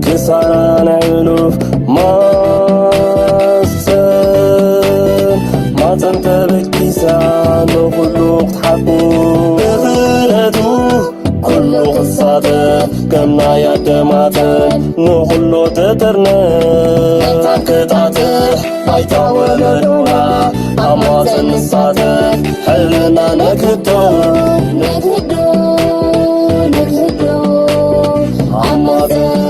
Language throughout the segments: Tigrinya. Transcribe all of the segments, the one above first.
ክሳራ ናይ ሕሉፍ ማሰን ማፀን ተበኪሳ ንኹሉ ክትሓቁ ብኽእለቱ ኩሉ ክሳተፍ ከም ናይ ኣደማተን ንኹሉ ትጥርነፍ ክጣጥሕ ባይታ ወለዶና ኣብ ማፀን ንሳተፍ ሕልና ነክዶ ነክዶ ነክዶ ኣብ ማፀን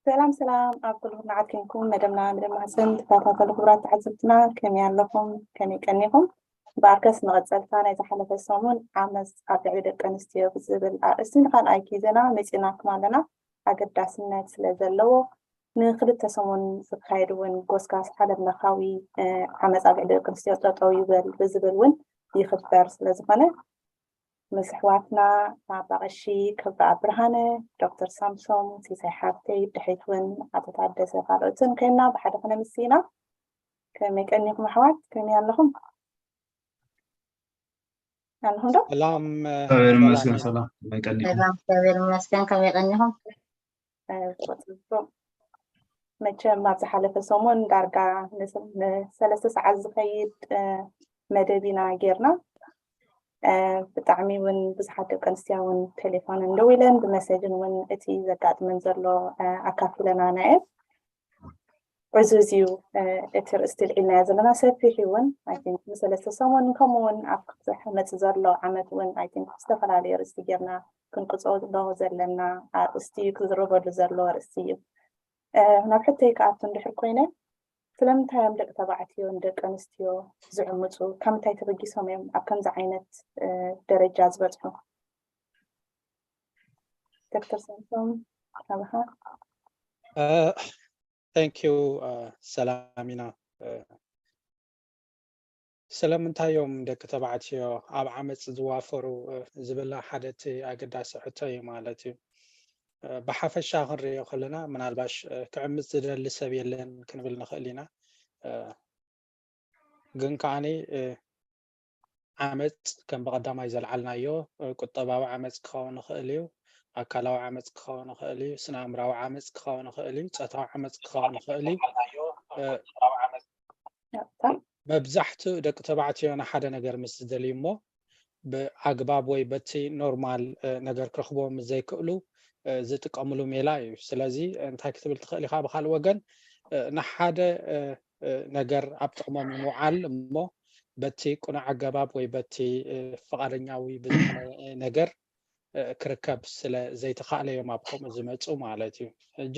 ሰላም ሰላም ኣብ ኩሉ ኩርናዓት ኮንኩም መደብና ምድማስን ተከታተሉ ክቡራት ተዓዘብትና ከመይ ኣለኹም? ከመይ ቀኒኹም? ብኣርከስ መቐጸልታ ናይ ዝሓለፈ ሰሙን ዓመፅ ኣብ ልዕሊ ደቂ ኣንስትዮ ብዝብል ኣርእስቲ ንካልኣይ ግዜና መፂናኩም ኣለና። ኣገዳስነት ስለ ዘለዎ ንክልተ ሰሙን ዝካየድ እውን ጎስጋስ ዓለም ለኻዊ ዓመፅ ኣብ ልዕሊ ደቂ ኣንስትዮ ጠጠው ይበል ብዝብል እውን ይኽበር ስለዝኾነ ምስ ኣሕዋትና ኣባ ቀሺ ክብረኣብ ብርሃነ፣ ዶክተር ሳምሶም ሲሳይ ሓፍተይ፣ ድሕሪት እውን ኣቶ ታደሰ ካልኦትን ኮይንና ብሓደ ክነምስና። ከመይ ቀኒኹም ኣሕዋት? ከመይ ኣለኹም? ኣለኹም ዶ? ሰላም እግዚኣብሔር ይመስገን። ሰላም ከመይ ቀኒኹም? ሰላም እግዚኣብሔር ይመስገን። ከመይ ቀኒኹም? መቸም ኣብ ዝሓለፈ ሰሙን ዳርጋ ንሰለስተ ሰዓት ዝኸይድ መደብ ኢና ጌርና። ብጣዕሚ እውን ብዙሓት ደቂ ኣንስትዮ እውን ቴሌፎንን ደዊለን ብመሴጅን እውን እቲ ዘጋጥመን ዘሎ ኣካፊለናና እየን። ዕዙዝ እዩ እቲ ርእስቲ ልዒልናዮ ዘለና ሰፊሕ እውን ንሰለስተ ሰሙን ከምኡ እውን ኣብ ክመፅእ ዘሎ ዓመት እውን ዝተፈላለዩ ርእስቲ ጌርና ክንቅፅሎ ዘለና ኣርእስቲ እዩ ክዝረበሉ ዘለዎ ርእስቲ እዩ። ናብ ሕቶይ ክኣቱ እንድሕር ኮይነ ስለምንታይ እዮም ደቂ ተባዕትዮ ንደቂ ኣንስትዮ ዝዕምፁ? ካብ ምንታይ ተበጊሶም እዮም ኣብ ከምዚ ዓይነት ደረጃ ዝበፅሑ? ዶክተር ሳምሶም ካባኻ። Thank you ሰላሚና። ስለምንታይ እዮም ደቂ ተባዕትዮ ኣብ ዓመፅ ዝዋፈሩ ዝብል ሓደ እቲ ኣገዳሲ ሕቶ እዩ ማለት እዩ። ብሓፈሻ ክንሪኦ ከለና ምናልባሽ ክዕምፅ ዝደሊ ሰብ የለን ክንብል ንኽእል ኢና። ግን ከዓኒ ዓመፅ ከም ብቐዳማይ ዘልዓልናዮ ቁጠባዊ ዓመፅ ክኸውን ይኽእል እዩ፣ ኣካላዊ ዓመፅ ክኸውን ይኽእል እዩ፣ ስነ ኣእምራዊ ዓመፅ ክኸውን ይኽእል እዩ፣ ፆታዊ ዓመፅ ክኸውን ይኽእል እዩ። መብዛሕትኡ ደቂ ተባዕትዮ ንሓደ ነገር ምስ ዝደልዩ እሞ ብኣግባብ ወይ በቲ ኖርማል ነገር ክረኽብዎ ምስ ዘይክእሉ ዝጥቀምሉ ሜላ እዩ። ስለዚ እንታይ ክትብል ትኽእል ኢኻ? ብካልእ ወገን ንሓደ ነገር ኣብ ጥቕሞም ንምውዓል እሞ በቲ ቅኑዕ ኣገባብ ወይ በቲ ፍቓደኛዊ ብዝኾነ ነገር ክርከብ ስለ ዘይተኻእለ እዮም ኣብ ከምኡ ዝመፁ ማለት እዩ። ሕጂ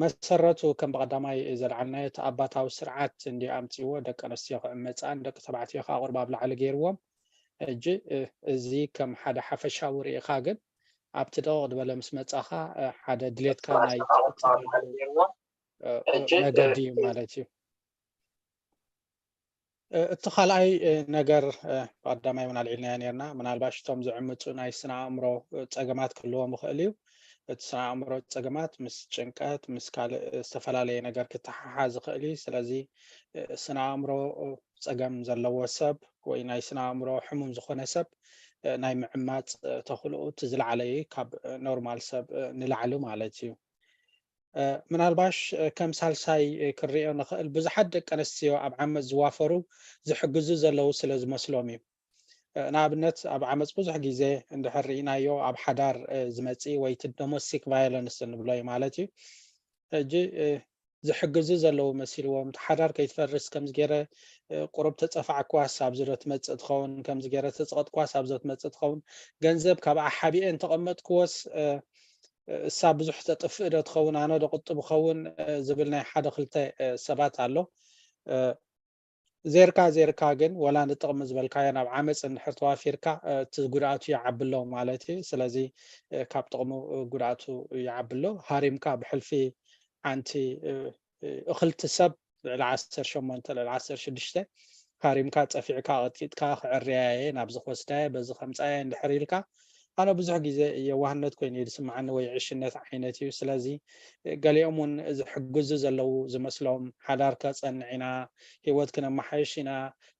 መሰረቱ ከም ብቐዳማይ ዘልዓልናዮ እቲ ኣባታዊ ስርዓት እንዲ ኣምፅዎ ደቂ ኣንስትዮ ክዕመፃን ደቂ ተባዕትዮ ከዓ ቁርብ ኣብ ላዕሊ ገይርዎም። ሕጂ እዚ ከም ሓደ ሓፈሻዊ ርኢኻ ግን ኣብቲ ደቕ ዝበለ ምስ መፃኻ ሓደ ድሌትካ ናይ መገዲ እዩ ማለት እዩ። እቲ ካልኣይ ነገር ብቀዳማይ እውን ኣልዒልናዮ ነርና፣ ምናልባሽ እቶም ዝዕምፁ ናይ ስነ ኣእምሮ ፀገማት ክህልዎም ይኽእል እዩ። እቲ ስነ ኣእምሮ ፀገማት ምስ ጭንቀት ምስ ካልእ ዝተፈላለየ ነገር ክተሓሓዝ ይኽእል እዩ። ስለዚ ስነ ኣእምሮ ፀገም ዘለዎ ሰብ ወይ ናይ ስነ ኣእምሮ ሕሙም ዝኾነ ሰብ ናይ ምዕማፅ ተኽእልኡ እቲ ዝለዓለ እዩ ካብ ኖርማል ሰብ ንላዕሊ ማለት እዩ። ምናልባሽ ከም ሳልሳይ ክንሪኦ ንኽእል ብዙሓት ደቂ ኣንስትዮ ኣብ ዓመፅ ዝዋፈሩ ዝሕግዙ ዘለዉ ስለ ዝመስሎም እዩ። ንኣብነት ኣብ ዓመፅ ብዙሕ ግዜ እንድሕር ርኢናዮ ኣብ ሓዳር ዝመፅእ ወይ እቲ ዶሞስቲክ ቫዮለንስ እንብሎ እዩ ማለት እዩ። ሕጂ ዝሕግዙ ዘለዉ መሲልዎም እቲ ሓዳር ከይትፈርስ ከምዚ ገይረ ቁሩብ ተፀፋዕክዋስ ኣብዚ ዶ ትመፅእ ትኸውን፣ ከምዚ ገይረ ተፀቐጥክዋስ ኣብዚ ዶ ትመፅእ ትኸውን፣ ገንዘብ ካብኣ ሓቢኤ እንተቐመጥክዎስ እሳ ብዙሕ ተጥፍእ ዶ ትኸውን ኣነ ዶ ቁጥብ ኸውን ዝብል ናይ ሓደ ክልተ ሰባት ኣሎ። ዜርካ ዜርካ ግን ወላ ንጥቕሚ ዝበልካዮ ናብ ዓመፅ እንድሕር ተዋፊርካ እቲ ጉድኣቱ ይዓቢ ኣሎ ማለት እዩ። ስለዚ ካብ ጥቕሙ ጉድኣቱ ይዓቢ ኣሎ። ሃሪምካ ብሕልፊ ሓንቲ እኽልቲ ሰብ ልዕሊ ዓሰርተ ሸሞንተ ልዕሊ ዓሰርተ ሽዱሽተ ሃሪምካ ጸፊዕካ ቀጥቂጥካ ክዕርያ እየ ናብዚ ክወስዳ እየ በዚ ከምጻ እየ እንድሕር ኢልካ ኣነ ብዙሕ ግዜ የዋህነት ኮይኑ እዩ ዝስምዓኒ ወይ ዕሽነት ዓይነት እዩ። ስለዚ ገሊኦም እውን እዚ ሕግዙ ዘለዉ ዝመስሎም ሓዳር ከጸንዕ ኢና፣ ህይወት ክነመሓይሽ ኢና፣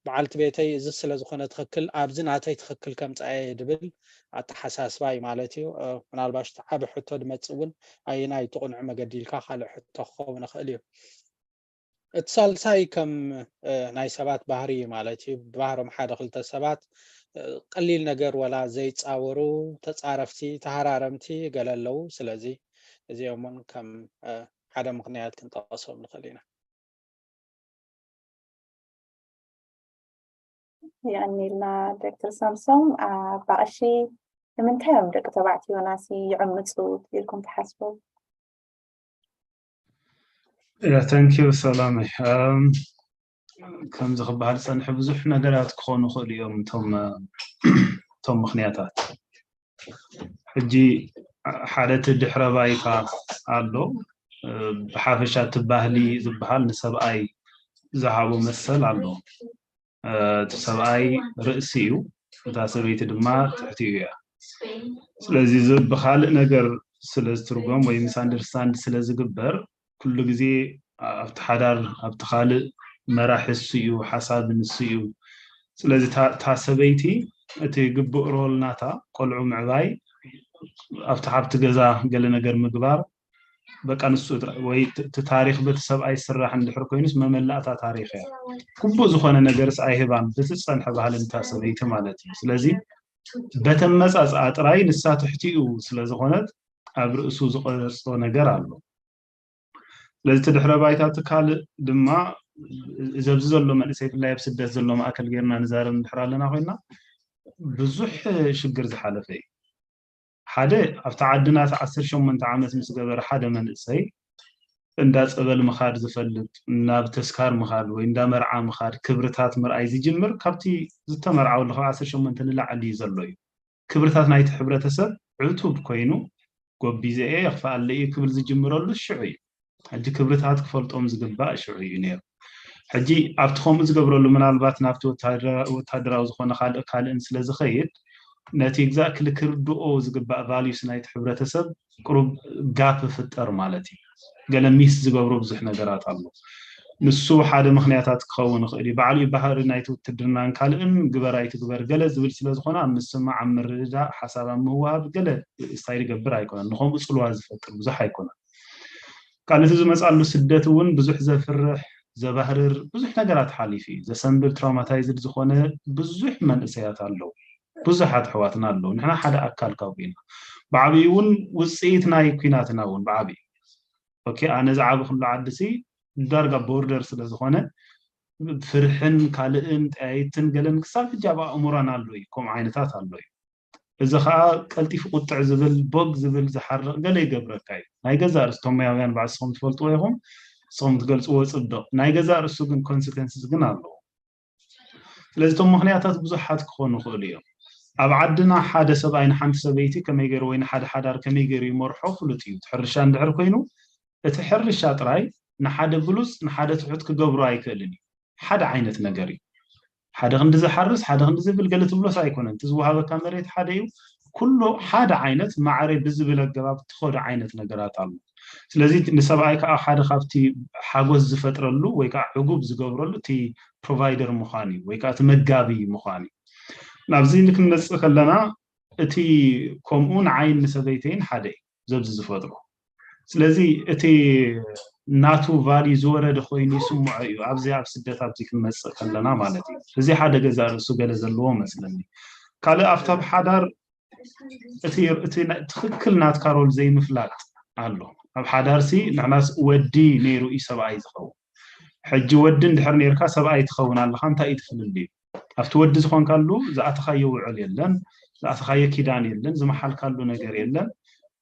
በዓልቲ ቤተይ እዚ ስለ ዝኾነ ትኽክል ኣብዚ ናተይ ትኽክል ከምጽኣ እየ ድብል ኣተሓሳስባ እዩ ማለት እዩ። ምናልባሽ እቲ ዓቢ ሕቶ ድመጽእ እውን ኣየናይ እቲ ቁኑዕ መገዲ ኢልካ ካልእ ሕቶ ክኸውን ይኽእል እዩ። እቲ ሳልሳይ ከም ናይ ሰባት ባህሪ እዩ ማለት እዩ። ብባህሮም ሓደ ክልተ ሰባት ቀሊል ነገር ወላ ዘይጻወሩ ተጻረፍቲ ተሃራረምቲ ገለ ኣለዉ። ስለዚ እዚኦም እውን ከም ሓደ ምኽንያት ክንጠቐሶም ንኽእል ኢና። የቐኒልና ዶክተር ሳምሶም። ኣባ ቀሺ ንምንታይ እዮም ደቂ ተባዕትዮ ናሲ ይዕምፁ ኢልኩም ትሓስቡ? Thank you ሰላመይ። ከምዚ ክበሃል ዝፀንሐ ብዙሕ ነገራት ክኾኑ ይኽእሉ እዮም እቶም ምኽንያታት። ሕጂ ሓደ እቲ ድሕረ ባይታ ኣሎ። ብሓፈሻ እቲ ባህሊ ዝበሃል ንሰብኣይ ዝሃቦ መሰል ኣሎ። እቲ ሰብኣይ ርእሲ እዩ፣ እታ ሰበይቲ ድማ ትሕቲኡ እያ። ስለዚ እዚ ብኻልእ ነገር ስለ ዝትርጎም ወይ ሚስኣንደርስታንድ ስለ ዝግበር ኩሉ ግዜ ኣብቲ ሓዳር ኣብቲ ካልእ መራሒ እሱ እዩ፣ ሓሳቢ ንሱ እዩ። ስለዚ እታ ሰበይቲ እቲ ግቡእ ሮል ናታ ቆልዑ ምዕባይ ኣብቲ ሓብቲ ገዛ ገለ ነገር ምግባር በቃ ንሱ ወይ እቲ ታሪክ በቲ ሰብኣይ ስራሕ እንድሕር ኮይኑስ መመላእታ ታሪክ እያ። ግቡእ ዝኾነ ነገርስ ኣይህባን በቲ ዝፀንሐ ባህሊ ንታ ሰበይቲ ማለት እዩ። ስለዚ በተመፃፅኣ ጥራይ ንሳ ትሕቲኡ ስለዝኾነት ኣብ ርእሱ ዝቐርፆ ነገር ኣሎ። ስለዚ እቲ ድሕረ ባይታ እቲ ካልእ ድማ እዚ ኣብዚ ዘሎ መንእሰይ ብፍላይ ኣብ ስደት ዘሎ ማእከል ጌርና ንዛረብ እንድሕር ኣለና ኮይና ብዙሕ ሽግር ዝሓለፈ እዩ። ሓደ ኣብቲ ዓድና እቲ ዓሰርተ ሸሞንተ ዓመት ምስ ገበረ ሓደ መንእሰይ እንዳ ፀበል ምኻድ ዝፈልጥ ናብ ተስካር ምኻድ ወይ እንዳ መርዓ ምኻድ ክብርታት ምርኣይ ዝጅምር ካብቲ ዝተመርዓወሉ ካብ ዓሰርተ ሸሞንተ ንላዕሊ እዩ ዘሎ እዩ። ክብርታት ናይቲ ሕብረተሰብ ዕቱብ ኮይኑ ጎቢዘ እየ የኽፍኣለ እዩ ክብል ዝጅምረሉ ሽዑ እዩ። ሕጂ ክብርታት ክፈልጦም ዝግባእ ሽዑ እዩ ነይሩ። ሕጂ ኣብቲ ከምኡ ዝገብረሉ ምናልባት ናብቲ ወታደራዊ ዝኾነ ካልእ ካልእን ስለ ዝኸይድ ነቲ exactly ክርድኦ ዝግባእ values ናይቲ ሕብረተሰብ ቅሩብ ጋፕ ይፍጠር ማለት እዩ። ገለ ሚስ ዝገብሮ ብዙሕ ነገራት ኣሎ። ንሱ ሓደ ምኽንያታት ክኸውን ይኽእል እዩ። ባዕሉ እዩ ባህሪ ናይቲ ውትድርናን ካልእን ግበር ኣይትግበር ገለ ዝብል ስለ ዝኾነ ኣብ ምስማዕ ኣብ ምርድዳእ ሓሳብ ኣብ ምውሃብ ገለ ስታይል ይገብር ኣይኮነን። ንኸምኡ ፅልዋ ዝፈጥር ብዙሕ ኣይኮነን። ካልእ እቲ ዝመፅኣሉ ስደት እውን ብዙሕ ዘፍርሕ ዘባህርር ብዙሕ ነገራት ሓሊፉ እዩ። ዘሰንብድ ትራውማታይዝድ ዝኾነ ብዙሕ መንእሰያት ኣለዉ። ብዙሓት ኣሕዋትና ኣለዉ። ንሕና ሓደ ኣካል ካብኡ ኢና። ብዓብዩ እውን ውፅኢት ናይ ኲናትና እውን ብዓብዩ ኦኬ ኣነ ዝዓበኹሉ ዓዲ ሲ ዳርጋ ቦርደር ስለ ዝኾነ ፍርሕን ካልእን ጠያይትን ገለን ክሳብ ሕጂ ኣብ ኣእምሮና ኣሎ እዩ። ከምኡ ዓይነታት ኣሎ እዩ። እዚ ከዓ ቀልጢፉ ቁጥዕ ዝብል ቦግ ዝብል ዝሓርቕ ገለ ይገብረካ እዩ። ናይ ገዛእ ርእስቶም ሞያውያን ባዕስኹም ትፈልጥዎ ኢኹም። ንስኹም ትገልፅዎ ፅብቕ ናይ ገዛእ ርእሱ ግን ኮንስከንስስ ግን ኣለዎ። ስለዚ እቶም ምኽንያታት ብዙሓት ክኾኑ ይኽእሉ እዮም። ኣብ ዓድና ሓደ ሰብኣይ ንሓንቲ ሰበይቲ ከመይ ገይሩ ወይ ንሓደ ሓዳር ከመይ ገይሩ ይመርሖ ፍሉጥ እዩ። እቲ ሕርሻ እንድሕር ኮይኑ እቲ ሕርሻ ጥራይ ንሓደ ብሉፅ ንሓደ ትሑት ክገብሮ ኣይክእልን እዩ። ሓደ ዓይነት ነገር እዩ። ሓደ ክንዲ ዝሓርስ ሓደ ክንዲ ዝብል ገለ ትብሎስ ኣይኮነን። እቲ ዝወሃበካ መሬት ሓደ እዩ። ኩሉ ሓደ ዓይነት ማዕረ ብዝብል ኣገባብ ትኸዶ ዓይነት ነገራት ኣሎ። ስለዚ ንሰብኣይ ከዓ ሓደ ካብቲ ሓጎስ ዝፈጥረሉ ወይ ከዓ ዕጉብ ዝገብረሉ እቲ ፕሮቫይደር ምዃን እዩ ወይ ከዓ እቲ መጋቢ ምዃን እዩ። ናብዚ ክንመፅእ ከለና እቲ ከምኡ ንዓይን ንሰበይተይን ሓደ እዩ ዘብዚ ዝፈጥሮ። ስለዚ እቲ ናቱ ቫልዩ ዝወረደ ኮይኑ ይስምዖ እዩ ኣብዚ ኣብ ስደት ኣብዚ ክንመፅእ ከለና ማለት እዩ። እዚ ሓደ ገዛእ ርእሱ ገለ ዘለዎ መስለኒ። ካልእ ኣብታ ኣብ ሓዳር እቲ እቲ ናይ- ትኽክል ናትካ ሮል ዘይምፍላጥ ኣሎ። ኣብ ሓዳርሲ ንሕናስ ወዲ ነይሩ እዩ ሰብኣይ ዝኸውን። ሕጂ ወዲ እንድሕር ነይርካ ሰብኣይ ትኸውን ኣለኻ እንታይ እዩ ትፍልልዩ? ኣብቲ ወዲ ዝኾንካሉ ዝኣተኻዮ ውዕል የለን፣ ዝኣተኻዮ ኪዳን የለን፣ ዝመሓልካሉ ነገር የለን።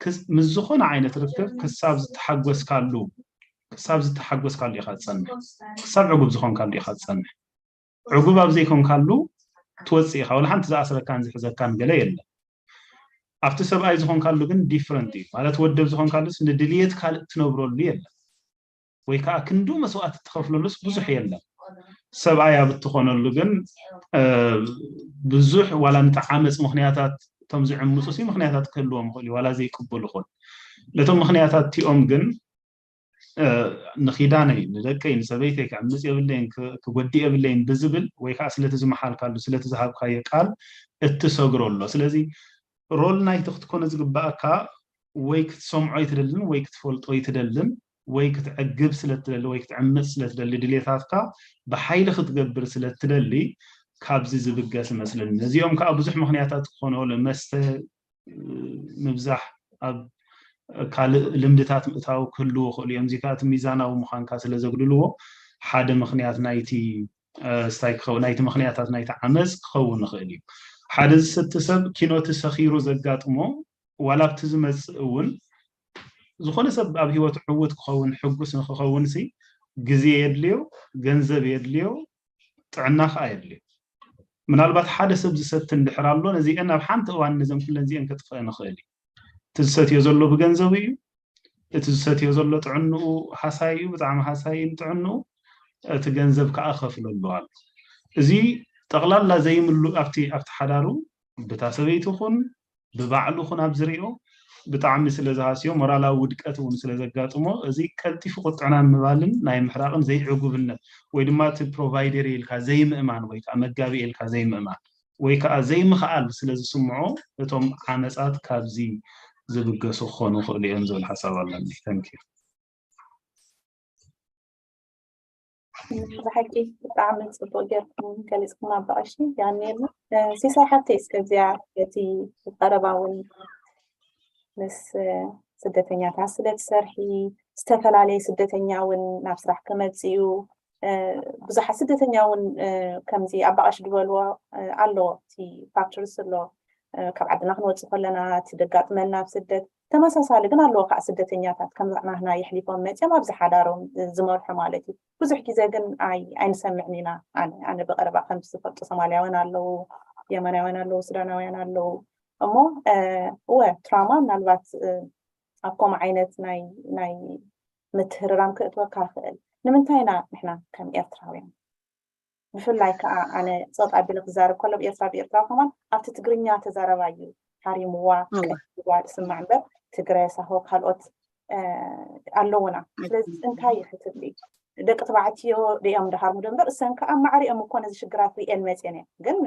ክስ- ምስ ዝኾነ ዓይነት ርክብ ክሳብ ዝተሓጎስካሉ ክሳብ ዝተሓጎስካሉ ኢኻ ትጸንሕ፣ ክሳብ ዕጉብ ዝኾንካሉ ኢኻ ትጸንሕ። ዕጉብ ኣብ ዘይኮንካሉ ትወፅእ ኢኻ፣ ወላ ሓንቲ ዝኣስረካን ዝሕዘካን ገለ የለን። ኣብቲ ሰብኣይ ዝኾንካሉ ግን ዲፍረንት እዩ ማለት ወደብ ዝኾንካሉስ ንድልየት ካልእ ትነብረሉ የለን። ወይ ከዓ ክንዱ መስዋእቲ ትኸፍለሉስ ብዙሕ የለን። ሰብኣይ ኣብ እትኾነሉ ግን ብዙሕ ዋላ ንተዓመፅ ምክንያታት፣ እቶም ዝዕምፁ ሲ ምክንያታት ክህልዎም ይኽእል እዩ፣ ዋላ ዘይቅቡል ይኹን። ነቶም ምክንያታት እቲኦም ግን ንኪዳነይ፣ ንደቀይ፣ ንሰበይተይ ክዕምፅ የብለይን፣ ክጎድእ የብለይን ብዝብል ወይ ከዓ ስለቲ ዝመሓልካሉ፣ ስለቲ ዝሃብካዮ ቃል እትሰግሮ ኣሎ። ስለዚ ሮል ናይቲ ክትኮነ ዝግባእካ ወይ ክትሰምዖ ኣይትደልን ወይ ክትፈልጦ ኣይትደልን ወይ ክትዕግብ ስለትደሊ ወይ ክትዕምፅ ስለትደሊ ድሌታትካ ብሓይሊ ክትገብር ስለትደሊ ካብዚ ዝብገስ መስለኒ። ነዚኦም ከዓ ብዙሕ ምክንያታት ክኾኑ መስተ ምብዛሕ ኣብ ካልእ ልምድታት ምእታው ክህልዎ ክእሉ እዮም። እዚ ከዓ እቲ ሚዛናዊ ምዃንካ ስለ ዘጉድልዎ ሓደ ምክንያት ናይቲ ስታይ ክኸውን ናይቲ ምክንያታት ናይቲ ዓመፅ ክኸውን ይኽእል እዩ። ሓደ ዝሰቲ ሰብ ኪኖቲ ሰኺሩ ዘጋጥሞ ዋላ ኣብቲ ዝመፅእ እውን ዝኾነ ሰብ ኣብ ህይወት ዕውት ክኸውን ሕጉስ ንክኸውን ሲ ግዜ የድልዮ፣ ገንዘብ የድልዮ፣ ጥዕና ከዓ የድልዮ። ምናልባት ሓደ ሰብ ዝሰቲ እንድሕር ኣሎ ነዚአን ኣብ ሓንቲ እዋን ነዘን ኩለን እዚአን ከጥፍአን ይኽእል እዩ። እቲ ዝሰትዮ ዘሎ ብገንዘቡ እዩ። እቲ ዝሰትዮ ዘሎ ጥዕንኡ ሃሳይ እዩ፣ ብጣዕሚ ሃሳይ እዩ ጥዕንኡ። እቲ ገንዘብ ከዓ ከፍለሉ ኣሎ። እዚ ጠቕላላ ዘይምሉ ኣብቲ ኣብቲ ሓዳሩ ብታ ሰበይቲ ኹን ብባዕሉ ኹን ኣብ ዝሪኦ ብጣዕሚ ስለ ዝሃስዮ ሞራላዊ ውድቀት እውን ስለ ዘጋጥሞ እዚ ቀልጢፉ ቁጥዕና ምባልን ናይ ምሕራቕን ዘይዕጉብነት ወይ ድማ እቲ ፕሮቫይደር ኢልካ ዘይምእማን ወይ ከዓ መጋቢ ኢልካ ዘይምእማን ወይ ከዓ ዘይምኽኣል ስለ ዝስምዖ እቶም ዓመፃት ካብዚ ዝብገሱ ክኾኑ ይኽእሉ እዮም ዝብል ሓሳብ ኣለኒ። Thank you። ብሓቂ ብጣዕሚ ፅቡቅ ጌርኩም ገሊፅኩም ኣባቐሺ ያኔሉ። ሲሳይ ሓብተይ እስከ እዚኣ እቲ ቀረባ እውን ምስ ስደተኛታት ስለ ትሰርሒ ዝተፈላለየ ስደተኛ እውን ናብ ስራሕ ክመፅእ እዩ። ብዙሓት ስደተኛ እውን ከምዚ ኣባቐሽ ዝበልዎ ኣሎ እቲ ፋክተርስ ኣሎ ካብ ዓድና ክንወፅእ ከለና እቲ ደጋጥመና ኣብ ስደት ተመሳሳሊ ግን ኣለዎ ከዓ ስደተኛታት ከም ናህና የሕሊፎም መፅኦም ኣብዚ ሓዳሮም ዝመርሑ ማለት እዩ። ብዙሕ ግዜ ግን ኣይንሰምዕን ኢና። ኣነ ብቀረባ ከም ዝፈልጡ ሶማልያውያን ኣለዉ፣ የመናውያን ኣለዉ፣ ሱዳናውያን ኣለዉ። እሞ እወ ትራማ ምናልባት ኣብ ከምኡ ዓይነት ናይ ናይ ምትህርራም ክእትወካ ይኽእል። ንምንታይ ኢና ንሕና ከም ኤርትራውያን ብፍላይ ከዓ ኣነ ፀጥ ኣቢለ ክዛረብ ከሎ ብኤርትራ ብኤርትራ ከማን ኣብቲ ትግርኛ ተዛረባዩ ሓሪምዋ ቀይዋ ዝስማዕ እምበር ትግረ ሳሆ ካልኦት ኣለውና። ስለዚ እንታይ ይሕትል ደቂ ተባዕትዮ ደኦም ድሃርሙ ዶ እምበር እሰን ከዓ ማዕሪኦም እኮ ነዚ ሽግራት ሪኤን መፅየን እየን ግን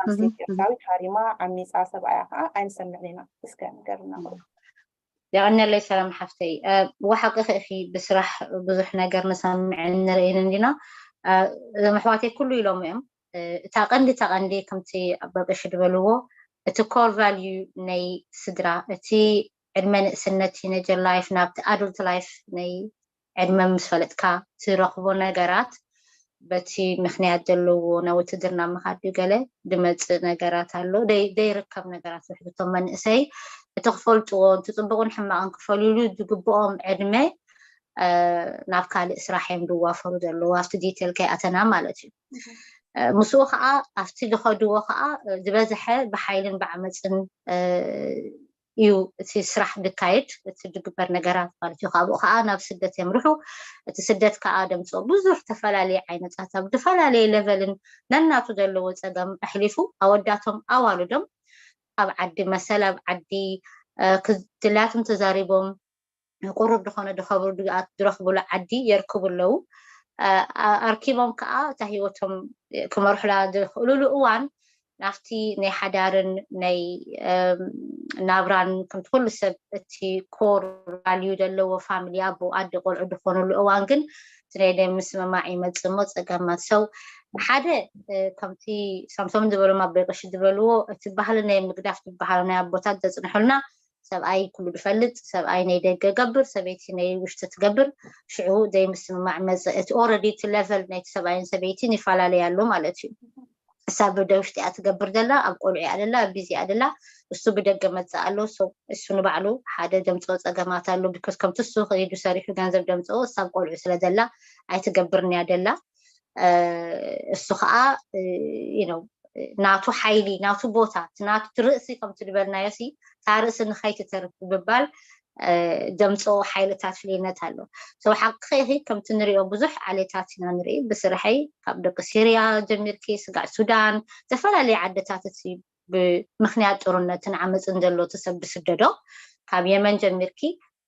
ኣንስተይቲ ኤርትራዊት ሃሪማ ዓሚፃ ሰብኣያ ከዓ ኣይንሰምዕን ኢና። እስከ ንገርና። የቐነለይ ሰላም ሓፍተይ። ወሓቂ ክእኺ ብስራሕ ብዙሕ ነገር ንሰምዕን ንርእን እንዲና። እዞም ኣሕዋተይ ኩሉ ኢሎም እዮም። እታ ቀንዲ እታ ቀንዲ ከምቲ በቅሽ ዝበልዎ እቲ ኮር ቫልዩ ናይ ስድራ እቲ ዕድመ ንእስነት ቲነጀር ላይፍ ናብቲ ኣዱልት ላይፍ ናይ ዕድመ ምስ ፈለጥካ ትረኽቦ ነገራት በቲ ምኽንያት ዘለዎ ናብ ውትድርና ምኻድ ድዩ ገለ ድመፅእ ነገራት ኣሎ ዘይርከብ ነገራት ውሕድቶም መንእሰይ እቲ ክፈልጥዎ እቲ ፅቡቕን ሕማቕን ክፈልዩሉ ዝግብኦም ዕድመ ናብ ካልእ ስራሕ እዮም ዝዋፈሩ ዘለዉ ኣብቲ ዲቴል ከይኣተና ማለት እዩ። ምስኡ ከዓ ኣብቲ ዝኸድዎ ከዓ ዝበዝሐ ብሓይልን ብዓመፅን እዩ እቲ ስራሕ ዝካየድ እቲ ዝግበር ነገራት ማለት እዩ። ካብኡ ከዓ ናብ ስደት የምርሑ። እቲ ስደት ከዓ ደምፅኦ ብዙሕ ተፈላለየ ዓይነታት ኣብ ዝተፈላለየ ሌቨልን ነናቱ ዘለዎ ፀገም ኣሕሊፉ ኣወዳቶም ኣዋልዶም ኣብ ዓዲ መሰል ኣብ ዓዲ ድላያቶም ተዛሪቦም ቁሩብ ዝኾነ ዝኸብሩ ድግኣት ዝረኽብሉ ዓዲ የርክቡ ኣለዉ። ኣርኪቦም ከዓ እታ ህይወቶም ክመርሑላ ዝኽእሉሉ እዋን ናብቲ ናይ ሓዳርን ናይ ናብራን ከምቲ ኩሉ ሰብ እቲ ኮር ቫልዩ ዘለዎ ፋሚሊ ኣቦ ኣደ ቆልዑ ዝኾኑሉ እዋን ግን እቲ ናይ ደም ምስምማዕ ይመፅእ እሞ ፀገማት ሰው ሓደ ከምቲ ሳምሶምን ዝበሎም ኣቦይ ቀሺ ዝበልዎ እቲ ባህሊ ናይ ምግዳፍ ዝበሃሉ ናይ ኣቦታት ዘፅንሑልና ሰብኣይ ኩሉ ዝፈልጥ ሰብኣይ ናይ ደገ ገብር ሰበይቲ ናይ ውሽጢ ትገብር ሽዑ ዘይምስምማዕ መፅእ እቲ ኦረዲ እቲ ለቨል ናይቲ ሰብኣይን ሰበይትን ይፈላለይ ኣሎ ማለት እዩ። እሳ ብደ ውሽጢ እያ ትገብር ዘላ ኣብ ቆልዑ እያ ደላ ኣብ ቢዚ እያ ደላ እሱ ብደገ መፅእ ኣሎ እሱ ንባዕሉ ሓደ ደምፅኦ ፀገማት ኣሎ ቢኮዝ ከምቲ እሱ ከይዱ ሰሪሑ ገንዘብ ደምፅኦ እሳ ኣብ ቆልዑ ስለ ዘላ ኣይትገብርን እያ ደላ እሱ ከዓ ነው ናቱ ሓይሊ ናቱ ቦታ ናቱ ርእሲ ከምቲ ዝበልናዮ ሲ እታ ርእሲ ንኸይትተርፍ ብምባል ዘምፅኦ ሓይልታት ፍልይነት ኣሎ። ሰው ሓቂ ከምቲ ንሪኦ ብዙሕ ዓሌታት ኢና ንርኢ። ብስርሐይ ካብ ደቂ ሲርያ ጀሚርኪ ስጋዕ ሱዳን፣ ዝተፈላለዩ ዓድታት እቲ ብምክንያት ጦርነትን ዓመፅን ዘሎ እቲ ሰብ ዝስደዶ ካብ የመን ጀሚርኪ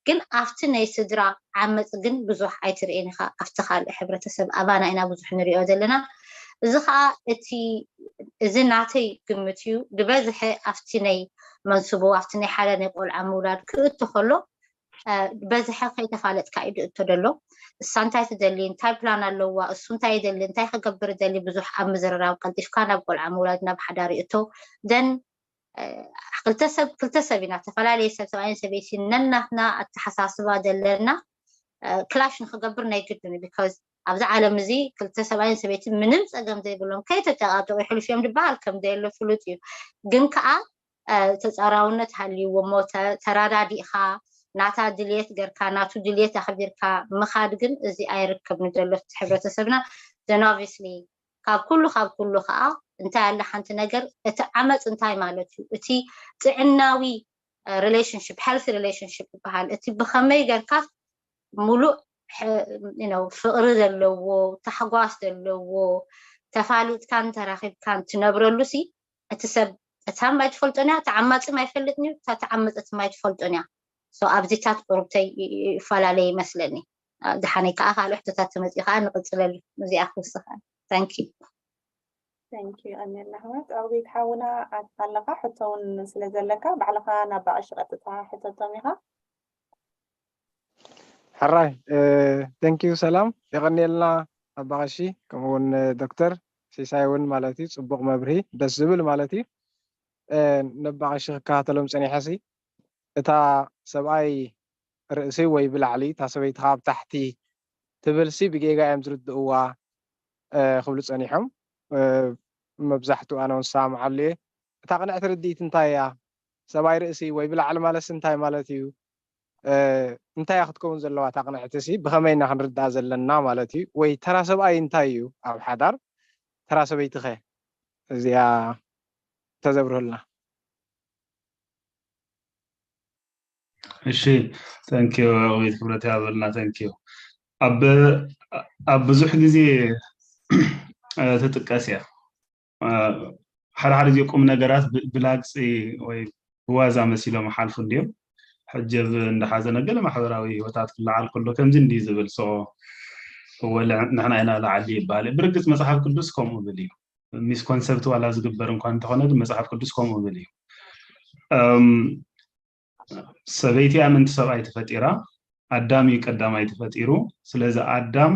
ግን ኣብቲ ናይ ስድራ ዓመፅ ግን ብዙሕ ኣይትርእን ኢኻ። ኣብቲ ካልእ ሕብረተሰብ ኣባና ኢና ብዙሕ ንሪኦ ዘለና። እዚ ከዓ እቲ እዚ ናተይ ግምት እዩ። ዝበዝሐ ኣብቲ ናይ መንስቦ ኣብቲ ናይ ሓደ ናይ ቆልዓ ምውላድ ክእቶ ከሎ በዝሐ ከይተፋለጥካ እዩ ዝእቶ ዘሎ። እሳ እንታይ ትደሊ፣ እንታይ ፕላን ኣለዋ፣ እሱ እንታይ ይደሊ፣ እንታይ ክገብር ደሊ፣ ብዙሕ ኣብ ምዝርራብ ቀልጢፍካ ናብ ቆልዓ ምውላድ ናብ ሓዳር ይእቶ። ዘን ክልተ ሰብ ክልተ ሰብ ኢና፣ ተፈላለየ ሰብ ሰብኣይን ሰበይቲ ነናትና ኣተሓሳስባ ዘለና ክላሽ ንክገብር ናይ ግድን። ቢካዝ ኣብዚ ዓለም እዚ ክልተ ሰብኣይን ሰበይቲ ምንም ፀገም ዘይብሎም ከይተጨቃጨቁ ይሕልፉ እዮም ዝበሃል ከም ዘየሎ ፍሉጥ እዩ። ግን ከዓ ተፃራውነት ሃልይዎ እሞ ተራዳዲእካ ናታ ድልየት ገርካ ናቱ ድልየት ኣክቢርካ ምካድ ግን እዚ ኣይርከብ ንዘሎ ሕብረተሰብና። ዘን ኦብቪስሊ ካብ ኩሉ ካብ ኩሉ ከዓ እንታይ ኣለ ሓንቲ ነገር እቲ ዓመፅ እንታይ ማለት እዩ? እቲ ጥዕናዊ ሪሌሽንሽፕ ሄልቲ ሪሌሽንሽፕ ይበሃል። እቲ ብከመይ ገርካ ሙሉእ ፍቅሪ ዘለዎ ታሕጓስ ዘለዎ ተፋሊጥካን ተራኪብካን ትነብረሉ ሲ እቲ ሰብ እታ ማይ ትፈልጦን እያ፣ ተዓማፂ ማይ ይፈልጥን እዩ፣ እታ ተዓመፀት ማይ ትፈልጦን እያ። ኣብዚታት ቁርብተይ ይፈላለ ይመስለኒ። ድሓነይ ከዓ ካልእ ሕቶታት ተመፂኡ ከዓ ንቅፅለሉ። እዚኣ ክውስኻ። ታንኪ ታንኪ ቀኒልና ኣሕዋት። ኣውቤት ሓውና ኣትካ ኣለካ ሕቶ እውን ስለ ዘለካ ባዕልካ ናብ ባዕሽ ቀጥታ ሕተቶም ኢካ። ሕራይ፣ ተንኪዩ ሰላም፣ የቐንየልና ኣባቐሺ፣ ከምኡ እውን ዶክተር ሲሳይ እውን ማለት እዩ። ፅቡቕ መብርሂ፣ ደስ ዝብል ማለት እዩ። ነባቐሺ ክከታተሎም ፀኒሐ ሲ እታ ሰብኣይ ርእሲ ወይ ብላዕሊ እታ ሰበይቲ ካብ ታሕቲ ትብል ሲ ብጌጋ እዮም ዝርድእዋ ክብሉ ፀኒሖም። መብዛሕትኡ ኣነ እውን ሰማምዓሉ እየ። እታ ቅንዕቲ ርድኢት እንታይ እያ? ሰብኣይ ርእሲ ወይ ብላዕሊ ማለት እንታይ ማለት እዩ? እንታይ እያ ክትከውን ዘለዋ እታ ቅንዕቲ ሲ ብኸመይ ኢና ክንርድኣ ዘለና ማለት እዩ? ወይ ተራ ሰብኣይ እንታይ እዩ ኣብ ሓዳር? ተራ ሰበይቲ ኸ? እዚኣ ተዘብርህልና። እሺ፣ ተንኪዩ። ኣውቤት ክብረት ያበልና። ተንኪዩ። ኣብ ኣብ ብዙሕ ግዜ ትጥቀስ እያ። ሓደ ሓደ ግዜ ቁም ነገራት ብላግፂ ወይ ብዋዛ መሲሎም ሓልፉ እንዲዮም። ሕጀብ እንዳሓዘነ ገለ ማሕበራዊ ህይወታት ክለዓል ከሎ ከምዚ እንዲ ዝብል ሶ ንሕና ኢና ላዓሊ ይበሃል። ብርግፅ መፅሓፍ ቅዱስ ከምኡ ብል እዩ። ሚስኮንሰፕት ዋላ ዝግበር እንኳ እንተኾነ ግን መፅሓፍ ቅዱስ ከምኡ ብል እዩ። ሰበይቲ እያ ምእንቲ ሰብኣይ ተፈጢራ። ኣዳም እዩ ቀዳማይ ተፈጢሩ። ስለዚ ኣዳም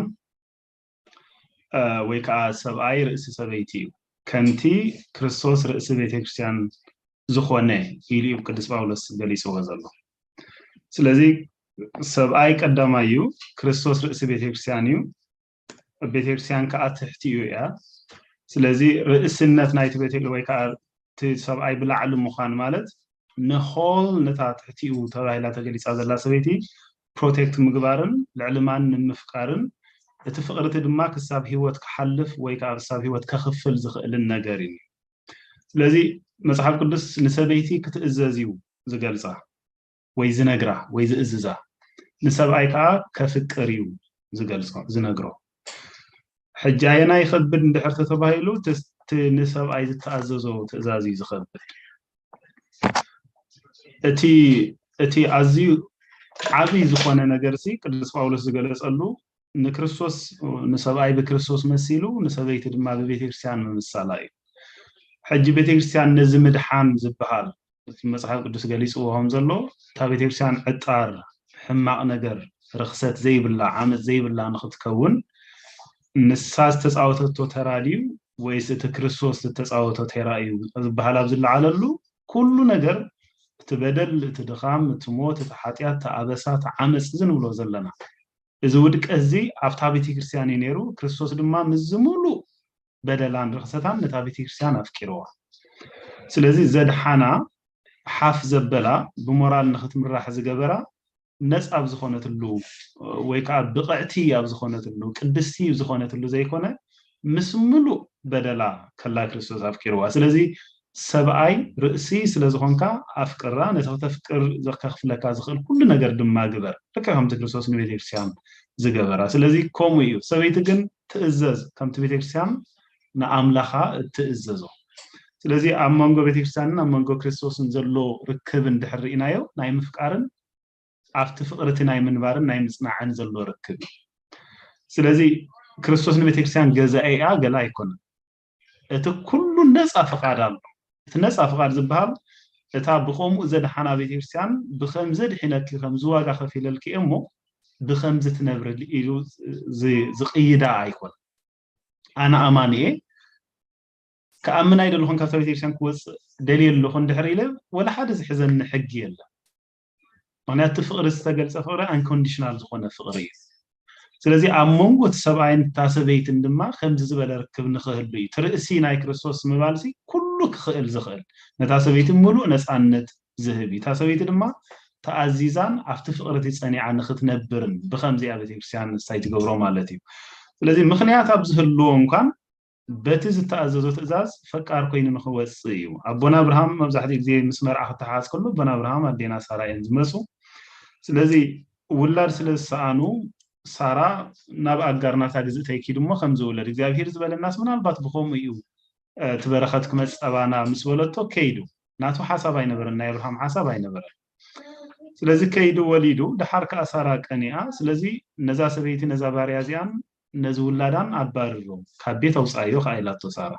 ወይ ከዓ ሰብኣይ ርእሲ ሰበይቲ እዩ። ከምቲ ክርስቶስ ርእሲ ቤተክርስትያን ዝኾነ ኢሉ እዩ ቅዱስ ጳውሎስ ገሊፅዎ ዘሎ። ስለዚ ሰብኣይ ቀዳማይ እዩ፣ ክርስቶስ ርእሲ ቤተክርስትያን እዩ። ቤተክርስትያን ከዓ ትሕቲኡ እያ። ስለዚ ርእስነት ናይቲ ቤተ ወይ ከዓ እቲ ሰብኣይ ብላዕሊ ምዃን ማለት ንሆል ነታ ትሕቲኡ ተባሂላ ተገሊፃ ዘላ ሰበይቲ ፕሮቴክት ምግባርን ልዕሊ ማንም ምፍቃርን እቲ ፍቅርቲ ድማ ክሳብ ህይወት ክሓልፍ ወይ ከዓ ክሳብ ህይወት ከኽፍል ዝኽእልን ነገር እዩ። ስለዚ መፅሓፍ ቅዱስ ንሰበይቲ ክትእዘዝ እዩ ዝገልፃ ወይ ዝነግራ ወይ ዝእዝዛ፣ ንሰብኣይ ከዓ ከፍቅር እዩ ዝገልፆ ዝነግሮ። ሕጂ ኣየናይ ይኸብድ እንድሕር ተተባሂሉ እቲ ንሰብኣይ ዝተኣዘዞ ትእዛዝ እዩ ዝኸብድ። እቲ እቲ ኣዝዩ ዓብይ ዝኾነ ነገር ሲ ቅዱስ ጳውሎስ ዝገለፀሉ ንክርስቶስ ንሰብኣይ ብክርስቶስ መሲሉ ንሰበይቲ ድማ ብቤተክርስትያን ምምሳላ እዩ። ሕጂ ቤተክርስትያን ነዚ ምድሓን ዝበሃል እቲ መፅሓፍ ቅዱስ ገሊፅዎ ከም ዘሎ እታ ቤተክርስትያን ዕጣር ሕማቕ ነገር ርኽሰት ዘይብላ ዓመፅ ዘይብላ ንክትከውን ንሳ ዝተፃወተቶ ተራ ድዩ ወይስ እቲ ክርስቶስ ዝተፃወቶ ተራ እዩ ዝበሃል ኣብ ዝለዓለሉ ኩሉ ነገር እቲ በደል እቲ ድኻም እቲ ሞት እቲ ሓጢኣት እቲ ኣበሳ እቲ ዓመፅ እዚ ንብሎ ዘለና እዚ ውድቀት እዚ ኣብታ ቤተክርስትያን እዩ ነይሩ። ክርስቶስ ድማ ምስዚ ሙሉእ በደላን ርኽሰታን ነታ ቤተክርስትያን ኣፍቂርዋ። ስለዚ ዘድሓና ሓፍ ዘበላ ብሞራል ንክትምራሕ ዝገበራ ነፃ ኣብ ዝኾነትሉ ወይ ከዓ ብቕዕቲ ኣብ ዝኾነትሉ ቅድስቲ ኣብ ዝኾነትሉ ዘይኮነ ምስ ምሉእ በደላ ከላ ክርስቶስ ኣፍቂርዋ። ስለዚ ሰብኣይ ርእሲ ስለ ዝኾንካ ኣፍቅራ፣ ነቲ ክተፍቅር ከኽፍለካ ዝኽእል ኩሉ ነገር ድማ ግበር፣ ልክዕ ከምቲ ክርስቶስ ንቤተክርስትያን ዝገበራ። ስለዚ ከምኡ እዩ። ሰበይቲ ግን ትእዘዝ፣ ከምቲ ቤተክርስትያን ንኣምላኻ እትእዘዞ። ስለዚ ኣብ መንጎ ቤተክርስትያንን ኣብ መንጎ ክርስቶስን ዘሎ ርክብ እንድሕር ርኢናዮ፣ ናይ ምፍቃርን ኣብቲ ፍቕሪ እቲ ናይ ምንባርን ናይ ምጽናዕን ዘሎ ርክብ እዩ። ስለዚ ክርስቶስ ንቤተክርስትያን ገዛኢ እያ፣ ገላ ኣይኮነን። እቲ ኩሉ ነፃ ፍቓድ ኣሎ። እቲ ነፃ ፍቓድ ዝበሃል እታ ብኸምኡ ዘድሓና ቤተክርስትያን ብኸምዚ ድሒነኪ፣ ከምዚ ዋጋ ከፊለልኪ እሞ ብኸምዚ ትነብርሊ ኢሉ ዝ- ዝቕይዳ ኣይኮነን። ኣነ ኣማኒ እየ፣ ክኣምን ኣይደለኹን፣ ካብታ ቤተክርስትያን ክወፅእ ደልየ ኣለኹ እንድሕር ኢለ፣ ወላ ሓደ ዝሕዘኒ ሕጊ የለን። ምክንያቱ ፍቕሪ ዝተገልፀ ፍቕሪ ኣንኮንዲሽናል ዝኾነ ፍቕሪ እዩ። ስለዚ ኣብ መንጎ እቲ ሰብኣይን እታ ሰበይትን ድማ ከምዚ ዝበለ ርክብ ንኽህሉ እዩ። እቲ ርእሲ ናይ ክርስቶስ ምባልሲ ኩሉ ክኽእል ዝኽእል፣ ነታ ሰበይቲ ምሉእ ነፃነት ዝህብ እዩ። እታ ሰበይቲ ድማ ተኣዚዛን ኣብቲ ፍቕሪ እቲ ጸኒዓ ንኽትነብርን ብኸምዚኣ ቤተክርስትያን ንሳ ትገብሮ ማለት እዩ። ስለዚ ምኽንያት ኣብ ዝህልዎ እንኳን በቲ ዝተኣዘዞ ትእዛዝ ፈቃር ኮይኑ ንኽወጽእ እዩ። ኣቦና ኣብርሃም መብዛሕትኡ ግዜ ምስ መርዓ ክተሓዝ ከሎ ኣቦና ኣብርሃም ኣዴና ሳራ እዮም ዝመጹ። ስለዚ ውላድ ስለ ዝሰኣኑ ሳራ ናብ ኣጋር ናታ ግዝእተይ ኪድ እሞ ከም ዝውለድ እግዚኣብሄር ዝበለናስ ምናልባት ብኸምኡ እዩ እቲ በረኸት ክመጽእ ኣባና ምስ በለቶ ከይዱ። ናቱ ሓሳብ ኣይነበረን፣ ናይ ኣብርሃም ሓሳብ ኣይነበረን። ስለዚ ከይዱ ወሊዱ፣ ደሓር ከኣ ሳራ ቀኒኣ። ስለዚ ነዛ ሰበይቲ ነዛ ባርያ እዚኣን ነዚ ውላዳን ኣባርሮ፣ ካብ ቤት ኣውጻዮ ከኣ ኢላቶ ሳራ።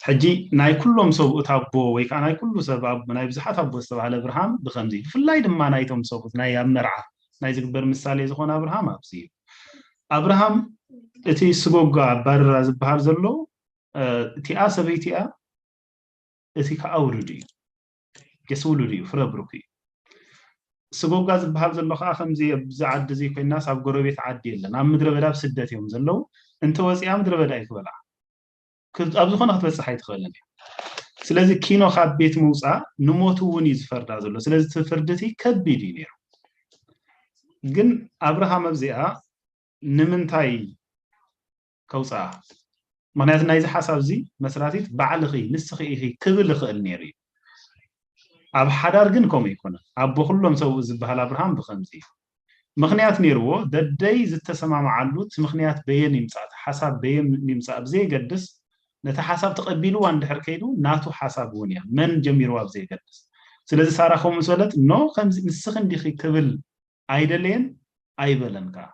ሕጂ ናይ ኩሎም ሰብኡት ኣቦ ወይ ከዓ ናይ ኩሉ ሰብ ኣቦ፣ ናይ ብዙሓት ኣቦ ዝተባህለ ኣብርሃም ብኸምዚ፣ ብፍላይ ድማ ናይቶም ሰብኡት ናይ ኣብ መርዓ ናይ ዝግበር ምሳሌ ዝኾነ ኣብርሃም ኣብዚ እዩ። ኣብርሃም እቲ ስጎጋ ኣባርራ ዝበሃል ዘሎ እቲኣ ሰበይቲ እያ፣ እቲ ከዓ ውሉድ እዩ። የስ ውሉድ እዩ፣ ፍረ ብሩክ እዩ። ስጎጋ ዝበሃል ዘሎ ከዓ ከምዚ ኣብዚ ዓዲ እዚ ኮይናስ ኣብ ጎረቤት ዓዲ የለን፣ ኣብ ምድረ በዳ ኣብ ስደት እዮም ዘለዉ። እንተወፂኣ ምድረ በዳ እዩ ክበልዓ፣ ኣብ ዝኾነ ክትበፅሕ ኣይትኽእልን እያ። ስለዚ ኪኖ ካብ ቤት ምውፃእ ንሞት እውን እዩ ዝፈርዳ ዘሎ። ስለዚ እቲ ፍርዲ እቲ ከቢድ እዩ ነይሩ። ግን ኣብርሃም ኣብዚኣ ንምንታይ ከውፅኣ? ምክንያቱ ናይዚ ሓሳብ እዚ መስራቲት ባዕልኺ ንስኺ ኢኺ ክብል ይኽእል ነይሩ እዩ። ኣብ ሓዳር ግን ከምኡ ኣይኮነን። ኣቦ ኩሎም ሰብኡ ዝበሃል ኣብርሃም ብኸምዚ እዩ። ምክንያት ነይርዎ፣ ደደይ ዝተሰማምዓሉ እቲ ምክንያት በየን ይምፃእ፣ እቲ ሓሳብ በየን ይምፃእ ብዘየገድስ፣ ነቲ ሓሳብ ተቐቢልዋ እንድሕር ከይዱ ናቱ ሓሳብ እውን እያ፣ መን ጀሚርዋ ብዘየገድስ። ስለዚ ሳራ ከምኡ ምስ በለት፣ ኖ ከምዚ ንስኺ እንዲኺ ክብል ኣይደለየን ኣይበለን ከዓ።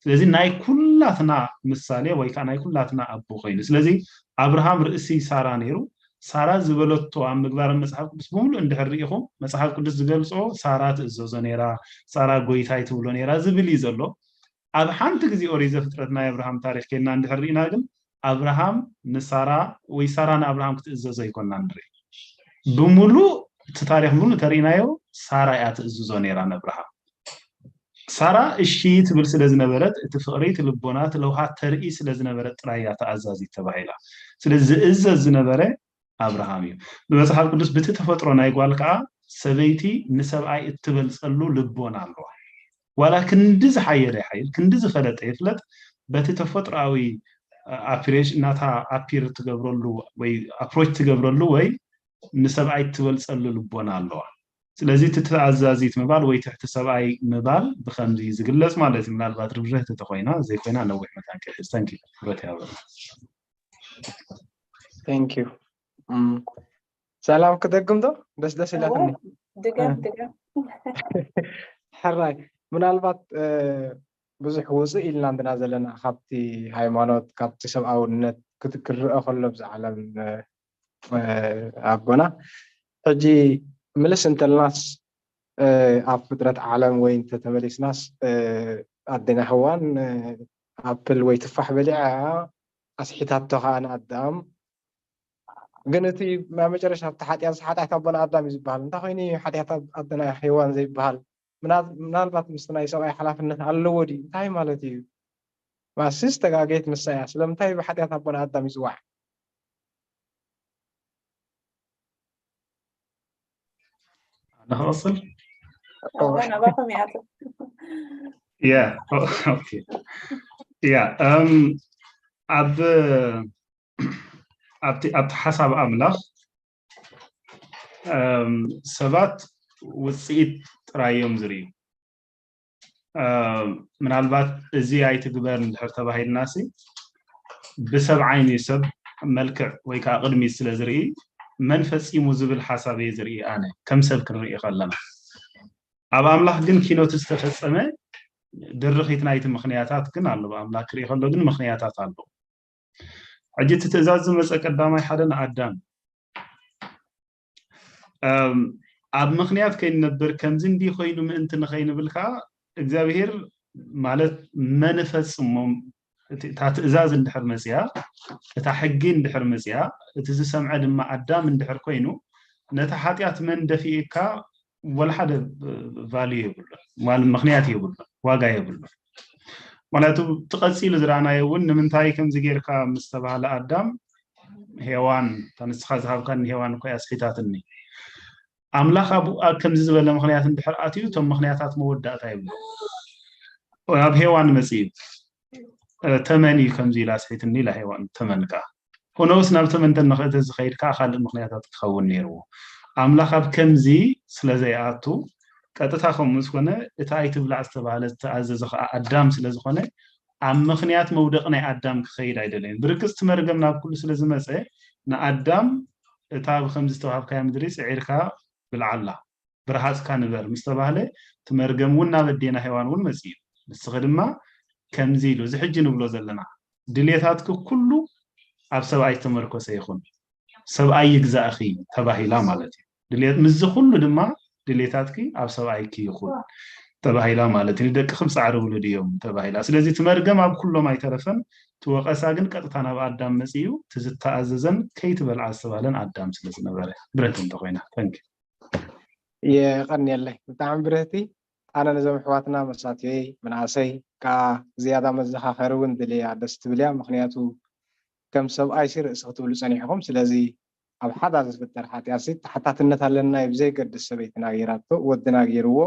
ስለዚ ናይ ኩላትና ምሳሌ ወይ ከዓ ናይ ኩላትና ኣቦ ኮይኑ። ስለዚ ኣብርሃም ርእሲ ሳራ ነይሩ። ሳራ ዝበለቶ ኣብ ምግባር መፅሓፍ ቅዱስ ብምሉእ እንድሕር ርኢኹም መፅሓፍ ቅዱስ ዝገልፆ ሳራ ትእዘዞ ነይራ፣ ሳራ ጎይታይ ትብሎ ነይራ ዝብል እዩ ዘሎ። ኣብ ሓንቲ ግዜ ኦሪት ዘፍጥረት ናይ ኣብርሃም ታሪክ ኬድና እንድሕር ርኢና ግን ኣብርሃም ንሳራ ወይ ሳራ ንኣብርሃም ክትእዘዞ ኣይኮና ንርኢ። ብምሉእ እቲ ታሪክ ምሉእ ተርኢናዮ ሳራ እያ ትእዝዞ ነይራ ንኣብርሃም። ሳራ እሺ ትብል ስለ ዝነበረት እቲ ፍቕሪ እቲ ልቦና እቲ ለውሃት ተርኢ ስለ ዝነበረት ጥራይ እያ ተኣዛዚት ተባሂላ። ስለዚ ዝእዘዝ ዝነበረ ኣብርሃም እዩ። ብመፅሓፍ ቅዱስ ብቲ ተፈጥሮ ናይ ጓል ከዓ ሰበይቲ ንሰብኣይ እትበልፀሉ ልቦና ኣለዋ። ዋላ ክንዲ ዝሓየለ ይሓይል ክንዲ ዝፈለጠ ይፍለጥ በቲ ተፈጥሮኣዊ ኣፒሬሽ እናታ ኣፒር ትገብረሉ ወይ ኣፕሮች ትገብረሉ ወይ ንሰብኣይ ትበልፀሉ ልቦና ኣለዋ። ስለዚ እቲ ተኣዛዚት ምባል ወይ ትሕቲ ሰብኣይ ምባል ብከምዚ ዝግለፅ ማለት እዩ። ምናልባት ርብርህቲ ተኮይና ዘይኮይና ነዊሕ መታን ክሕዝ ተንኪ ክብረት ያበ Thank you። ሰላም ክደግም ዶ? ደስ ደስ ኢላትኒ። ድገም ድገም። ሕራይ ምናልባት ብዙሕ ውፅእ ኢልና እንድና ዘለና ካብቲ ሃይማኖት ካብቲ ሰብኣውነት ክርአ ከሎ ብዚ ዓለም ኣቦና ሕጂ ምልስ እንተልናስ ኣብ ፍጥረት ዓለም ወይ እንተተመሊስናስ ኣዴና ህዋን ኣፕል ወይ ትፋሕ በሊዓ ኣስሒታቶ ከዓ ንኣዳም ግን እቲ ናይ መጨረሻ ኣብቲ ሓጢኣት ሓጢኣት ኣቦና ኣዳም እዩ ዝበሃል እንታይ ኮይኑ ሓጢኣት ኣደና ሄዋን ዘይበሃል ምናልባት ምስ ናይ ሰብኣይ ሓላፍነት ኣለዎ ድዩ እንታይ ማለት እዩ ማስስ ተጋጌት ንሳ እያ ስለምንታይ ብሓጢኣት ኣቦና ኣዳም ይፅዋዕ ንክቕፅል ናባኹም ይኣቱ ያ ኦኬ ያ ኣብ ኣብቲ ኣብቲ ሓሳብ ኣምላኽ እም፣ ሰባት ውፅኢት ጥራይ እዮም ዝርእዩ። እም፣ ምናልባት እዚ ኣይትግበር እንድሕር ተባሂልናሲ ብሰብ ዓይኒ ሰብ መልክዕ ወይ ከዓ ቅድሚት ስለ ዝርኢ መን ፈፂሙ ዝብል ሓሳብ እየ ዝርኢ ኣነ ከም ሰብ ክንርኢ ከለና። ኣብ ኣምላኽ ግን ኪኖት ዝተፈጸመ ድርኺት ናይቲ ምኽንያታት ግን ኣሎ። ኣምላኽ ክርኢ ከሎ ግን ምኽንያታት ኣሎ። ሕጂ እቲ ትእዛዝ ዝመፀ ቀዳማይ ሓደ ንኣዳም እም፣ ኣብ ምኽንያት ከይንነብር ከምዚ እንዲ ኮይኑ ምእንቲ ንኸይንብል ከዓ እግዚኣብሔር ማለት መን ፈጽሞም እቲ- እታ ትእዛዝ እንድሕር መፅያ እታ ሕጊ እንድሕር መፅያ እቲ ዝሰምዐ ድማ ኣዳም እንድሕር ኮይኑ ነታ ሓጢኣት መን ደፊእካ ወላ ሓደ ቫልዩ የብሉ ማለት ምኽንያት የብሉ ዋጋ የብሉ። ምክንያቱ ትቐፂሉ ዝረኣናዮ እውን ንምንታይ ከምዚ ጌርካ ምስ ተባሃለ ኣዳም ሄዋን እታ ንስኻ ዝሃብካኒ ሄዋን እኮ እያ ኣስሒታትኒ ኣምላኽ ኣብኡ ኣብ ከምዚ ዝበለ ምኽንያት እንድሕር ኣትዩ እቶም ምኽንያታት መወዳእታ የብሉ ኣብ ሄዋን መፅዩ ተመን እዩ ከምዚ ኢላ ኣስሒትኒ ኢላ ሄዋን ተመን ከዓ ኮነውስ ናብ ተመንተን ንኽእተ ዝኸይድ ከዓ ካልእ ምኽንያታት ክኸውን ነይርዎ ኣምላኽ ኣብ ከምዚ ስለ ዘይኣቱ ቀጥታ ከምኡ ዝኾነ እቲ ኣይትብላዕ ዝተባሃለ ዝተኣዘዘ ከዓ ኣዳም ስለ ዝኾነ ኣብ ምኽንያት መውደቕ ናይ ኣዳም ክኸይድ ኣይደለየን ብርግፅ እቲ መርገም ናብ ኩሉ ስለ ዝመፀ ንኣዳም እታ ብከምዚ ዝተዋሃብካያ ምድሪ ፅዒርካ ብልዓላ ብረሃፅካ ንበር ምስ ተባህለ እቲ መርገም እውን ናብ ኣዴና ሄዋን እውን መፅኡ እዩ ንስኺ ድማ ከምዚ ኢሉ እዚ ሕጂ ንብሎ ዘለና ድሌታትኪ ኩሉ ኣብ ሰብኣይ ዝተመርኮሰ ይኹን ሰብኣይ ይግዛእኺ ተባሂላ ማለት እዩ ድሌት ምስዚ ኩሉ ድማ ድሌታትኪ ኣብ ሰብኣይኪ ይኹን ተባሂላ ማለት እዩ ንደቅኺ ብፃዕሪ ውሉድ እዮም ተባሂላ ስለዚ እቲ መርገም ኣብ ኩሎም ኣይተረፈን እቲ ወቐሳ ግን ቀጥታ ናብ ኣዳም መፅኡ እቲ ዝተኣዘዘን ከይትበልዓ ዝተባህለን ኣዳም ስለ ዝነበረ ብረቲ እንተኮይና ተንኪ የቐንየለይ ብጣዕሚ ብርህቲ ኣነ ነዞም ኣሕዋትና መሳትየይ መናእሰይ ከዓ ዝያዳ መዘኻኸሪ እውን ድልያ ደስ ትብል እያ ምክንያቱ ከም ሰብኣይ ሲ ርእሲ ክትብሉ ፀኒሕኹም ስለዚ ኣብ ሓዳር ዝፍጠር ሓጢኣት ሲ ተሓታትነት ኣለና እዩ ብዘይገድስ ሰበይትና ገይራቶ ወድና ገይርዎ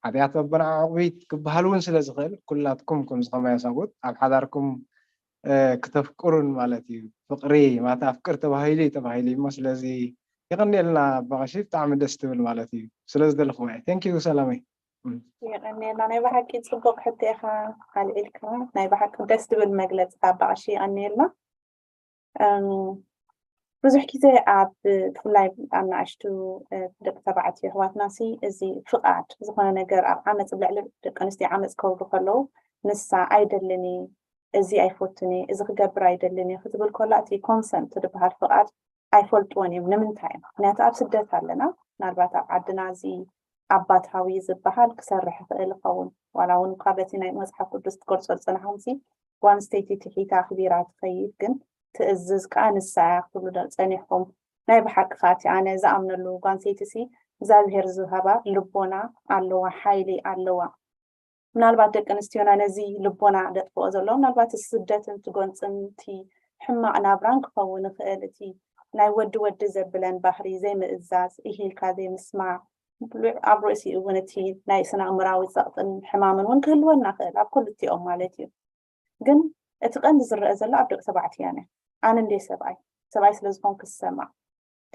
ሓጢኣት ኣቦና ዕቑቢት ክበሃል እውን ስለ ዝኽእል ኩላትኩም ከምዚ ከማይ ሰብኡት ኣብ ሓዳርኩም ክተፍቅሩን ማለት እዩ ፍቅሪ ማለት ኣፍቅር ተባሂሉ እዩ ተባሂሉ እሞ ስለዚ ይቀኒልና ኣባቀሺ ብጣዕሚ ደስ ትብል ማለት እዩ ስለ ዝደለኹ thank you ሰላመይ የቀኒየልና ናይ ብሓቂ ፅቡቅ ሕቶ ኢካ ኣልዒልካ ናይ ብሓቂ ደስ ትብል መግለፂ ኣባቀሺ የቀኒየልና ብዙሕ ግዜ ኣብ ብፍላይ ኣናእሽቱ ደቂ ተባዕትዮ ኣሕዋትና ሲ እዚ ፍቃድ ዝኮነ ነገር ኣብ ዓመፅ ኣብ ልዕሊ ደቂ ኣንስትዮ ዓመፅ ከውርዱ ከለዉ ንሳ ኣይደልን እየ እዚ ኣይፈቱን እየ እዚ ክገብር ኣይደልን እየ ክትብል ከላ እቲ ኮንሰንት ዝበሃል ፍቃድ ኣይፈልጥዎን እዮም ንምንታይ እዮም ምክንያቱ ኣብ ስደት ኣለና ምናልባት ኣብ ዓድና እዚ ኣባታዊ ዝበሃል ክሰርሕ ይኽእል ይኸውን ዋላ እውን እኳ በቲ ናይ መፅሓፍ ቅዱስ ትገልፆ ዝፀናሕኩም ሲ ጓል ኣንስተይቲ ትሒታ ኣኽቢራ ትኸይድ ግን ትእዝዝ ከዓ ንሳ እያ ክትብሉ ዶ ፀኒሕኩም ናይ ብሓቂ ከዓ እቲ ኣነ ዝኣምነሉ ጓል ኣንስተይቲ ሲ እግዚኣብሄር ዝሃባ ልቦና ኣለዋ ሓይሊ ኣለዋ ምናልባት ደቂ ኣንስትዮና ነዚ ልቦና ደጥፍኦ ዘሎ ምናልባት እቲ ስደትን እቲ ጎንፅን እቲ ሕማቕ ናብራን ክኸውን ይኽእል እቲ ናይ ወዲ ወዲ ዘብለን ባህሪ ዘይምእዛዝ ኢሂልካ ዘይምስማዕ ኣብ ርእሲኡ እውን እቲ ናይ ስነ ኣእምራዊ ፀቕጥን ሕማምን እውን ክህልወና ክእል ኣብ ክልቲኦም ማለት እዩ ግን እቲ ቀንዲ ዝረአ ዘሎ ኣብ ደቂ ተባዕትዮ ኣነ ኣነ እንደ ሰብኣይ ሰብኣይ ስለዝኾን ክሰማዕ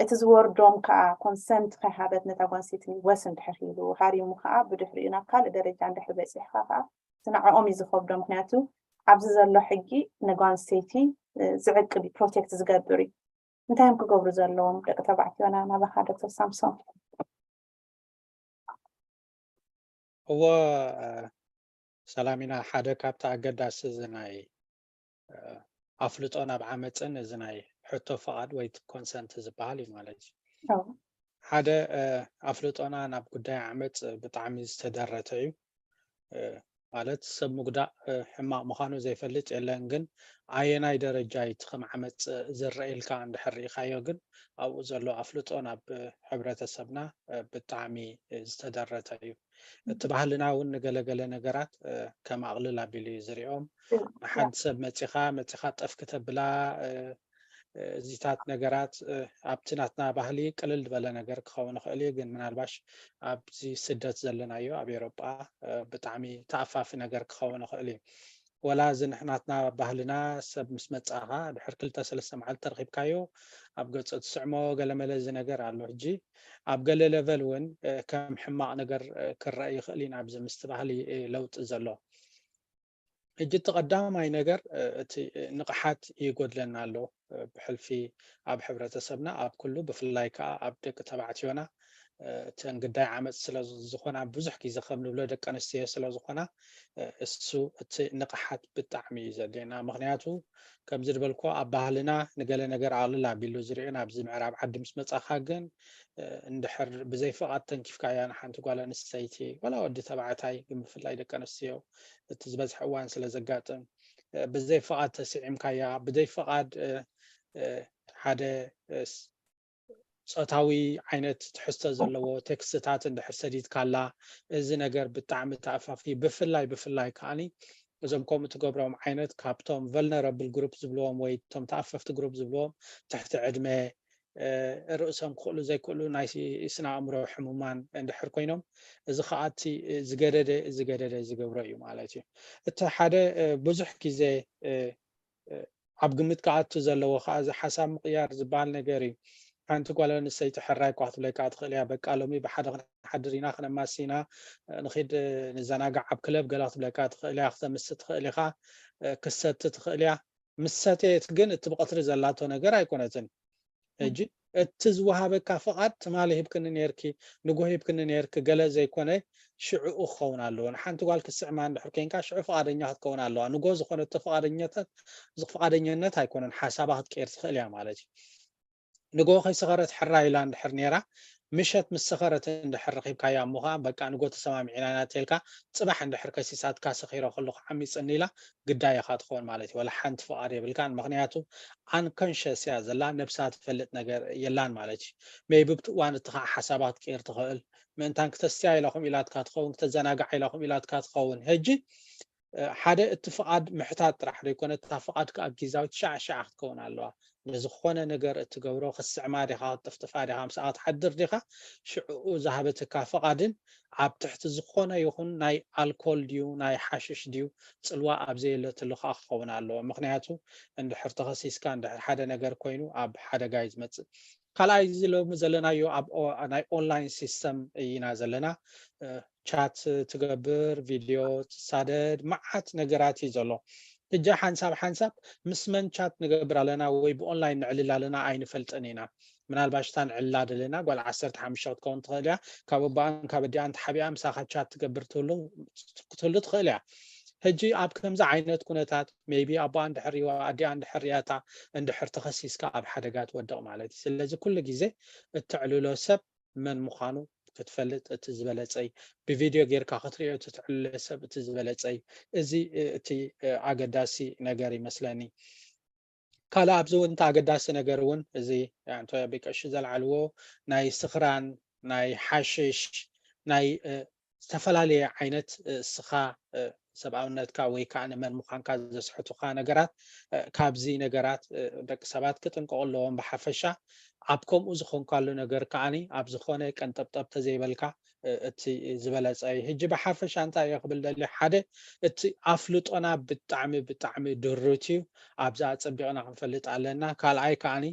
እቲ ዝወርዶም ከዓ ኮንሰንት ከይሃበት ነታ ጓንሴት ወስ እንድሕር ኢሉ ሃሪሙ ከዓ ብድሕሪኡ ናብ ካልእ ደረጃ እንድሕር በፂሕካ ከዓ እቲ ንዕኦም እዩ ዝኸብዶ ምክንያቱ ኣብዚ ዘሎ ሕጊ ንጓንሴቲ ዝዕቅብ እዩ ፕሮቴክት ዝገብር እዩ እንታይ እዮም ክገብሩ ዘለዎም ደቂ ተባዕትዮና ናባካ ዶክተር ሳምሶን እዎ ሰላሚና ሓደ ካብቲ ኣገዳሲ እዚ ናይ ኣፍልጦ ናብ ዓመፅን እዚ ናይ ሕቶ ፍቓድ ወይ ኮንሰንት ዝበሃል እዩ ማለት እዩ ሓደ ኣፍልጦና ናብ ጉዳይ ዓመፅ ብጣዕሚ ዝተደረተ እዩ ማለት ሰብ ምጉዳእ ሕማቕ ምዃኑ ዘይፈልጥ የለን ግን ኣየናይ ደረጃ እዩ እቲ ከም ዓመፅ ዝረአ ኢልካ እንድሕር ርኢኻዮ ግን ኣብኡ ዘሎ ኣፍልጦ ናብ ሕብረተሰብና ብጣዕሚ ዝተደረተ እዩ እቲ ባህልና እውን ንገለገለ ነገራት ከም ኣቕልል ኣቢሉ እዩ ዝሪኦም ንሓንቲ ሰብ መፂኻ መፂኻ ጠፍ ክተብላ እዚታት ነገራት ኣብቲ ናትና ባህሊ ቅልል ዝበለ ነገር ክኸውን ይኽእል እዩ ግን ምናልባሽ ኣብዚ ስደት ዘለናዮ ኣብ ኤሮጳ ብጣዕሚ ተኣፋፊ ነገር ክኸውን ይኽእል እዩ ወላ እዚ ንሕናትና ባህልና ሰብ ምስ መጻኻ ድሕር ክልተ ሰለስተ መዓልቲ ተረኺብካዮ ኣብ ገጹ ትስዕሞ ገለመለ እዚ ነገር ኣሎ። ሕጂ ኣብ ገለ ለቨል እውን ከም ሕማቕ ነገር ክረአ ይኽእል ኢና ኣብዚ ምስቲ ባህሊ ለውጢ ዘሎ። ሕጂ እቲ ቀዳማይ ነገር እቲ ንቕሓት ይጎድለና ኣሎ። ብሕልፊ ኣብ ሕብረተሰብና ኣብ ኩሉ ብፍላይ ከዓ ኣብ ደቂ ተባዕትዮና እተን ግዳይ ዓመፅ ስለ ዝኾና ብዙሕ ግዜ ከም ንብሎ ደቂ ኣንስትዮ ስለ ዝኾና እሱ እቲ ንቕሓት ብጣዕሚ እዩ ዘድልየና። ምክንያቱ ከምዚ ዝበልኮ ኣብ ባህልና ንገለ ነገር ኣቕልል ኣቢሉ ዝርእዮን ኣብዚ ምዕራብ ዓዲ ምስ መፃኻ ግን እንድሕር ብዘይ ፍቓድ ተንኪፍካያ ንሓንቲ ጓል ኣንስተይቲ ዋላ ወዲ ተባዕታይ ግን ብፍላይ ደቂ ኣንስትዮ እቲ ዝበዝሐ እዋን ስለ ዘጋጥም ብዘይ ፍቓድ ተስዒምካያ ብዘይ ፍቓድ ሓደ ጾታዊ ዓይነት ትሕዝቶ ዘለዎ ቴክስትታት እንድሕር ሰዲድካላ እዚ ነገር ብጣዕሚ ተኣፋፊ ብፍላይ ብፍላይ ከዓኒ እዞም ከምኡ ትገብሮም ዓይነት ካብቶም vulnerable group ዝብልዎም ወይ እቶም ተኣፈፍቲ group ዝብልዎም ትሕቲ ዕድመ ርእሶም ክኽእሉ ዘይክእሉ ናይ ስነ ኣእምሮ ሕሙማን እንድሕር ኮይኖም እዚ ከዓ እቲ ዝገደደ ዝገደደ ዝገብሮ እዩ ማለት እዩ። እቲ ሓደ ብዙሕ ግዜ ኣብ ግምት ክኣቱ ዘለዎ ከዓ እዚ ሓሳብ ምቕያር ዝበሃል ነገር እዩ። ሓንቲ ጓል ኣንስተይቲ ሕራይ እኳ ክትብለካ ትኽእል እያ። በቃ ሎሚ ብሓደ ክንሓድር ኢና ክነማሲ ኢና ንኺድ ንዘናጋዕ ኣብ ክለብ ገላ ክትብለካ ትኽእል እያ። ክተምስ ትኽእል ኢኻ፣ ክሰቲ ትኽእል እያ። ምስ ሰተየት ግን እቲ ብቐትሪ ዘላቶ ነገር ኣይኮነትን። ሕጂ እቲ ዝወሃበካ ፍቓድ ትማሊ ሂብክኒ ነርኪ ንጎ ሂብክኒ ነርኪ ገለ ዘይኮነ ሽዕኡ ክኸውን ኣለዎ። ንሓንቲ ጓል ክትስዕማ እንድሕር ኮንካ ሽዑ ፍቓደኛ ክትከውን ኣለዋ። ንጎ ዝኾነቶ ፍቓደኛታት ፍቓደኛነት ኣይኮነን ሓሳባ ክትቀይር ትኽእል እያ ማለት እዩ። ንጎ ከይሰኸረት ሕራ ኢላ እንድሕር ነይራ ምሸት ምስ ሰኸረት እንድሕር ረኺብካያ እሞ ከዓ በቃ ንጎ ተሰማሚዕና ኢና ተልካ ጽባሕ እንድሕር ከሲሳትካ ሰኺረ ከለኹ ዓሚፅኒ ኢላ ግዳይ ኢኻ ትኸውን ማለት እዩ። ወላ ሓንቲ ፍቓድ የብልካን ምክንያቱ unconscious እያ ዘላ ነብሳ ትፈልጥ ነገር የላን ማለት እዩ። maybe ብቲ እዋን እቲ ከዓ ሓሳባት ክትቅይር ትኽእል ምእንታን ክተስትያ ኢላኹም ኢላትካ ትኸውን ክተዘናጋዕ ኢላኹም ኢላትካ ትኸውን ሕጂ ሓደ እቲ ፍቓድ ምሕታት ጥራሕ ዘይኮነ እታ ፍቓድ ከዓ ግዛዊት ሻዕ ሻዕ ክትከውን ኣለዋ። ንዝኾነ ነገር እትገብሮ ክትስዕማ ዲኻ ክትጥፍጥፋ ዲኻ ምስኣ ክትሓድር ዲኻ ሽዕኡ ዝሃበትካ ፍቓድን ኣብ ትሕቲ ዝኾነ ይኹን ናይ ኣልኮል ድዩ ናይ ሓሽሽ ድዩ ጽልዋ ኣብ ዘየለትሉ ከዓ ክኸውን ኣለዎ። ምክንያቱ እንድሕር ተኸሲስካ እንድሕር ሓደ ነገር ኮይኑ ኣብ ሓደጋ እዩ ዝመጽእ። ካልኣይ እዚ ሎሚ ዘለናዮ ኣብ ናይ ኦንላይን ሲስተም ኢና ዘለና። ቻት ትገብር፣ ቪድዮ ትሳደድ፣ መዓት ነገራት እዩ ዘሎ። ሕጂ ሓንሳብ ሓንሳብ ምስ መን ቻት ንገብር ኣለና ወይ ብኦንላይን ንዕልል ኣለና ኣይንፈልጥን ኢና። ምናልባሽ እታ ንዕልላ ዘለና ጓል ዓሰርተ ሓሙሽተ ክትከውን ትኽእል እያ። ካብ ኣቦኣን ካብ ኣዲኣን ተሓቢኣ ምሳኻ ቻት ትገብር ክትህሉ ትኽእል እያ። ሕጂ ኣብ ከምዚ ዓይነት ኩነታት maybe ኣቦኣ እንድሕር ሪዋ ኣዲኣ እንድሕር ሪያታ እንድሕር ተኸሲስካ ኣብ ሓደጋ ትወድቕ ማለት እዩ። ስለዚ ኩሉ ግዜ እተዕልሎ ሰብ መን ምዃኑ ክትፈልጥ እቲ ዝበለጸ እዩ። ብቪድዮ ጌርካ ክትሪኦ እቲ ትዕልሎ ሰብ እቲ ዝበለጸ እዩ። እዚ እቲ ኣገዳሲ ነገር ይመስለኒ። ካልእ ኣብዚ እውን እቲ ኣገዳሲ ነገር እውን እዚ ኣንቶያ ቢቀሺ ዘልዓልዎ ናይ ስኽራን ናይ ሓሽሽ ናይ ዝተፈላለየ ዓይነት እስኻ ሰብኣውነትካ ወይ ከዓ ንመን ምዃንካ ዘስሕቱኻ ነገራት ካብዚ ነገራት ደቂ ሰባት ክጥንቀቑ ኣለዎም። ብሓፈሻ ኣብ ከምኡ ዝኾንካሉ ነገር ከዓኒ ኣብ ዝኾነ ቀንጠብጠብ ተዘይበልካ እቲ ዝበለፀ እዩ። ሕጂ ብሓፈሻ እንታይ እየ ክብል ደሊ ሓደ እቲ ኣፍልጦና ብጣዕሚ ብጣዕሚ ድሩት እዩ። ኣብዛ ኣፀቢቕና ክንፈልጥ ኣለና። ካልኣይ ከዓኒ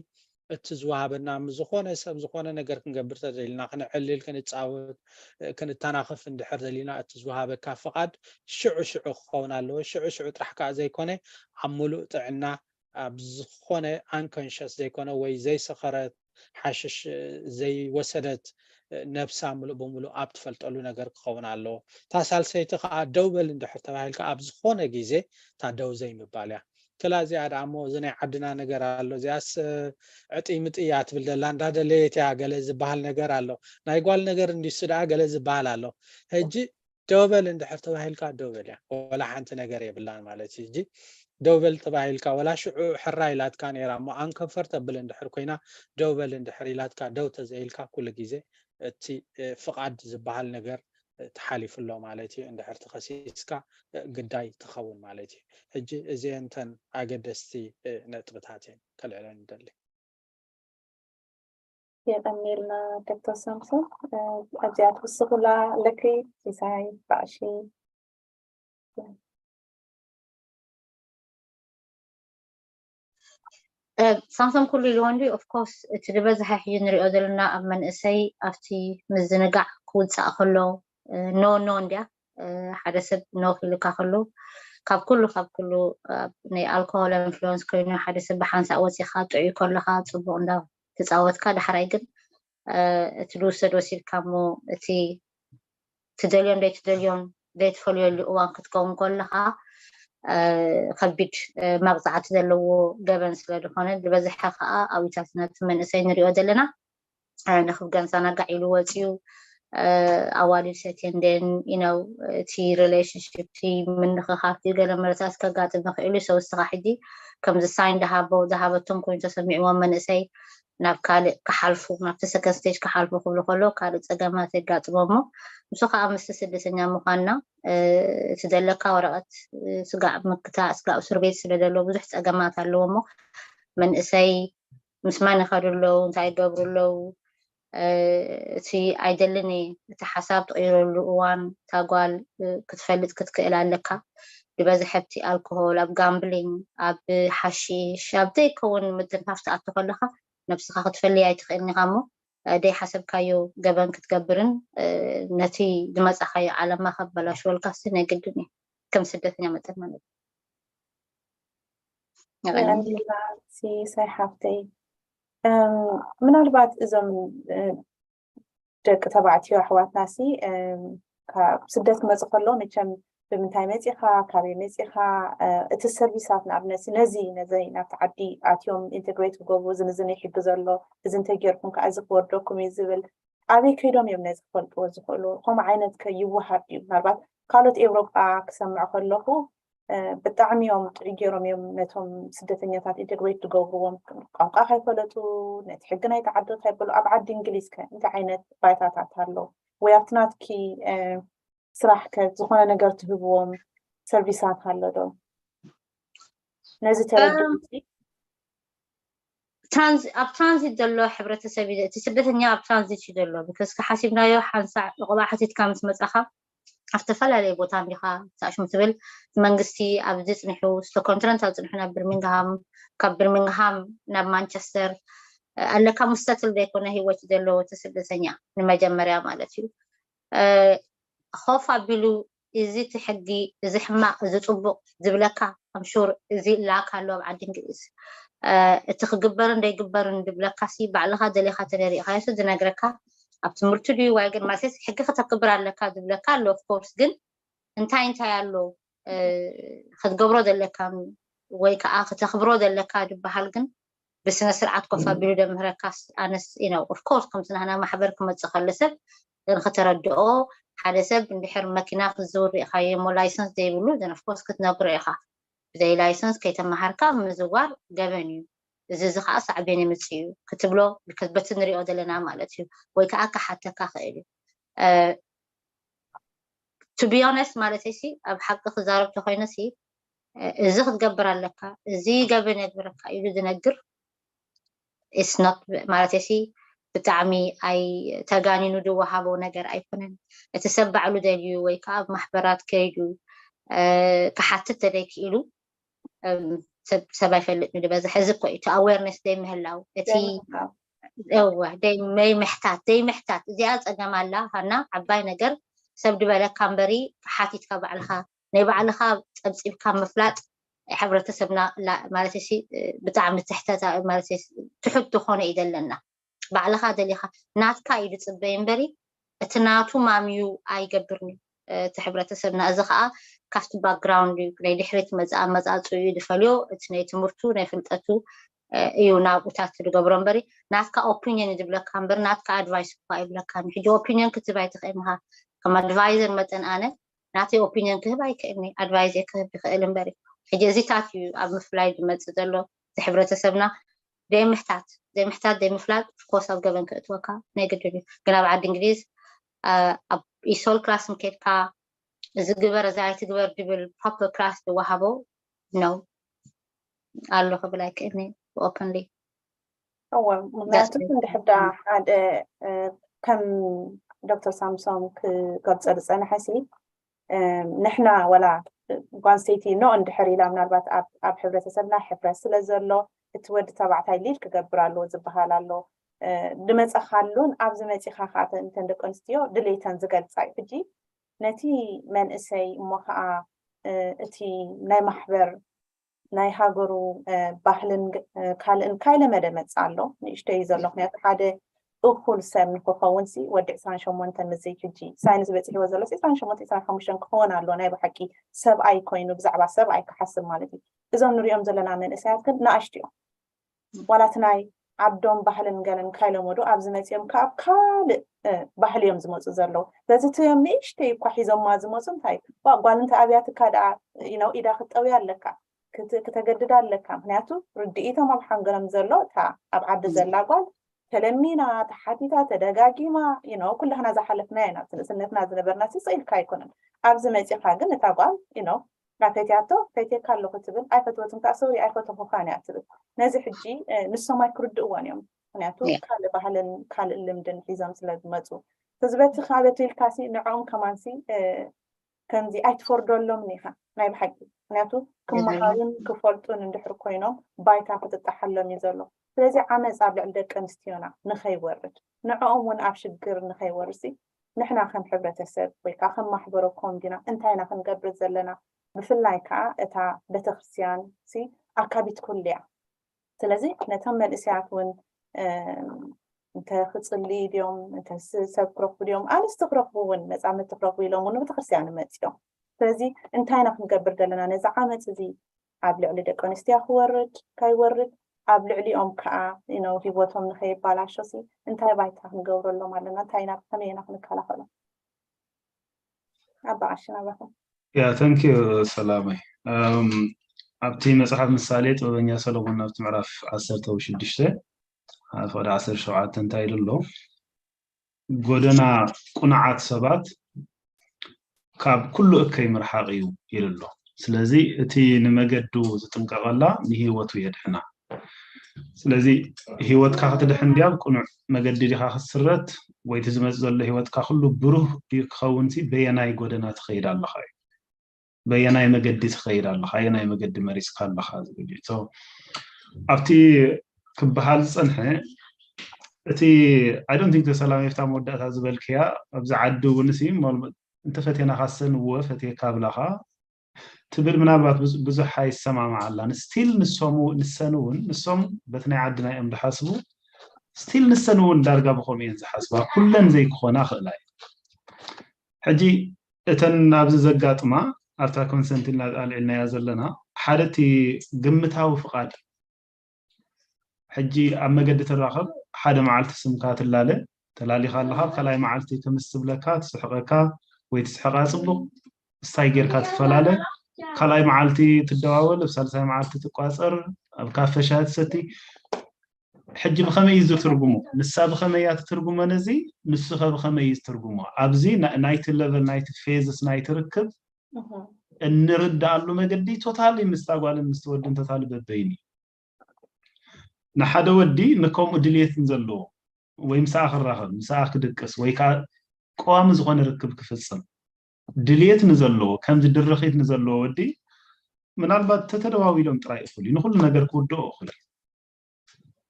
እቲ ዝወሃበና ምስ ዝኾነ ሰብ ዝኾነ ነገር ክንገብር ተደሊና ክንዕልል ክንፃወት ክንተናኸፍ እንድሕር ደሊና እቲ ዝወሃበካ ፍቓድ ሽዑ ሽዑ ክኸውን ኣለዎ። ሽዑ ሽዑ ጥራሕ ከዓ ዘይኮነ ኣብ ሙሉእ ጥዕና ኣብ ዝኾነ unconscious ዘይኮነ ወይ ዘይሰኸረት ሓሽሽ ዘይወሰደት ነብሳ ሙሉእ ብሙሉእ ኣብ ትፈልጠሉ ነገር ክኸውን ኣለዎ። እታ ሳልሰይቲ ከዓ ደው በል እንድሕር ተባሂልካ ኣብ ዝኾነ ግዜ እታ ደው ዘይምባል እያ። ክላ እዚኣ ደኣ እሞ እዚ ናይ ዓድና ነገር ኣሎ እዚኣስ ዕጥይ ምጥይ እያ ትብል ዘላ እንዳደለየት እያ ገለ ዝበሃል ነገር ኣሎ። ናይ ጓል ነገር እንዲሱ ደኣ ገለ ዝበሃል ኣሎ። ሕጂ ደው በል እንድሕር ተባሂልካ ደው በል እያ። ወላ ሓንቲ ነገር የብላን ማለት እዩ። ሕጂ ደው በል ተባሂልካ ወላ ሽዑ ሕራ ኢላትካ ነይራ እሞ uncomfortable እንድሕር ኮይና ደው በል እንድሕር ኢላትካ ደው ተዘይልካ ኩሉ ግዜ እቲ ፍቓድ ዝበሃል ነገር ተሓሊፉ ኣሎ ማለት እዩ። እንድሕር ተኸሲስካ ግዳይ ትኸውን ማለት እዩ። ሕጂ እዚአን እተን ኣገደስቲ ነጥብታት እየን ከልዕለን ይደሊ። የቐኒልና ዶክተር ሳምሶን። ኣብዚኣ ትውስኹላ ኣለኪ ሲሳይ ባዕሺ? ሳምሶም ኩሉ ኢልዎ እንዲ ኦፍኮርስ እቲ ዝበዝሐ ሕጂ ንሪኦ ዘለና ኣብ መንእሰይ ኣብቲ ምዝንጋዕ ክውፃእ ከሎ ኖ ኖ እንዲያ ሓደ ሰብ ኖ ክልካ ከሎ ካብ ኩሉ ካብ ኩሉ ናይ ኣልኮሆል ኢንፍሉወንስ ኮይኑ ሓደ ሰብ ብሓንሳእ ወፂኻ ጥዑይ ከለካ ፅቡቅ እንዳ ተፃወትካ ዳሕራይ ግን እቲ ዝውሰድ ወሲድካ እሞ እቲ ትደልዮን ዘይትደልዮን ዘይትፈልየሉ እዋን ክትከውን ከለካ ከቢድ መቕፃዕቲ ዘለዎ ገበን ስለ ዝኾነ ዝበዝሐ ከዓ ኣብታትና እቲ መንእሰይ ንሪኦ ዘለና ንክብ ገንሳ ነጋዕ ኢሉ ወፂኡ ኣዋልድ ሰትየን ደን ኢነው እቲ ሪሌሽንሽፕ እቲ ምንክኻር ገለ መረታት ከጋጥም ይኽእል እዩ ሰው ስኻ ሕጂ ከምዚ ሳይን ዝሃበ ዝሃበቶም ኮይኑ ተሰሚዕዎም መንእሰይ ናብ ካልእ ክሓልፉ ናብቲ ሰከንድ ስቴጅ ክሓልፉ ክብሉ ከሎ ካልእ ፀገማት የጋጥሞ እሞ ንሱ ከዓ ምስቲ ስደተኛ ምኳንና እቲ ዘለካ ወረቀት ስጋዕ ምክታእ ስጋዕ እስር ቤት ስለ ዘሎ ብዙሕ ፀገማት ኣለዎ እሞ መንእሰይ ምስ መን ይኸዱ ኣለዉ እንታይ ይገብሩ ኣለዉ እቲ ኣይደልን እየ እቲ ሓሳብ ትቕይረሉ እዋን እታ ጓል ክትፈልጥ ክትክእል ኣለካ ዝበዝሐ ኣብቲ ኣልኮሆል ኣብ ጋምብሊንግ ኣብ ሓሺሽ ኣብ ዘይከውን ምትንፋፍ ትኣቱ ከለካ ነብስኻ ክትፈልይ ኣይትኽእልን ኢኻ እሞ ደይሓሰብካዮ ገበን ክትገብርን ነቲ ዝመፃኻዮ ዓለማ ከበላሽወልካ ሲ ናይ ግድን እዩ ከም ስደተኛ መጠን ማለት ሲሳይ ሓፍተይ ምናልባት እዞም ደቂ ተባዕትዮ ኣሕዋትና ሲ ካብ ስደት ክመፁ ከሎ መቸም ብምንታይ መፂኻ ካበይ መፂኻ እቲ ሰርቪሳት ንኣብነት ነዚ ነዚ ናብቲ ዓዲ ኣትዮም ኢንተግሬት ክገብሩ እዚ ንዚ ይሕግዞ ኣሎ እዚ እንተጌርኩም ከዓ እዚ ክወርደኩም እዩ ዝብል ኣበይ ከይዶም እዮም ነዚ ክፈልጥዎ ዝኽእሉ ከምኡ ዓይነት ከ ይወሃብ ድዩ ምናልባት ካልኦት ኤውሮጳ ክሰምዕ ከለኹ ብጣዕሚ እዮም ጥዑይ ገይሮም እዮም ነቶም ስደተኛታት ኢንተግሬት ዝገብርዎም ቋንቋ ከይፈለጡ ነቲ ሕጊ ናይቲ ዓዲ ከይበሉ ኣብ ዓዲ እንግሊዝ ከ እንታይ ዓይነት ባይታታት ኣሎ ወይ ኣብቲ ናትኪ ስራሕ ከ ዝኾነ ነገር ትህብዎም ሰርቪሳት ኣሎ ዶ ነዚ ተረዲእቲ ኣብ ትራንዚት ዘሎ ሕብረተሰብ እዩ እቲ ስደተኛ ኣብ ትራንዚት እዩ ዘሎ ብከስ ከሓሲብናዮ ሓንሳዕ ዕቑባ ሓቲትካ ምስ መፃኻ ኣብ ዝተፈላለየ ቦታ እንዲኻ ሳሽሙ ትብል መንግስቲ ኣብዚ ፅንሑ ስቶኮንትረንት ኣብ ፅንሑ ናብ ብርሚንግሃም ካብ ብርሚንግሃም ናብ ማንቸስተር ኣለካ ሙስተትል ዘይኮነ ህይወት ዘለዎ እቲ ስደተኛ ንመጀመርያ ማለት እዩ ኮፍ ኣቢሉ እዚ እቲ ሕጊ እዚ ሕማቅ እዚ ፅቡቅ ዝብለካ ኣምሹር እዚ ላክ ኣሎ ኣብ ዓዲ እንግሊዝ እቲ ክግበርን ዘይግበርን ዝብለካ ሲ ባዕልካ ደሊካ ተደሪእካዮ ዝነግረካ ኣብ ትምህርቲ ድዩ ወይ ግን ማለት ሕጊ ክተክብር ኣለካ ዝብለካ ኣሎ ኦፍኮርስ ግን እንታይ እንታይ ኣሎ ክትገብሮ ዘለካ ወይ ከዓ ክተክብሮ ዘለካ ዝበሃል ግን ብስነ ስርዓት ኮፍ ኣቢሉ ደምህረካስ ኣነስ you know of course ከምቲ ናህና ማሕበር ክመፅእ ከሎ ሰብ ግን ከተረድኦ ሓደ ሰብ እንድሕር መኪና ክዝውር ሪኢኻዮ እሞ ላይሰንስ ዘይብሉ then of course ክትነግሮ ኢኻ ብዘይ ላይሰንስ ከይተመሃርካ ምዝዋር ገበን እዩ እዚ እዚ ከዓ ሳዕቤን የምፅእ እዩ ክትብሎ because በቲ ንሪኦ ዘለና ማለት እዩ ወይ ከዓ ክሓተካ ክእል እዩ to be honest ማለት ሲ ኣብ ሓቂ ክዛረብ ተኮይነ ሲ እዚ ክትገብር ኣለካ እዚ ገበን የግብረካ ኢሉ ዝነግር it's not ማለት ሲ ብጣዕሚ ኣይ ተጋኒኑ ዝወሃቦ ነገር ኣይኮነን እቲ ሰብ ባዕሉ ደልዩ ወይ ከዓ ኣብ ማሕበራት ከይዱ ክሓትት ተደይክኢሉ ሰብ ኣይፈልጥ ንድበዝሕ እዚ እኮ እዩ እቲ awareness ዘይምህላው እቲ እወ ደይ ምሕታት ደይ ምሕታት እዚኣ ፀገም ኣላ ሃና ዓባይ ነገር ሰብ ድበለካ እምበሪ ሓቲትካ ባዕልካ ናይ ባዕልካ ፀብፂብካ ምፍላጥ ሕብረተሰብና ማለት ሲ ብጣዕሚ ትሕተታ ማለት ትሑት ዝኾነ እዩ ዘለና ባዕልኻ ደሊኻ ናትካ እዩ ዝፅበይ እምበሪ እቲ ናቱ ማምዩ ኣይገብርን እዩ እቲ ሕብረተሰብና እዚ ከዓ ካብቲ ባክግራውንድ እዩ ናይ ድሕሪት መፅኣ መፃፅኡ እዩ ዝፈልዮ እቲ ናይ ትምህርቱ ናይ ፍልጠቱ እዩ ናብኡታት ዝገብሮ እምበሪ ናትካ ኦፒኒየን ዝብለካ እምበር ናትካ ኣድቫይስ እኳ ይብለካ ሕጂ ኦፒኒየን ክትህብ ኣይትኽእል ኢኻ ከም ኣድቫይዘር መጠን ኣነ ናተይ ኦፒኒየን ክህብ ኣይክእልኒ ኣድቫይዝ ክህብ ይኽእል እምበሪ ሕጂ እዚታት እዩ ኣብ ምፍላይ ዝመፅእ ዘሎ ሕብረተሰብና ዘይምሕታት ዘይምሕታት ዘይምፍላጥ ኦፍኮርስ ኣብ ገበን ከእትወካ ናይ ግድን እዩ ግን ኣብ ዓዲ እንግሊዝ ኣብ ኢሶል ክላስ ምኬድካ እዚ ግበር እዚ ኣይትግበር ድብል ፕሮፐር ክላስ ዝወሃቦ ነው ኣሎ ክብል ኣይክእልኒ ኦፕንሊ እወ ምክንያቱ እንድሕር ዳ ሓደ ከም ዶክተር ሳምሶም ክገልፀ ዝፀንሐ ሲ ንሕና ወላ ጓንስተይቲ ኖ እንድሕር ኢላ ምናልባት ኣብ ሕብረተሰብና ሕፍረት ስለ ዘሎ እቲ ወዲ ተባዕታይ ሊድ ክገብር ኣለዎ ዝበሃል ኣሎ። ዝመፀኻሉን ኣብዚ መፂኻ ከዓ እተን ደቂ ኣንስትዮ ድሌተን ዝገልፃ እዩ። ሕጂ ነቲ መንእሰይ እሞ ከዓ እቲ ናይ ማሕበር ናይ ሃገሩ ባህልን ካልእን ካይለመደ መፅእ ኣሎ። ንእሽተይ እዩ ዘሎ። ምክንያቱ ሓደ እኩል ሰብ ንክኸውን ሲ ወዲ ዕስራን ሸሞንተን ምስዚ ሕጂ ሳይንስ በፂሕዎ ዘሎ ሲ ዕስራን ሸሞንተ ዕስራን ሓሙሽተን ክኸውን ኣሎ። ናይ ብሓቂ ሰብኣይ ኮይኑ ብዛዕባ ሰብኣይ ክሓስብ ማለት እዩ። እዞም ንሪኦም ዘለና መንእሰያት ግን ንኣሽቱ እዮም። ዋላ እቲ ናይ ዓዶም ባህልን ገለን ካይለመዱ ኣብዚ መፂኦም ካብ ካልእ ባህሊ እዮም ዝመፁ ዘለዉ። ስለዚ እቲ ንእሽተይ እኳ ሒዞማ ዝመፁ እንታይ ጓል እንተ ኣብያትካ ደኣ ኢዳ ክጠውያ ኣለካ፣ ክተገድዳ ኣለካ። ምክንያቱ ርድኢቶም ኣብ ሓንገሮም ዘሎ እታ ኣብ ዓዲ ዘላ ጓል ተለሚና፣ ተሓቲታ፣ ተደጋጊማ፣ ኩላህና ዝሓለፍናዮ ኢና። ኣብቲ ንእስነትና ዝነበርና ስቕ ኢልካ ኣይኮነን። ኣብዚ መፂኻ ግን እታ ጓል ፈትያቶ ፈትየካ ኣለኹ ትብል፣ ኣይፈትወትን ከዓ ሶሪ ኣይፈተኹኻን እያ ትብል። ነዚ ሕጂ ንሶም ኣይክርድእዎን እዮም። ምክንያቱ ካልእ ባህልን ካልእ ልምድን ሒዞም ስለ ዝመፁ። ስለዚ በቲ ካበቲ ኢልካሲ ንዕኦም ከማንሲ ከምዚ ኣይትፈርደሎምን ኢኻ ናይ ብሓቂ። ምክንያቱ ክመሃሩን ክፈልጡን እንድሕር ኮይኖም ባይታ ክጥጣሓሎም እዩ ዘሎ። ስለዚ ዓመፅ ኣብ ልዕሊ ደቂ ኣንስትዮና ንኸይወርድ፣ ንዕኦም እውን ኣብ ሽግር ንኸይወርድሲ ንሕና ከም ሕብረተሰብ ወይ ከዓ ከም ማሕበረኮም ዲና እንታይ ኢና ክንገብር ዘለና? ብፍላይ ከዓ እታ ቤተክርስትያን ሲ ኣካቢት ኩሉ እያ። ስለዚ ነቶም መንእሰያት እውን እንተ ክፅልዩ ድዮም እንተ ሰብ ክረኽቡ ድዮም ኣንስቲ ክረኽቡ እውን መፃምድቲ ክረኽቡ ኢሎም እውን ቤተክርስትያን መፂኦም። ስለዚ እንታይ ኢና ክንገብር ዘለና ነዚ ዓመፅ እዚ ኣብ ልዕሊ ደቂ ኣንስትዮ ክወርድ ከይወርድ ኣብ ልዕሊኦም ከዓ ነው ህይወቶም ንኸይባላሾ ሲ እንታይ ባይታ ክንገብረሎም ኣለና? እንታይ ኢና ከመይ ኢና ክንከላኸሎም? ኣባ ቀሺ ናባኹም። ያ thank you ሰላመይ። ኣብቲ መፅሓፍ ምሳሌ ጥበበኛ ሰሎሞን ኣብቲ ምዕራፍ ዓሰርተ ሽዱሽተ ፍቕዲ ዓሰርተ ሸውዓተ እንታይ ኢሉ ኣሎ? ጎደና ቁኑዓት ሰባት ካብ ኩሉ እከይ ምርሓቕ እዩ ኢሉ ኣሎ። ስለዚ እቲ ንመገዱ ዝጥንቀቐላ ንህይወቱ የድሕና። ስለዚ ህይወትካ ክትድሕን ድያ ብቁኑዕ መገዲ ዲኻ ክትስረት ወይ እቲ ዝመፅእ ዘሎ ህይወትካ ኩሉ ብሩህ ድዩ ክኸውን ሲ በየናይ ጎደና ትኸይድ ኣለኻ እዩ። በየናይ መገዲ ትኸይድ ኣለኻ፣ ኣየናይ መገዲ መሪፅካ ኣለኻ ዝብል እዩ። ኣብቲ ክበሃል ዝፀንሐ እቲ I don't think ተሰላም የፍታ መወዳእታ ዝበልክያ ኣብዚ ዓዲ እውን ሲ እንተፈቴና ካሰንዎ ፈቴካ ብላኻ ትብል ምናልባት ብዙሕ ኣይሰማማዓላን። ስቲል ንሶም ንሰን እውን ንሶም በቲ ናይ ዓድና እዮም ዝሓስቡ። ስቲል ንሰን እውን ዳርጋ ብኸምኡ እየን ዝሓስባ። ኩለን ዘይክኾና ክእላ እዩ። ሕጂ እተን ኣብዚ ዘጋጥማ ኣብታ ኮንሰንት ኢልና ኣልዒልናያ ዘለና ሓደ እቲ ግምታዊ ፍቓድ ሕጂ ኣብ መገዲ ትራኸብ ሓደ መዓልቲ ስምካ ትላለ ተላሊኻ ኣለኻ ካልኣይ መዓልቲ ክምስ ትብለካ ትስሕቐካ ወይ ትስሕቓ ፅቡቕ ስታይ ጌርካ ትፈላለ ካልኣይ መዓልቲ ትደዋወል ኣብ ሳልሳይ መዓልቲ ትቋፀር ኣብ ካፈ ሻሂ ትሰቲ ሕጂ ብኸመይ እዩ ዝትርጉሞ ንሳ ብኸመይ እያ ትትርጉሞ ነዚ ንሱኸ ብኸመይ እዩ ዝትርጉሞ ኣብዚ ናይቲ ለቨል ናይቲ ፌዝስ ናይቲ ርክብ እንርዳኣሉ መገዲ ቶታሊ ምስታ ጓልን ምስቲ ወድን ቶታሊ በበይኑ እዩ ንሓደ ወዲ ንከምኡ ድልየት ንዘለዎ ወይ ምሳኣ ክራኸብ ምሳኣ ክድቅስ ወይ ከዓ ቀዋሚ ዝኾነ ርክብ ክፍፅም ድልየት ንዘለዎ ከምዚ ድርኺት ንዘለዎ ወዲ ምናልባት ተተደዋዊሎም ጥራይ እኹል እዩ ንኩሉ ነገር ክውድኦ እኹል እዩ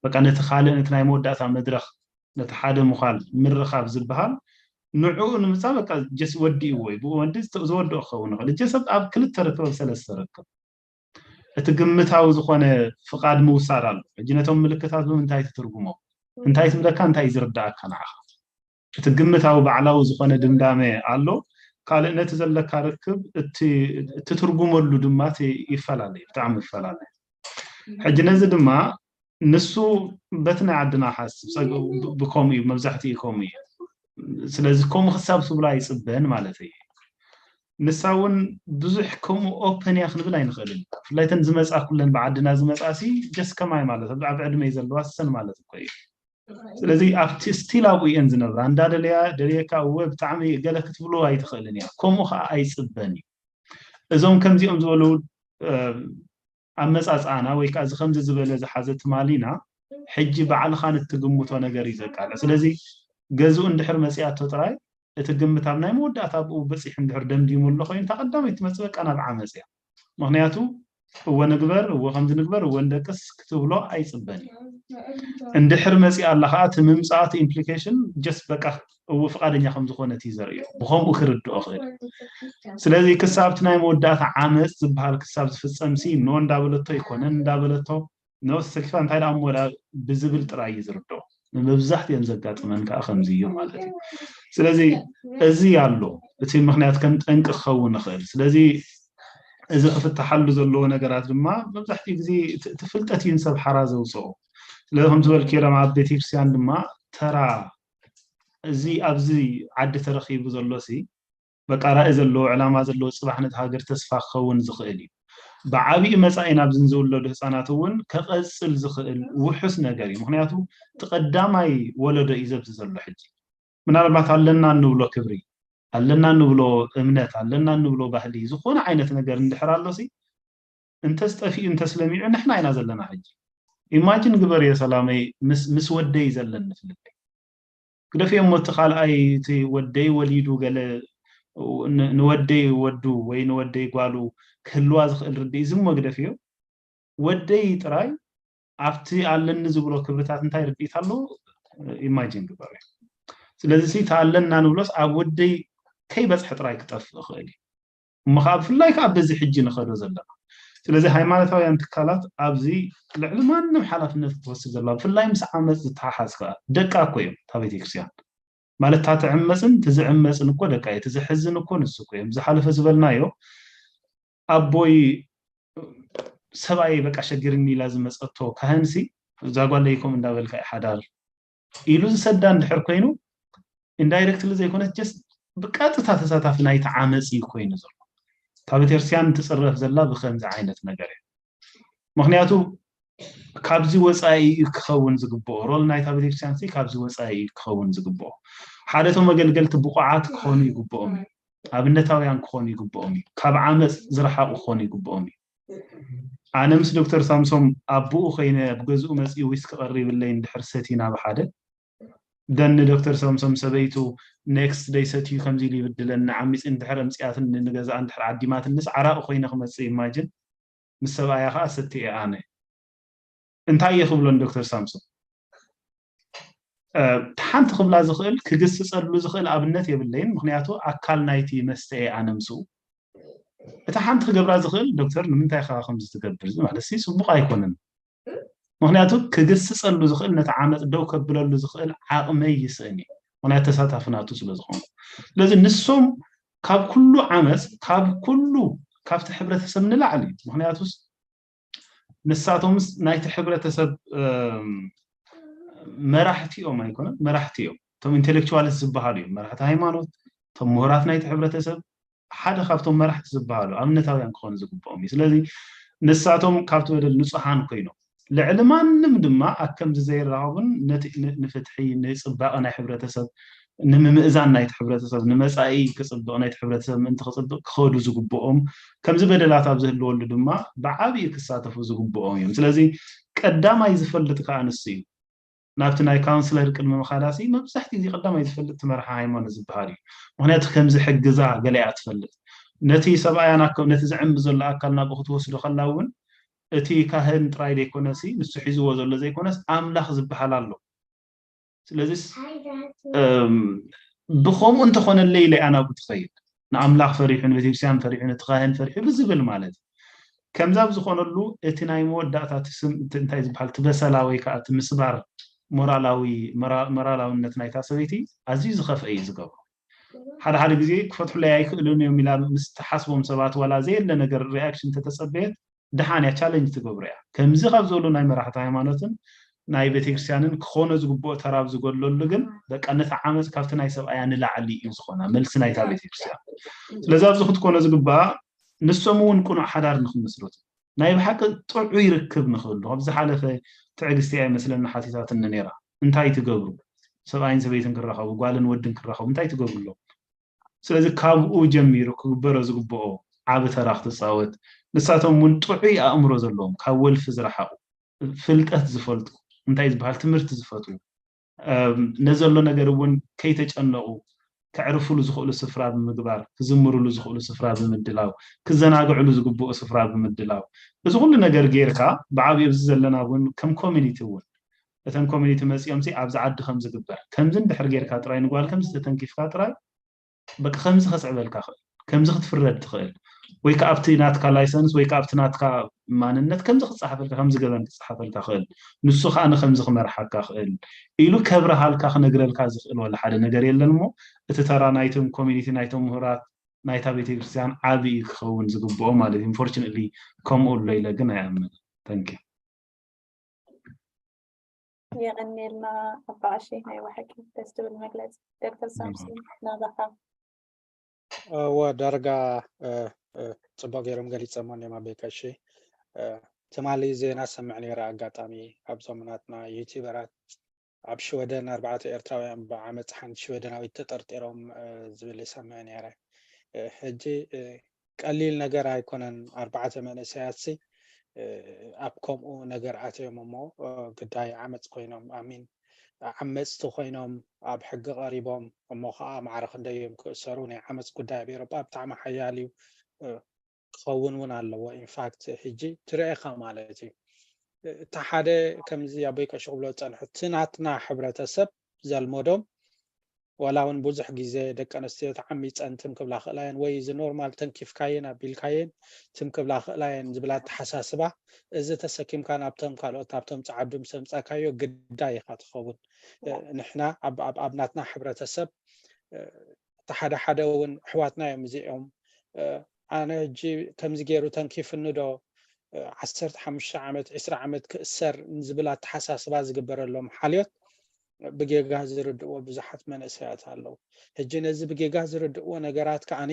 በቃ ነቲ ካልእ ነቲ ናይ መወዳእታ መድረኽ ነቲ ሓደ ምዃል ምርኻብ ዝበሃል ንዕኡ ንምጻ በቃ ጀስ ወዲእዎ እዩ ብኡ ወዲ ዝወድኦ ክኸውን ይኽእል እጀ ሰብ ኣብ ክልተ ርክብ ኣብ ሰለስተ ርክብ እቲ ግምታዊ ዝኾነ ፍቓድ ምውሳድ ኣሎ ሕጂ ነቶም ምልክታት ብምንታይ ትትርጉሞ እንታይ ትብለካ እንታይ ዝርዳእካ ንዓኻ እቲ ግምታዊ ባዕላዊ ዝኾነ ድምዳመ ኣሎ ካልእ ነቲ ዘለካ ርክብ እትትርጉመሉ ድማ ይፈላለ ብጣዕሚ ይፈላለ ሕጂ ነዚ ድማ ንሱ በቲ ናይ ዓድና ሓስብ ብከምኡ እዩ መብዛሕትኡ ከምኡ እዩ ስለዚ ከምኡ ክሳብ ትብሎ ኣይፅበን ማለት እዩ ንሳ እውን ብዙሕ ከምኡ ኦፐን እያ ክንብል ኣይንኽእልን ብፍላይ ተን ዝመፃ ኩለን ብዓድና ዝመፃ ሲ ጀስ ከማይ ማለት ኣብ ዓብ ዕድመ ዘለዋ ሰን ማለት እኮ እዩ ስለዚ ኣብቲ ስቲል ኣብኡ እየን ዝነብራ እንዳደለያ ደልየካ እወ ብጣዕሚ ገለ ክትብሎ ኣይትኽእልን እያ ከምኡ ከዓ ኣይፅበን እዩ እዞም ከምዚኦም ዝበሉ ኣመፃፅኣና ወይ ከዓ እዚ ከምዚ ዝበለ ዝሓዘ ትማሊና ሕጂ ባዕልኻ ንትግምቶ ነገር እዩ ዘቃልዕ ስለዚ ገዝኡ እንድሕር መፅኣቶ ጥራይ እቲ ግምት ኣብ ናይ መወዳእታ ብኡ በፂሑ እንድሕር ደምዲሙ ኣሎ ኮይኑ እታ ቀዳመይቲ ትመፅእ በቃ ናብ ዓመፅ እያ ምክንያቱ እወ ንግበር፣ እወ ከምዚ ንግበር፣ እወ ንደቅስ ክትብሎ ኣይፅበን እዩ። እንድሕር መፂኣ ኣላ ከዓ እቲ ምምፃእ እቲ ኢምፕሊኬሽን ጀስት በቃ እወ ፍቓደኛ ከም ዝኾነት እዩ ዘርእዮ፣ ብኸምኡ ክርድኦ ክእል። ስለዚ ክሳብ እቲ ናይ መወዳእታ ዓመፅ ዝበሃል ክሳብ ዝፍፀም ሲ ኖ እንዳበለቶ ይኮነን እንዳበለቶ ኖ ተሰኪፋ እንታይ ደኣ እሞ ብዝብል ጥራይ እዩ ዝርድኦ። መብዛሕትኦም ዘጋጥመን ከዓ ከምዚ እዩ ማለት እዩ። ስለዚ እዚ ኣሎ እቲ ምክንያት ከም ጠንቂ ክኸውን ይኽእል። ስለዚ እዚ ክፍትሓሉ ዘለዎ ነገራት ድማ መብዛሕትኡ ግዜ እቲ ፍልጠት እዩ ንሰብ ሓራ ዘውፅኦ። ስለዚ ከም ዝበልክዮ ኣብ ቤተክርስትያን ድማ ተራ እዚ ኣብዚ ዓዲ ተረኺቡ ዘሎ ሲ በቃ ራኢ ዘለዎ ዕላማ ዘለዎ ፅባሕ ነቲ ሃገር ተስፋ ክኸውን ዝኽእል እዩ። ብዓብኡ መፃኢ ናብዚ ዝውለዱ ህፃናት እውን ከቐፅል ዝኽእል ውሑስ ነገር እዩ። ምክንያቱ እቲ ቀዳማይ ወለዶ እዩ ዘብዚ ዘሎ ሕጂ። ምናልባት ኣለና እንብሎ ክብሪ ኣለና እንብሎ እምነት ኣለና እንብሎ ባህሊ ዝኾነ ዓይነት ነገር እንድሕር ኣሎ ሲ እንተስ ጠፊኡ እንተስ ለሚዑ ንሕና ኢና ዘለና ሕጂ። ኢማጂን ግበር እየ ሰላመይ ምስ ወደይ ዘለኒ ፍልልይ ግደፍዮ እሞ እቲ ካልኣይ እቲ ወደይ ወሊዱ ገለ ንወደይ ወዱ ወይ ንወደይ ጓሉ ክህልዋ ዝኽእል ርድኢት ዝሞ ግደፍዮ ወደይ ጥራይ ኣብቲ ኣለኒ ዝብሎ ክብርታት እንታይ ርድኢት ኣለዎ ኢማጂን ግበር እየ ስለዚ ሲ ተኣለና ንብሎስ ኣብ ወደይ ከይበፅሐ ጥራይ ክጠፍእ ይኽእል እዩ እሞ ከዓ ብፍላይ ከዓ በዚ ሕጂ ንኸዶ ዘለና ስለዚ ሃይማኖታውያን ትካላት ኣብዚ ልዕሊ ማንም ሓላፍነት ክትወስድ ዘለዋ ብፍላይ ምስ ዓመፅ ዝተሓሓዝ ከዓ ደቃ እኮ እዮም እታ ቤተክርስትያን ማለት እታ ትዕመፅን ትዝዕመፅን እኮ ደቃ እዩ ትዝሕዝን እኮ ንሱ እኮ እዮም ዝሓለፈ ዝበልናዮ ኣቦይ ሰብኣይ በቃ ሸግርኒ ኢላ ዝመፀቶ ካህንሲ እዛ ጓለይ ከምኡ እንዳበልካ እዩ ሓዳር ኢሉ ዝሰዳ እንድሕር ኮይኑ ኢንዳይረክትሊ ዘይኮነት ጀስት ብቀጥታ ተሳታፊ ናይቲ ዓመፅ እዩ ኮይኑ ዘሎ እታ ቤተክርስትያን ትፅረፍ ዘላ ብከምዚ ዓይነት ነገር እዩ ምክንያቱ ካብዚ ወፃኢ እዩ ክኸውን ዝግብኦ ሮል ናይታ ቤተክርስትያን ሲ ካብዚ ወፃኢ እዩ ክኸውን ዝግብኦ ሓደ ቶም መገልገልቲ ብቑዓት ክኾኑ ይግብኦም እዩ ኣብነታውያን ክኾኑ ይግብኦም እዩ ካብ ዓመፅ ዝረሓቑ ክኾኑ ይግብኦም እዩ ኣነ ምስ ዶክተር ሳምሶም ኣቦኡ ኮይነ ኣብ ገዝኡ መፂኡ ዊስኪ ቀሪብለይ እንድሕር ሰቲና ብሓደ ደን ንዶክተር ሳምሶም ሰበይቱ ኔክስት ደይ ሰትዩ ከምዚ ኢሉ ይብድለኒ ዓሚፂ እንድሕር ኣምፅኣትኒ ንገዛኣ እንድሕር ዓዲማትንስ ዓራቂ ኮይነ ክመፅእ ኢማጅን ምስ ሰብኣያ ከዓ ሰቲ እየ ኣነ እንታይ እየ ክብሎ ንዶክተር ሳምሶን ሓንቲ ክብላ ዝኽእል ክግስፀሉ ዝኽእል ኣብነት የብለይን ምክንያቱ ኣካል ናይቲ መስተ እየ ኣነ ምስኡ እቲ ሓንቲ ክገብራ ዝኽእል ዶክተር ንምንታይ ከ ከምዚ ትገብር ማለት ሲ ፅቡቅ ኣይኮነን ምክንያቱ ክግስፀሉ ዝኽእል ነቲ ዓመፅ ደው ከብለሉ ዝኽእል ዓቕመይ ይስእን እዩ ምክንያቱ ተሳታፊ ናቱ ስለ ዝኾኑ ስለዚ ንሶም ካብ ኩሉ ዓመፅ ካብ ኩሉ ካብቲ ሕብረተሰብ ንላዕሊ ምክንያቱስ ንሳቶምስ ናይቲ ሕብረተሰብ መራሕቲ እዮም ኣይኮነን መራሕቲ እዮም እቶም ኢንቴሌክቹዋልስ ዝበሃሉ እዮም መራሕቲ ሃይማኖት እቶም ምሁራት ናይቲ ሕብረተሰብ ሓደ ካብቶም መራሕቲ ዝበሃሉ ኣብነታውያን ክኾኑ ዝግብኦም እዩ ስለዚ ንሳቶም ካብቲ በደል ንፁሃን ኮይኖም ልዕሊ ማንም ድማ ኣብ ከምዚ ዘይራኸቡን ነቲ ንፍትሒ ንፅባቐ ናይ ሕብረተሰብ ንምምእዛን ናይቲ ሕብረተሰብ ንመፃኢ ክፅብቕ ናይቲ ሕብረተሰብ ምእንቲ ክፅብቕ ክኸዱ ዝግብኦም ከምዚ በደላት ኣብ ዝህልወሉ ድማ ብዓብዩ ክሳተፉ ዝግብኦም እዮም ስለዚ ቀዳማይ ዝፈልጥ ከዓ ንሱ እዩ ናብቲ ናይ ካውንስለር ቅድሚ ምኻዳሲ መብዛሕቲ ግዜ ቀዳማይ ዝፈልጥ ትመርሓ ሃይማኖት ዝበሃል እዩ ምክንያቱ ከምዚ ሕግዛ ገለያ ትፈልጥ ነቲ ሰብኣያ ነቲ ዝዕምቢ ዘሎ ኣካል ናብኡ ክትወስዶ ከላ እውን እቲ ካህን ጥራይ ዘይኮነሲ ንሱ ሒዝዎ ዘሎ ዘይኮነስ ኣምላኽ ዝበሃል ኣሎ ስለዚስ ብኸምኡ እንተኾነለይ ኢለ ኣናብኡ ትኸይድ ንኣምላኽ ፈሪሑ ንቤተክርስትያን ፈሪሑ ነቲ ካህን ፈሪሑ ብዝብል ማለት እዩ ከምዛ ኣብ ዝኾነሉ እቲ ናይ መወዳእታ ትስም እንታይ ዝበሃል ትበሰላ ወይ ከዓ እቲ ምስባር ሞራላዊ መራላውነት ናይታ ሰበይቲ ኣዝዩ ዝኸፍአ እዩ ዝገብሮ ሓደ ሓደ ግዜ ክፈትሑለይ ኣይክእሉን እዮም ኢላ ምስ ትሓስቦም ሰባት ዋላ ዘየለ ነገር ሪኣክሽን ተተፀበየት ደሓን እያ ቻለንጅ ትገብሮ እያ ከምዚ ካብ ዝበሉ ናይ መራሕቲ ሃይማኖትን ናይ ቤተክርስትያንን ክኾኖ ዝግብኦ ተራብ ዝጎድለሉ ግን በቃ ነቲ ዓመፅ ካብቲ ናይ ሰብኣያ ንላዕሊ እዩ ዝኾና መልሲ ናይታ ቤተክርስትያን ስለዚ ኣብዚ ክትኮኖ ዝግብኣ ንሶም እውን ቅኑዕ ሓዳር ንክምስርቱ ናይ ብሓቂ ጥዑይ ርክብ ንክህሉ ካብ ዝሓለፈ ትዕግስቲ እያ ይመስለኒ ሓቲታትኒ ነይራ እንታይ ትገብሩ ሰብኣይን ሰበይትን ክራኸቡ ጓልን ወድን ክራኸቡ እንታይ ትገብሩ ኣለዉ ስለዚ ካብኡ ጀሚሩ ክግበሮ ዝግብኦ ዓቢ ተራ ክትፃወት ንሳቶም እውን ጥዑይ ኣእምሮ ዘለዎም ካብ ወልፊ ዝረሓቁ ፍልጠት ዝፈልጡ እንታይ ዝበሃል ትምህርቲ ዝፈትዉ ነዘሎ ነገር እውን ከይተጨነቁ ከዕርፍሉ ዝኽእሉ ስፍራ ብምግባር፣ ክዝምርሉ ዝኽእሉ ስፍራ ብምድላው፣ ክዘናግዕሉ ዝግብኡ ስፍራ ብምድላው፣ እዚ ኩሉ ነገር ጌርካ ብዓብዩ ኣብዚ ዘለና እውን ከም ኮሚኒቲ እውን እተን ኮሚኒቲ መፂኦም ሲ ኣብዚ ዓዲ ከም ዝግበር ከምዚ እንድሕር ጌርካ ጥራይ ንጓል ከምዚ ተተንኪፍካ ጥራይ በቃ ከምዚ ከስዕበልካ ክእል ከምዚ ክትፍረድ ትኽእል ወይ ከዓ ኣብቲ ናትካ ላይሰንስ ወይ ከዓ ኣብቲ ናትካ ማንነት ከምዚ ክፀሓፈልካ ከምዚ ገበን ክፀሓፈልካ ክእል ንሱ ከዓ ንከምዚ ክመርሓካ ክእል ኢሉ ከብረሃልካ ክነግረልካ ዝኽእል ወላ ሓደ ነገር የለን እሞ እቲ ተራ ናይቶም ኮሚኒቲ ናይቶም ምሁራት ናይታ ቤተክርስትያን ዓብዪ ክኸውን ዝግብኦ ማለት እዩ። Unfortunately ከምኡ ኣሎ ኢለ ግን ኣይኣምን። Thank you። የቐንየልና ኣባ ቀሺ ናይ ብሓቂ ደስ ትብል መግለፂ። ዶክተር ሳምሶን ናባኻ። እወ ዳርጋ እ፣ እ፣ ፅቡቅ ገይሮም ገሊፀሞ እኒኦም ኣበይ ቀሺ። እ፣ ትማሊ ዜና ሰምዕ ነይረ ኣጋጣሚ ኣብዞም ናትና ዩቲበራት ኣብ ሽወደን ኣርባዕተ ኤርትራውያን ብዓመፅ ሓንቲ ሽወደናዊት ተጠርጢሮም እ፣ ዝብል ይሰምዕ ነይረ። እ፣ ሕጂ እ፣ ቀሊል ነገር ኣይኮነን። ኣርባዕተ መንእሰያትሲ እ፣ ኣብ ከምኡ ነገር ኣትዮም እሞ እ፣ ግዳይ ዓመፅ ኮይኖም ኣሚን ዓመፅቲ ኮይኖም ኣብ ሕጊ ቀሪቦም እሞ ከዓ ማዕረ ክንደዮም ክእሰሩ ናይ ዓመፅ ጉዳይ ኣብ ኤሮጳ ብጣዕሚ ሓያል እዩ እ፣ ክኸውን እውን ኣለዎ። ኢንፋክት ሕጂ ትርኤካ ማለት እዩ። እ፣ እቲ ሓደ ከምዚ ኣቦይ ቀሺ ክብሎ ዝፀንሑ እቲ ናትና ሕብረተሰብ ዘልመዶም ዋላ እውን ብዙሕ ግዜ ደቂ ኣንስትዮ ተዓሚፀን ትም ክብላ ክእላ እየን ወይ እዚ ኖርማል ተንኪፍካየን ኣቢልካየን ትም ክብላ ክእላ እየን ዝብል ኣተሓሳስባ እዚ ተሰኪምካ ናብቶም ካልኦት ናብቶም ፀዓዱ ምስ ኣምፃእካዮ ግዳይ ኢካ ትኸውን። እ፣ ንሕና ኣብ ኣብ- ኣብ ናትና ሕብረተሰብ እ፣ እቲ ሓደ ሓደ እውን ኣሕዋትና እዮም እዚኦም እ፣ ኣነ ሕጂ ከምዚ ገይሩ ተንኪፍኒ ዶ እ፣ ዓሰርተ ሓሙሽተ ዓመት ዒስራ ዓመት ክእሰር ንዝብል ኣተሓሳስባ ዝግበረሎም ሓልዮት ብጌጋ ዝርድእዎ ብዙሓት መንእሰያት ኣለዉ። ሕጂ ነዚ ብጌጋ ዝርድእዎ ነገራት ከዓኒ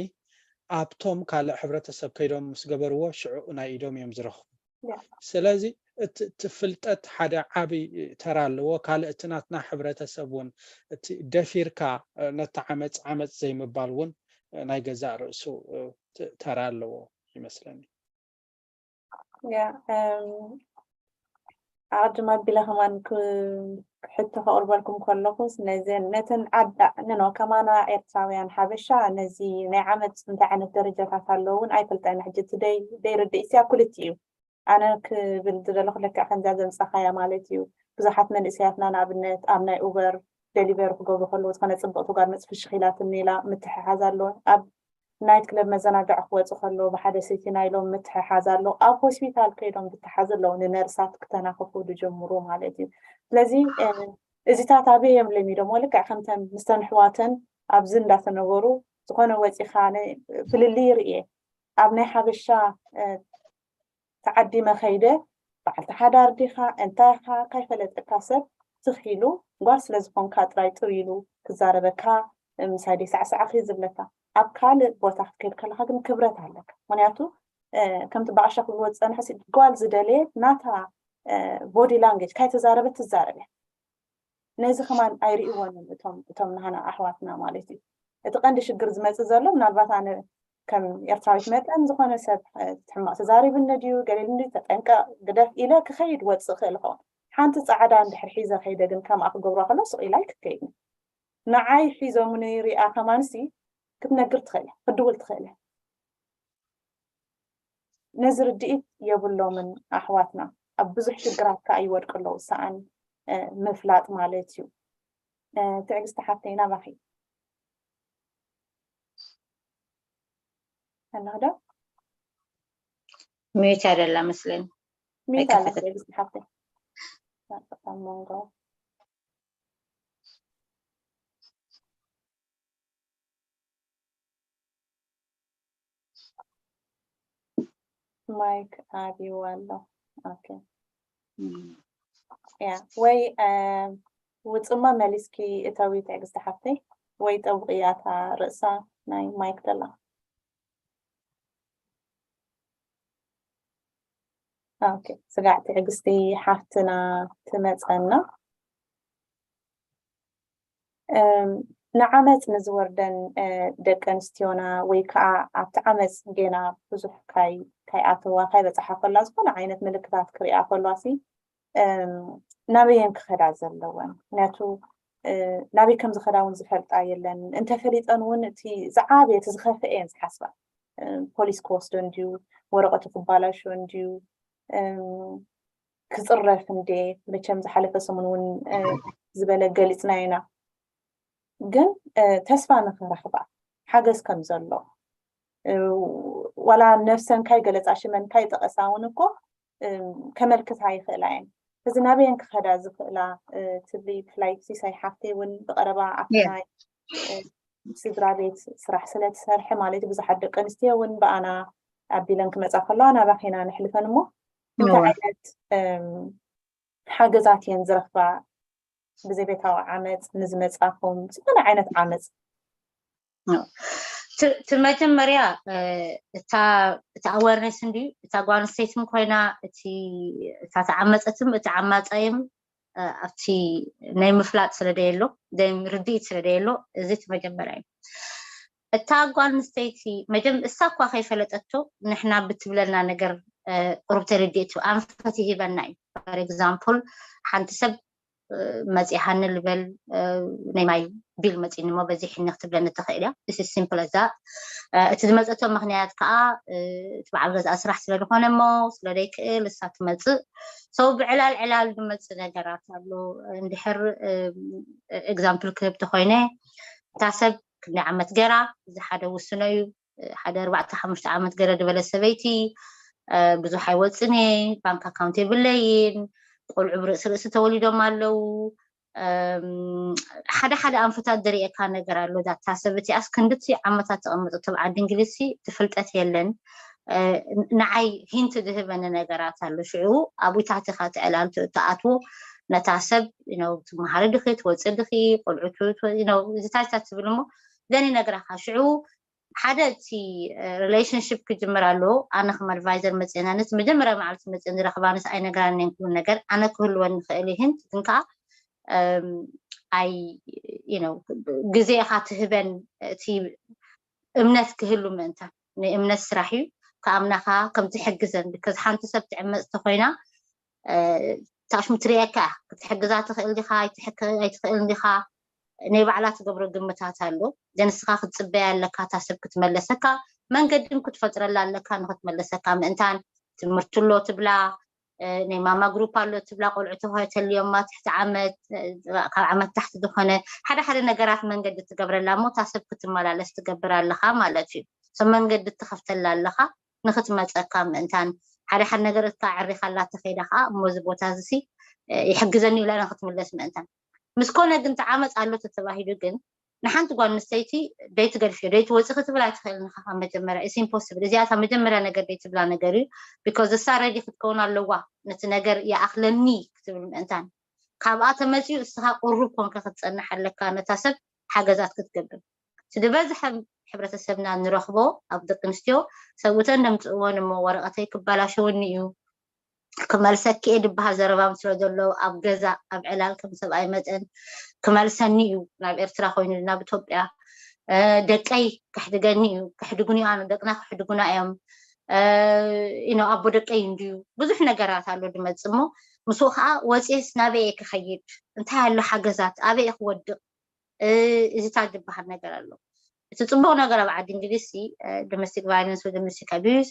ኣብቶም ካልእ ሕብረተሰብ ከይዶም ምስ ገበርዎ ሽዑ ናይ ኢዶም እዮም ዝረኽቡ። ስለዚ እቲ እቲ ፍልጠት ሓደ ዓብዪ ተራ ኣለዎ። ካልእ እቲ ናትና ሕብረተሰብ እውን እቲ ደፊርካ እ፣ ነቲ ዓመፅ ዓመፅ ዘይምባል እውን እ፣ ናይ ገዛእ ርእሱ እ፣ ት- ተራ ኣለዎ ይመስለኒ። ያ እም፣ ኣቐድም ኣቢለ ከማን ክ- ክሕቶ ከቕርበልኩም ከለኹስ ነዘን ነተን ዓዳ ንኖ ከማና ኤርትራውያን ሓበሻ ነዚ ናይ ዓመፅ እንታይ ዓይነት ደረጃታት ኣለዎ እውን ኣይፈልጠን። ሕጂ እቲ ደይ ደይርድእ እስያ ክልቲኡ እዩ። ኣነ ክብል ዝደለኹ ልክዕ ከምዛ ዘምፃኻያ ማለት እዩ። ብዙሓት መንእሰያትና ንኣብነት ኣብ ናይ ኡበር ደሊቨር ክገብሩ ከለዉ ዝኾነ ፅብቕቲ ጓል መፅእ ፍሽኽ ኢላትኒ ኢላ ምትሕሓዝ ኣሎ። ኣብ ናይት ክለብ መዘናግዒ ክወፁ ከለዉ ብሓደ ሰቲ ናይሎም ምትሕሓዝ ኣሎ። ኣብ ሆስፒታል ከይዶም ዝተሓዙ ኣለዉ ንነርሳት ክተናኽፉ ዝጀምሩ ማለት እዩ። ስለዚ እ፣ እዚታት ኣበይ እዮም ለሚዶም? ልክዕ ከምተን ምስተን ኣሕዋተን ኣብዚ እንዳተነበሩ ዝኾነ ወፂኻ ኣነ ፍልልይ ይርእየ ኣብ ናይ ሓበሻ እ፣ ተዓዲመ ከይደ በዓልቲ ሓዳር ዲኻ እንታይ ኢኻ ካይፈለጠካ ሰብ ትኺሉ ጓል ስለ ዝኾንካ ጥራይ ጥው ኢሉ ክዛረበካ ምሳይ ደይ ሳዕሳዕኺ ዝብለካ ኣብ ካልእ ቦታ ክትከይድ ከለካ ግን ክብረት ኣለካ ምክንያቱ እ፣ ከምቲ ባዕሻ ክብልዎ ዝፀንሐ ሲ- ጓል ዝደለየት ናታ ቦዲ ላንጌጅ ካይተዛረበት ትዛረብ እያ ነዚ ከማን ኣይርእይዎን እዮም እቶም እቶም ናህና ኣሕዋትና ማለት እዩ እቲ ቀንዲ ሽግር ዝመፅእ ዘሎ ምናልባት ኣነ ከም ኤርትራዊት መጠን ዝኾነ ሰብ እ፣ ሕማቕ ተዛሪብኒ ድዩ ገሌልኒ ተጠንቀቕ ግደፍ ኢለ ክኸይድ ወፅእ ክእል ኸውን ሓንቲ ፃዕዳ እንድሕር ሒዘ ከይደ ግን ከምኣ ክገብሮ ከሎ ስቕ ኢላ ኣይክከይድኒ ንዓይ ሒዞምኒ ሪኣ ከማንሲ ክትነግር ትኽእል ክትድውል ትኽእል ነዚ ርድኢት የብሎምን ኣሕዋትና ኣብ ብዙሕ ሽግራት ከዓ ይወድቁ ኣለዉ ሰኣን እ፣ ምፍላጥ ማለት እዩ እ፣ ትዕግስቲ ሓፍተይ ናባኺ ኣለኽዶ ሚዩት ያደላ መስለኝ ሚዩት ኣላ ትዕግስቲ ሓፍተይ ኣብ መንጎ ማይክ ኣብይዋ ኣሎ ኦኬ ያ ወይ ውፅማ መሊስኪ እተዊ ትዕግስቲ ሓፍተይ ወይ ጠውቕያ እታ ርእሳ ናይ ማይክ ደላ ኦኬ ስጋዕ ትዕግስቲ ሓፍትና ትመፀና ንዓመፅ ንዝወርደን ደቂ ኣንስትዮና ወይ ከዓ ኣብቲ ዓመፅ ጌና ብዙሕ ካይኣተዋ ካይበፅሓ ከላ ዝኾነ ዓይነት ምልክታት ክሪኣ ከሏሲ ናበየን ክኸዳ ዘለወን ምክንያቱ ናበይ ከም ዝኸዳ እውን ዝፈልጣ የለን። እንተፈሊጠን እውን እቲ ዝዓበየ እቲ ዝኸፍአ እየን ዝሓስባ። ፖሊስ ክወስዶ እንድዩ፣ ወረቐቱ ክባላሾ እንድዩ፣ ክፅረፍ እንዴ። መቸም ዝሓለፈ ሰሙን እውን ዝበለ ገሊፅና ኢና። ግን ተስፋ ንክረኽባ ሓገዝ ከም ዘሎ፣ ዋላ ነፍሰን ካይ ገለፃ ሽመን ካይ ጠቐሳ እውን እኮ ከመልክታ ይኽእላ እየን። እዚ ናበየን ክኸዳ ዝኽእላ ትብሊ፣ ብፍላይ ሲሳይ ሓፍቲ እውን ብቐረባ ኣብቲ ናይ ስድራ ቤት ስራሕ ስለ ትሰርሐ ማለት ብዙሓት ደቂ ኣንስትዮ እውን ብኣና ኣቢለን ክመፃ ከለዋ ናባኺና ነሕልፈን እሞ እንታይ ዓይነት ሓገዛት እየን ዝረኽባ? ብዘቤታዊ ዓመፅ ንዝመፃኹም ዝኾነ ዓይነት ዓመፅ እቲ መጀመርያ እቲ ኣወርነስ እንዲ እታ ጓል ኣንስተይትም ኮይና እታ ተዓመፀትም እቲ ዓማፃይም ኣብቲ ናይ ምፍላጥ ስለደየሎ ርድኢት ስለደየሎ እዚ እቲ መጀመርያ እዩ። እታ ጓል ኣንስተይቲ መጀም እሳ እኳ ከይፈለጠቶ ንሕና ብትብለና ነገር ቁሩብ ተረዲእቱ ኣንፈት ይሂበና እዩ። ፎር ኤግዛምፕል ሓንቲ ሰብ መፂኣኒ ልበል ናይ ማይ ቢል መፂኒ እሞ በዚሕኒ ክትብለኒ ትኽእል እያ። ሲምፕል እዛ እቲ ዝመፀቶ ምክንያት ከዓ እቲ በዓል ገዝኣ ስራሕ ስለዝኮነ እሞ ስለደይክእል እሳ ትመፅእ ሰው ብዕላል ዕላል ዝመፅእ ነገራት ኣሎ። እንድሕር ኤግዛምፕል ክህብ ተኮይነ እታ ሰብ ክንደይ ዓመት ገራ እዚ ሓደ ውስኖ እዩ። ሓደ ኣርባዕተ ሓሙሽተ ዓመት ገረ ዝበለ ሰበይቲ ብዙሕ ኣይወፅን እየ፣ ባንክ ኣካውንት የብለይን፣ ቆልዑ ብርእሲ ርእሲ ተወሊዶም ኣለዉ። ሓደ ሓደ ኣንፈታት ዝርእየካ ነገር ኣሎ። ዳታ ሰብ እቲኣስ ክንድቲ ዓመታት ተቐመጠ ተብ ዓዲ እንግሊዝሲ ትፍልጠት የለን። ንዓይ ሂንት ዝህበኒ ነገራት ኣሎ። ሽዑ ኣብኡ ታሕትኻ ትዕላል ትኣትዎ ነታ ሰብ ትመሃሪ ድኺ ትወፅእ ድኺ ቆልዑ ዝታይታት ትብል እሞ ዘን ይነግራኻ ሽዑ ሓደ እቲ ሪሌሽንሽፕ ክጅምር ኣለዎ። ኣነ ከም ኣድቫይዘር መፅና ነቲ መጀመርያ መዓልቲ መፅን ዝረኽባ ንስ ኣይነግራን እየን ኩሉ ነገር ኣነ ክህልወን ንኽእል ይህን ግን ከዓ ኣይ ግዜ ኢኻ ትህበን እቲ እምነት ክህሉ ምእንታን ናይ እምነት ስራሕ እዩ። ከኣምናኻ ከም ትሕግዘን ብከዚ ሓንቲ ሰብ ትዕመፅ ተኮይና ታሽሙ ትርእየካ ክትሕግዛ ትኽእል ዲኻ ኣይትኽእልን ዲኻ ናይ ባዕላ ትገብሮ ግምታት ኣሎ። ዘንስኻ ክትፅበያ ኣለካ እታ ሰብ ክትመለሰካ መንገድን ክትፈጥረላ ኣለካ ንክትመለሰካ ምእንታን ትምህርቲ ኣሎ ትብላ ናይ ማማ ግሩፕ ኣሎ ትብላ ቆልዑ ተዋሂተልዮማ ትሕቲ ዓመት ካብ ዓመት ታሕቲ ዝኾነ ሓደ ሓደ ነገራት መንገዲ ትገብረላ እሞ እታ ሰብ ክትመላለስ ትገብር ኣለኻ ማለት እዩ። ሰብ መንገዲ ትኸፍተላ ኣለኻ ንክትመፀካ ምእንታን ሓደ ሓደ ነገር እካ ዕሪኻላ ተኸይዳ ከዓ እሞ እዚ ቦታ እዚ ይሕግዘኒ ኢላ ንክትምለስ ምእንታን ምስ ኮነ ግን ተዓመፅ ኣሎ ተተባሂሉ ግን ንሓንቲ ጓል ኣንስተይቲ ደይ ትገድፍዮ ደይ ትወፂ ክትብል ኣይትኽእል ንካ ካብ መጀመርያ ኢስ ኢምፖስብል እዚኣ ካብ መጀመርያ ነገር ደይ ትብላ ነገር እዩ። ቢኮዝ እሳ ረዲ ክትከውን ኣለዋ ነቲ ነገር ይኣኽለኒ ክትብል ምእንታን ካብኣ ተመፅኡ እስኻ ቁሩብ ኮንካ ክትፀንሕ ኣለካ ነታ ሰብ ሓገዛት ክትገብር እቲ ዝበዝሐ ሕብረተሰብና ንረኽቦ ኣብ ደቂ ኣንስትዮ ሰብኡተን ደምፅእወን እሞ ወረቐተይ ክባላሸወኒ እዩ ክመልሰኪ እየ ዝበሃል ዘረባም ስለ ዘሎ ኣብ ገዛ ኣብ ዕላል ከም ሰብኣይ መጠን ክመልሰኒ እዩ ናብ ኤርትራ ኮይኑ ናብ ኢትዮጵያ ደቀይ ክሕድገኒ እዩ ክሕድጉኒ ኣነ ደቅና ክሕድጉና እዮም ኢኖ ኣቦ ደቀይ እንድዩ ብዙሕ ነገራት ኣሎ ዝመፅ እሞ ምስኡ ከዓ ወፅስ ናበይ ክኸይድ እንታይ ኣሎ ሓገዛት ኣበይ ክወድቕ እዚታት ዝበሃል ነገር ኣሎ እቲ ፅቡቅ ነገር ኣብ ዓዲ እንግሊዝ ዶሜስቲክ ቫይለንስ ወይ ዶሜስቲክ ኣቢዩዝ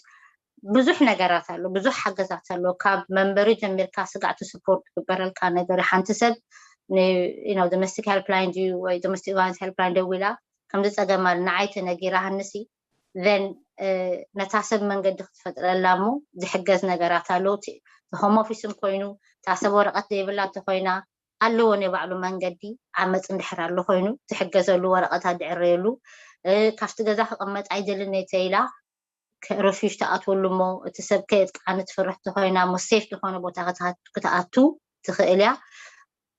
ብዙሕ ነገራት ኣሎ ብዙሕ ሓገዛት ኣሎ ካብ መንበሪ ጀሚርካ ስጋዕቲ ስፖርት ትግበረልካ ነገር ሓንቲ ሰብ ዶሜስቲክ ሄልፕላይን ድዩ ወይ ዶሜስቲክ ቫይለንስ ሄልፕላይን ደዊላ ከምዚ ፀገም ኣሎ ንዓይ ተነጊራሃንሲ ዘን ነታ ሰብ መንገዲ ክትፈጥረላ እሞ ዝሕገዝ ነገራት ኣለዉ ሆም ኦፊስን ኮይኑ እታ ሰብ ወረቀት ዘይብላ እንተኮይና ኣለዎ ናይ ባዕሉ መንገዲ ዓመፅ እንድሕር ኣሎ ኮይኑ ዝሕገዘሉ ወረቀት ኣድዕረየሉ ካብቲ ገዛ ክቅመጥ ኣይደልን እየ ተኢላ ርፊሽ ትኣትወሉ እሞ እቲ ሰብ ከየጥቃዓኒ ትፍርሕ ተኮይና እሞ ሴፍ ዝኮነ ቦታ ክትኣቱ ትኽእል እያ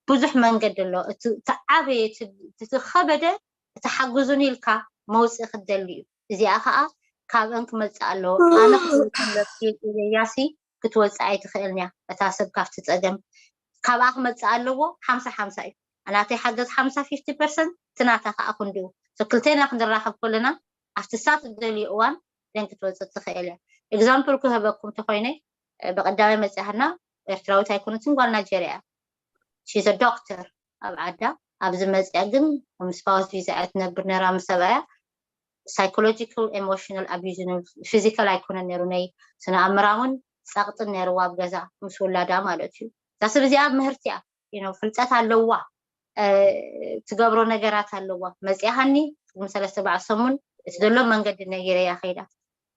ብዙሕ መንገዲ ኣሎ እቲ ዓበየ እቲ ከበደ እቲ ሓግዙኒ ኢልካ መውፅኢ ክትደሊ እዩ እዚኣ ከዓ ካብአን ክመፅእ ኣለዎ ኣነ ክትወፅእ ክትወፅእ ኣይትኽእልን እያ እታ ሰብ ካብቲ ፀገም ካብኣ ክመፅእ ኣለዎ ሓምሳ ሓምሳ እዩ ናተይ ሓገዝ ሓምሳ ፊፍቲ ፐርሰንት እቲ ናታ ከዓ ክንድኡ ክልቴና ክንራኸብ ከለና ኣብቲ ሳት ዝደልዮ እዋን ደን ክትወፅእ ትኽእል እያ example ክህበኩም ተኮይነ ብቀዳማይ መፅያህና ኤርትራዊት ኣይኮነትን ጓል ናይጀርያ እያ she's a doctor ኣብ ዓዳ ኣብዚ መፅያ ግን ምስ spouse visa እያ ትነብር ነራ ምስ ሰብኣያ። Psychological, emotional abuse፣ physical ኣይኮነን ነይሩ፣ ናይ ስነ ኣእምራውን ፀቕጥን ነይርዋ ኣብ ገዛ ምስ ውላዳ ማለት እዩ። እዛ ሰብ እዚኣ ምህርቲ እያ፣ you know፣ ፍልጠት ኣለዋ፣ ትገብሮ ነገራት ኣለዋ። መፅያ ሃኒ ቅድሚ ሰለስተ ኣርባዕተ ሰሙን እቲ ዘሎ መንገዲ ነጊረያ ከይዳ።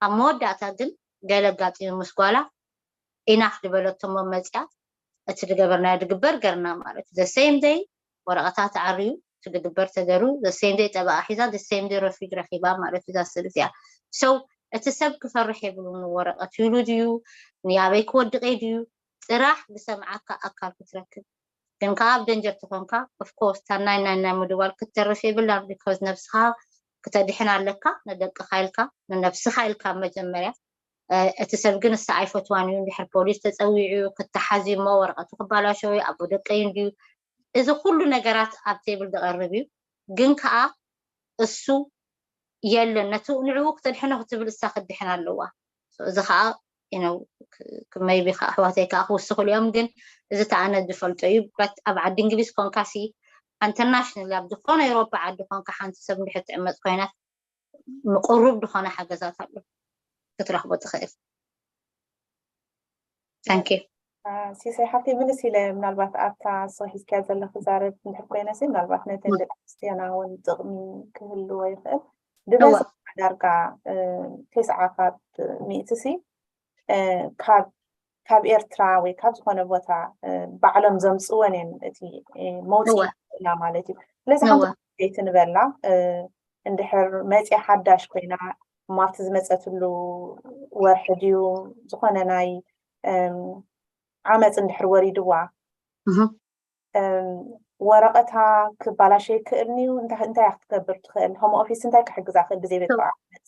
ኣብ መወዳእታ ግን ገለ ኣጋጢሙ ምስ ጓላ ኢናፍ ዝበለቶ እሞ መፅያ እቲ ዝገበርናዮ ዝግበር ገርና ማለት እዩ። The same day ወረቐታ ተዓርዩ፣ እቲ ዝግበር ተገሩ፣ the same day ጠበቓ ሒዛ፣ the same day refuge ረኺባ ማለት እዩ እዛ ሰብ እዚኣ። So እቲ ሰብ ክፈርሕ የብሉን። ንወረቐት ኢሉ ድዩ፣ ንያበይ ክወድቕ እየ ድዩ፣ ጥራሕ ዝሰምዓካ ኣካል ክትረክብ። ግን ከዓ ኣብ ደንጀር ተኾንካ፣ of course፣ እታ ናይ ናይ ናይ ምድዋል ክትተርፍ የብላን። Because ነብስኻ ክተድሕን ኣለካ፣ ንደቅኻ ኢልካ፣ ንነብስኻ ኢልካ መጀመርያ። እቲ ሰብ ግን እሳ ኣይፈትዋን እዩ። እንድሕር ፖሊስ ተፀዊዑ ክተሓዝ እዩ እሞ ወረቐቱ ክባላሸው እዩ፣ ኣቦ ደቀይ እንድዩ። እዚ ኩሉ ነገራት ኣብ ቴብል ዝቐርብ እዩ። ግን ከዓ እሱ የለን፣ ነቲ ንዕኡ ክተድሕኖ ክትብል እሳ ክትድሕን ኣለዋ። እዚ ከዓ maybe ከዓ ኣሕዋተይ ከዓ ክውስኽሉ እዮም። ግን እዚ ተኣነ ዝፈልጦ እዩ። በት ኣብ ዓዲ እንግሊዝ ኮንካ ሲ፣ international ኣብ ዝኾነ ኤሮፓ ዓዲ ኮንካ ሓንቲ ሰብ እንድሕር ትዕመፅ ኮይና ምቁሩብ ዝኾነ ሓገዛት ኣሎ ክትረኽቦ ትኽእል። Thank you። ሲሳይ ሓፍተይ፣ ምልስ ኢለ ምናልባት ኣብታ ንስኺ ሒዝክያ ዘለኺ ክዛረብ እንድሕር ኮይነ ሲ፣ ምናልባት ነተን ደቂ ኣንስትዮና እውን ጥቕሚ ክህልዎ ይኽእል። ብበዝሒ ዳርጋ ተስዓ ካብ ሚእቲ ሲ ካብ ኤርትራ ወይ ካብ ዝኾነ ቦታ ባዕሎም ዘምፅወን እየን እቲ መውፅኢ ክእላ ማለት እዩ። ስለዚ ሓንቲ ከይቲ ንበላ እንድሕር መፅያ ሓዳሽ ኮይና እሞ ኣብቲ ዝመፀትሉ ወርሒ ድዩ ዝኾነ ናይ ዓመፅ እንድሕር ወሪድዋ ወረቐታ ክባላሸ ይክእል እዩ። እንታይ እያ ክትገብር ትኽእል? ሆም ኦፊስ እንታይ ክሕግዛ ክእል ብዘይ ቤት ዓመፅ?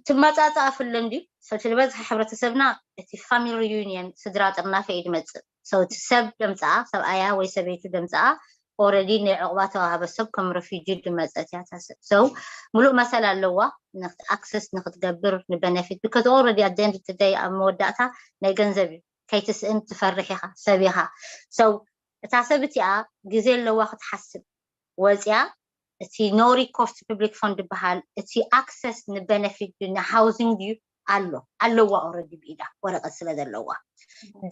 ትመፃፃ ፍለን ድዩ? ሰው ዝበዝሐ ሕብረተሰብና እቲ ፋሚሊ ሪዩኒየን ስድራ ጥርናፈ እዩ ዝመፅእ። ሰው ሰብ ደምፅኣ፣ ሰብኣያ ወይ ሰበይቱ ደምፅኣ ኦረዲ ናይ ዕቑባ ተዋህበ ሰብ ከም ረፊጂ ድመፀት እያ። ሰብ ሰው ሙሉእ መሰል ኣለዋ ኣክሰስ ንክትገብር ንበነፊት because ኦረዲ ኣደንድ ትደይ ኣብ መወዳእታ ናይ ገንዘብ እዩ። ከይትስእን ትፈርሕ ኢኻ፣ ሰብ ኢኻ። ሰው እታ ሰብ እቲኣ ግዜ ኣለዋ ክትሓስብ ወፅያ። እቲ no recourse public fund ዝበሃል እቲ ኣክሰስ ንበነፊት ንሃውዚንግ ድዩ ኣሎ ኣለዋ ኦረዲ ብኢዳ ወረቀት ስለ ዘለዋ።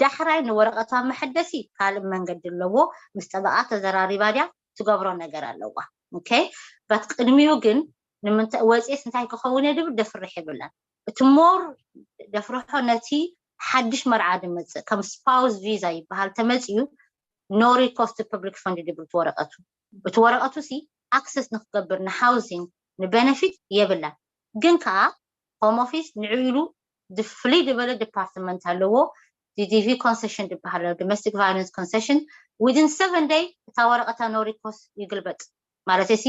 ዳሕራይ ንወረቀቷ መሐደሲ ካልእ መንገዲ ኣለዎ። ምስ ጠበቃ ተዘራሪባ ድያ ትገብሮ ነገር ኣለዋ። ኦኬ በት ቅድሚኡ ግን ንምንታይ ወፅየስ እንታይ ክኸውን እየ ድብል ደፍርሕ የብላን። እቲ ሞር ደፍርሖ ነቲ ሓድሽ መርዓ ድመፅእ ከም ስፓውስ ቪዛ ይበሃል ተመፅዩ no recourse public fund ድብል እቲ ወረቀቱ። እቲ ወረቀቱ ሲ ኣክሰስ ንክገብር ንሃውዚንግ ንበነፊት የብላን። ግን ከዓ ሆም ኦፊስ ንዕኡ ኢሉ ፍልይ ዝበለ ዲፓርትመንት ኣለዎ። ዲዲቪ ኮንሰሽን ዝበሃል ኣሎ፣ ዶሜስቲክ ቫዮለንስ ኮንሰሽን። ዊድን ሰቨን ደይ እታ ወረቀታ no recourse ይግልበጥ ማለት ሲ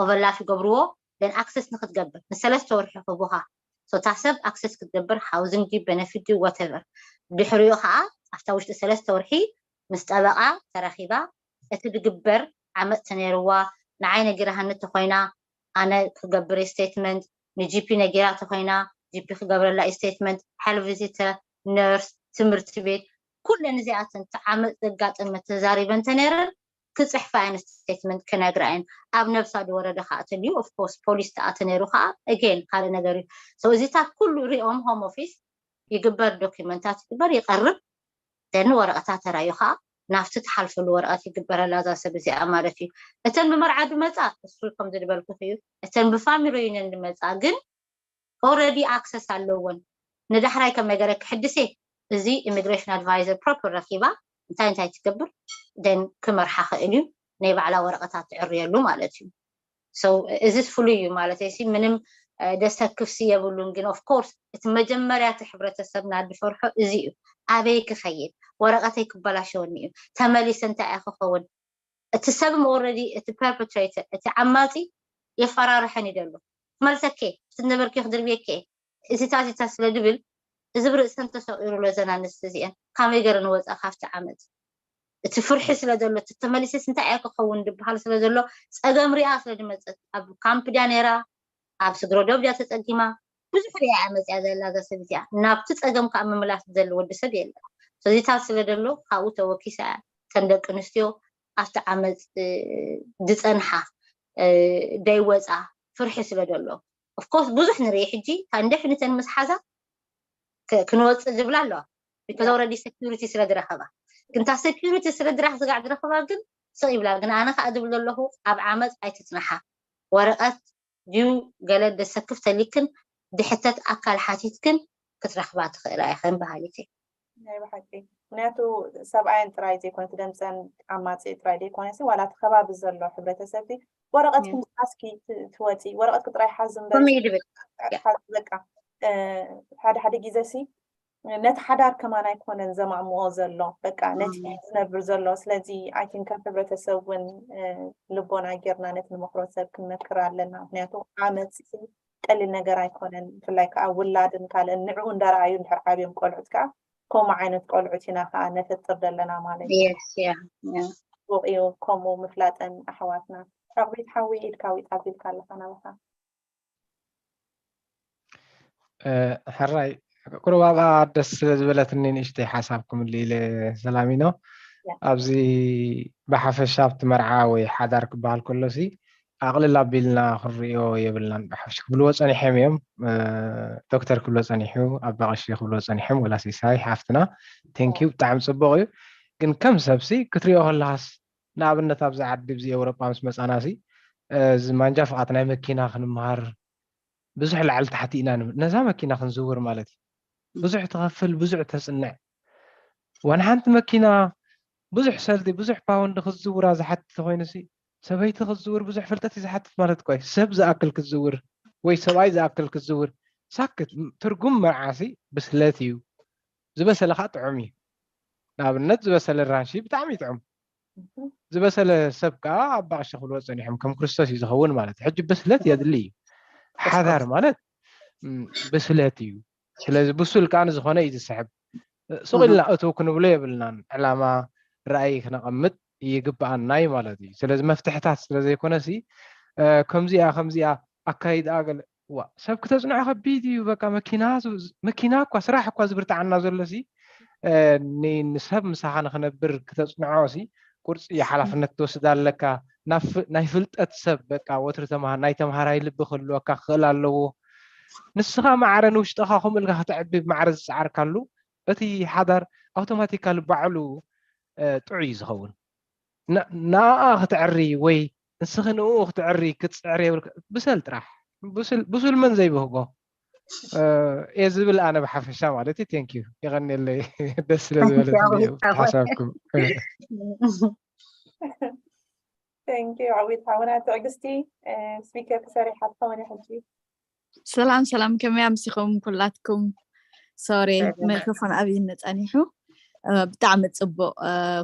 ኦቨርላፍ ይገብርዎ። ን ኣክሰስ ንክትገብር ንሰለስተ ወርሒ ክቡካ እታ ሰብ ኣክሰስ ክትገብር ሃውዚንግ ድዩ በነፊት ድዩ ወተቨር። ድሕሪኡ ከዓ ኣብታ ውሽጢ ሰለስተ ወርሒ ምስ ጠበቃ ተራኺባ እቲ ዝግበር ዓመፅ ተነይርዋ ንዓይ ነጊራሃኒ ተኮይና ኣነ ክገብር ስቴትመንት ንጂፒ ነጊራ ተኮይና ጂፒ ክገብረላ ስቴትመንት ሄል ቪዚተር ነርስ ትምህርቲ ቤት ኩለን እዚኣተን ዓመፅ ዘጋጠመ ተዛሪበን ተነይረን ክፅሕፋ እየን ስቴትመንት ክነግራ እየን። ኣብ ነብሳ ዝወረደ ከዓ ተልዩ ኦፍኮርስ ፖሊስ ተኣተ ነይሩ ከዓ again ካልእ ነገር እዩ። እዚታት ኩሉ ሪኦም ሆም ኦፊስ ይግበር ዶኪመንታት ይግበር ይቀርብ ደን ወረቀታ ተራዩ ከዓ ናብቲ ትሓልፈሉ ወረቀት ይግበረላ እዛ ሰብ እዚኣ ማለት እዩ። እተን ብመርዓ ዝመፃ እሱ ከም ዝድበልኩ እዩ። እተን ብፋሚሊ ዩኒየን ዝመፃ ግን ኦረዲ ኣክሰስ ኣለወን። ንዳሕራይ ከመይ ገረ ክሕድሴ እዚ ኢሚግሬሽን ኣድቫይዘር ፕሮፐር ረኪባ እንታይ እንታይ ትገብር ደን ክመርሓ ክእል እዩ። ናይ ባዕላ ወረቀታት ትዕርየሉ ማለት እዩ። እዚ ፍሉይ እዩ ማለት ሲ ምንም ደሰክፍሲ የብሉን። ግን ኦፍኮርስ እቲ መጀመርያ እቲ ሕብረተሰብና ዝፈርሖ እዚ እዩ። ኣበይ ክኸይድ፣ ወረቀተይ ክበላሸወኒ እዩ፣ ተመሊሰ እንታይ እየ ክኸውን። እቲ ሰብ ኦረዲ እቲ ፐርፐትሬተር እቲ ዓማፂ የፈራርሐን ይደሎ ትመልሰኬ እቲ ነበርኪ ክድርብየኬ እዚታ እዚታ ስለ ድብል እዚ ብርእሰን ተሰቂሩ ለዘን ኣንስቲ እዚአን ካመይ ገረ ንወፃ ካብቲ ዓመፅ እቲ ፍርሒ ስለ ዘሎ እቲ ተመሊሰስ እንታይ እያ ክኸውን ዝበሃል ስለ ዘሎ ፀገም ሪኣ ስለ ድመፀት ኣብ ካምፕ ድያ ነይራ ኣብ ስግረ ዶብ ድያ ተፀጊማ ብዙሕ ሪኣ እያ መፅያ ዘላ እዛ ሰብ እዚኣ ናብቲ ፀገም ከዓ ምምላስ ዝደሊ ወዲ ሰብ የለን። ሰዚታት ስለ ደሎ ካብኡ ተወኪሳ እያ እተን ደቂ ኣንስትዮ ኣብቲ ዓመፅ ዝፀንሓ ደይወፃ ፍርሒ ስለ ዘሎ ኦፍኮርስ ብዙሕ ንርኢ ሕጂ ታንደፊኒተን ምስ ሓዛ ክንወፅእ ዝብላ ኣለዋ because already security ስለ ዝረኸባ ግን እታ security ስለ ዝረኽ ስጋዕ ዝረኸባ ግን ስቕ ይብላ ግን ኣነ ከዓ ዝብል ዘለኹ ኣብ ዓመፅ ኣይትፅንሓ ወረቐት ድዩ ገለ ደሰክፍ ተሊክን ድሕተት ኣካል ሓቲትክን ክትረኽባ ትኽእላ ኢኽን በሃሊት እየ ናይ ብሓቂ ምክንያቱ ሰብኣየን ጥራይ ዘይኮነ ትደምፀን ዓማፂ ጥራይ ዘይኮነ ሲ ዋላ እቲ ከባቢ ዘሎ ሕብረተሰብ ሲ ወረቐት ክምስካስኪ ትወፂ ወረቐት ክጥራይ ሓዝ እምበር ከምኡ እዩ ድብል በቃ ሓደ ሓደ ግዜ ሲ ነቲ ሓዳር ከማን ኣይኮነን ዘማእምኦ ዘሎ በቃ ነቲ ዝነብር ዘሎ ስለዚ ኣይቲን ከም ሕብረተሰብ እውን ልቦና ጌርና ነቲ ንመክሮ ሰብ ክንመክር ኣለና ምክንያቱ ዓመፅ ቀሊል ነገር ኣይኮነን ብፍላይ ከዓ ውላድን ካልእን ንዕኡ እንዳረኣዩ እንድሕር ዓብዮም ቆልዑት ከዓ ከምኡ ዓይነት ቆልዑት ኢና ከዓ ነፈጥር ዘለና ማለት እዩ Yes, yeah, yeah. ፅቡቅ እዩ ከምኡ ምፍላጠን ኣሕዋትና ረክቢት ሓዊ ኢድካ ዊጥ ኣቢልካ ኣለካ ናባካ ሕራይ ቁሩብ ኣብኣ ደስ ስለ ዝበለትኒ ንእሽተይ ሓሳብ ክምልእ ኢለ ሰላሚኖ ኣብዚ ብሓፈሻ ኣብቲ መርዓ ወይ ሓዳር ክበሃል ከሎ ሲ ኣቕልል ኣቢልና ክንሪኦ የብልናን ብሓፈሻ ክብልዎ ፀኒሖም እዮም ዶክተር ክብሎ ፀኒሑ ኣባ ቀሺ ክብልዎ ፀኒሖም ወላ ሲሳይ ሓፍትና ቴንኪዩ ብጣዕሚ ፅቡቅ እዩ ግን ከም ሰብሲ ክትሪኦ ከለካስ ንኣብነት ኣብዚ ዓዲ ብዚ ኤውሮጳ ምስ መፃና ሲ እዚ ማንጃ ፍቓድ ናይ መኪና ክንምሃር ብዙሕ ላዕሊ ታሕቲ ኢና ንብል ነዛ መኪና ክንዝውር ማለት እዩ ብዙሕ ትኸፍል ብዙሕ ተፅንዕ ዋን ሓንቲ መኪና ብዙሕ ሰልዲ ብዙሕ ፓውንድ ክትዝውራ ዝሓትት ኮይኑ ሲ ሰበይቲ ክትዝውር ብዙሕ ፍልጠት እዩ ዝሓትት ማለት እኮ እዩ ሰብ ዝኣክል ክትዝውር ወይ ሰብኣይ ዝኣክል ክትዝውር ሳክት ትርጉም መርዓሲ ብስለት እዩ ዝበሰለ ከዓ ጥዑም እዩ ንኣብነት ዝበሰለ ራንሺ ብጣዕሚ ይጥዑም ዝበሰለ ሰብ ከዓ ኣባ ቀሺ ክብልዎ ፀኒሖም ከም ክርስቶስ እዩ ዝኸውን ማለት እዩ ሕጂ ብስለት የድሊ እዩ ሓዳር ማለት ብስለት እዩ ስለዚ ብሱል ከዓ ንዝኾነ እዩ ዝስሕብ ሱቕ ኢልና እቱ ክንብሎ የብልናን ዕላማ ራእይ ክነቐምጥ ይግብኣና እዩ ማለት እዩ ስለዚ መፍትሕታት ስለዘይኮነ ሲ ከምዚኣ ከምዚኣ ኣካይድኣ ገለ ዋ ሰብ ክተፅንዖ ከቢድ እዩ በቃ መኪና መኪና እኳ ስራሕ እኳ ዝብርትዓና ዘሎ ሲ ንሰብ ምሳኻ ንክነብር ክተፅንዖ ሲ ቁርፂ ሓላፍነት ትወስድ ኣለካ ናይ ፍልጠት ሰብ በቃ ወትሪ ናይ ተምሃራይ ልቢ ክህልወካ ክኽእል ኣለዎ ንስኻ ማዕረ ንውሽጥኻ ከምኡ ኢልካ ክተዕቢ ማዕረ ዝፀዓርካሉ እቲ ሓዳር ኣውቶማቲካሊ ባዕሉ ጥዑይ እዩ ዝኸውን ንኣ ክትዕሪ ወይ ንስኺ ንኡ ክትዕሪ ክትፅዕሪ የብልካ ብሰል ጥራሕ ብሱል መን ዘይብህጎ እየ ዝብል ኣነ ብሓፈሻ ማለት እዩ ቴንክ ዩ የቐኒለይ ደስ ስለ ዝበለት ሓሳብኩም ቴንክ ዩ ዓዊት ሓውና ትዕግስቲ ስፒከር ክሰሪሓ ትኸውን ሕጂ ሰላም ሰላም ከመይ ኣምሲኹም ኩላትኩም ሶሪ ማይክሮፎን ኣብይኒ ፀኒሑ ብጣዕሚ ፅቡቅ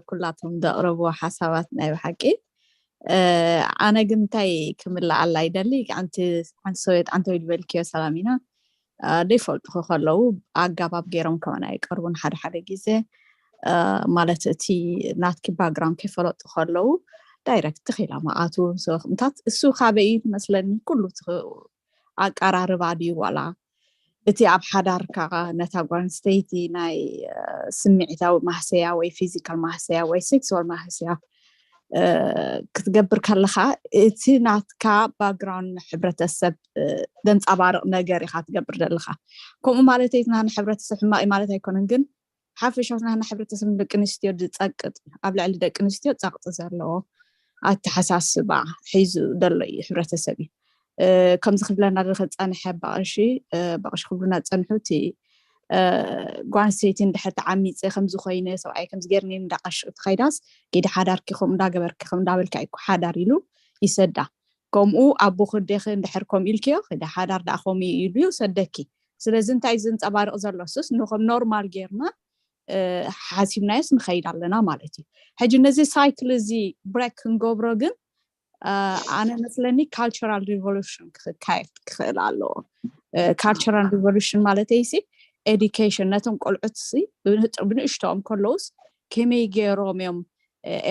ኩላቶም ዘቅረብዎ ሓሳባት ናይ ብሓቂ ኣነ ግን እንታይ ክምልኣላ ይደሊ ሓንቲ ሰብየት ኣንተ ዝበልክዮ ሰላም ኢና ደይፈልጡኹ ከለዉ ኣጋባብ ገይሮም ከመና ይቀርቡን ሓደ ሓደ ግዜ ማለት እቲ ናትኪ ባክግራውንድ ከይፈለጡ ከለዉ ዳይረክት ተኺላ መኣቱ ምታት እሱ ካበይ መስለኒ ኩሉ ኣቀራርባ ድዩ ዋላ እቲ ኣብ ሓዳርካ ነታ ጓል ኣንስተይቲ ናይ ስምዒታዊ ማህሰያ ወይ ፊዚካል ማህሰያ ወይ ሴክስዋል ማህሰያ ክትገብር ከለካ እቲ ናትካ ባክግራውንድ ሕብረተሰብ ዘንፃባርቕ ነገር ኢካ ትገብር ዘለካ ከምኡ ማለት ናና ሕብረተሰብ ሕማቅ ማለት ኣይኮነን ግን ሓፈሻዊ ናና ሕብረተሰብ ደቂ ኣንስትዮ ዝፀቅጥ ኣብ ልዕሊ ደቂ ኣንስትዮ ፀቅጢ ዘለዎ ኣተሓሳስባ ሒዙ ዘሎ እዩ ሕብረተሰብ እዩ ከምዚ ክብለና ዝክፀንሐ ባቅሺ ባቅሺ ክብሉና ዝፀንሑ እቲ ጓል ኣንስተይቲ እንድሕር ተዓሚፀ ከምዚ ኮይነ ሰብኣይ ከምዚ ገይርኒ እንዳቀሽ ትኸይዳስ ኪዲ ሓዳርኪ ከምኡ እንዳገበርኪ ከም እንዳበልካ እዩ ሓዳር ኢሉ ይሰዳ ከምኡ ኣቦ ክዴኺ እንድሕር ከም ኢልክዮ ክደ ሓዳር ደኣ ከምኡ ኢሉ ይውሰደኪ ስለዚ እንታይ እዩ ዘንፀባርቕ ዘሎ ሱስ ንከም ኖርማል ጌርና ሓሲብናዮስ ንኸይድ ኣለና ማለት እዩ ሕጂ ነዚ ሳይክል እዚ ብሬክ ክንገብሮ ግን ኣነ መስለኒ ካልቸራል ሪቮሉሽን ክካየድ ክኽእል ኣለዎ ካልቸራል ሪቮሉሽን ማለት ሲ ኤዱኬሽን ነቶም ቆልዑት ብንእሽቶኦም ከለውስ ከመይ ገይሮም እዮም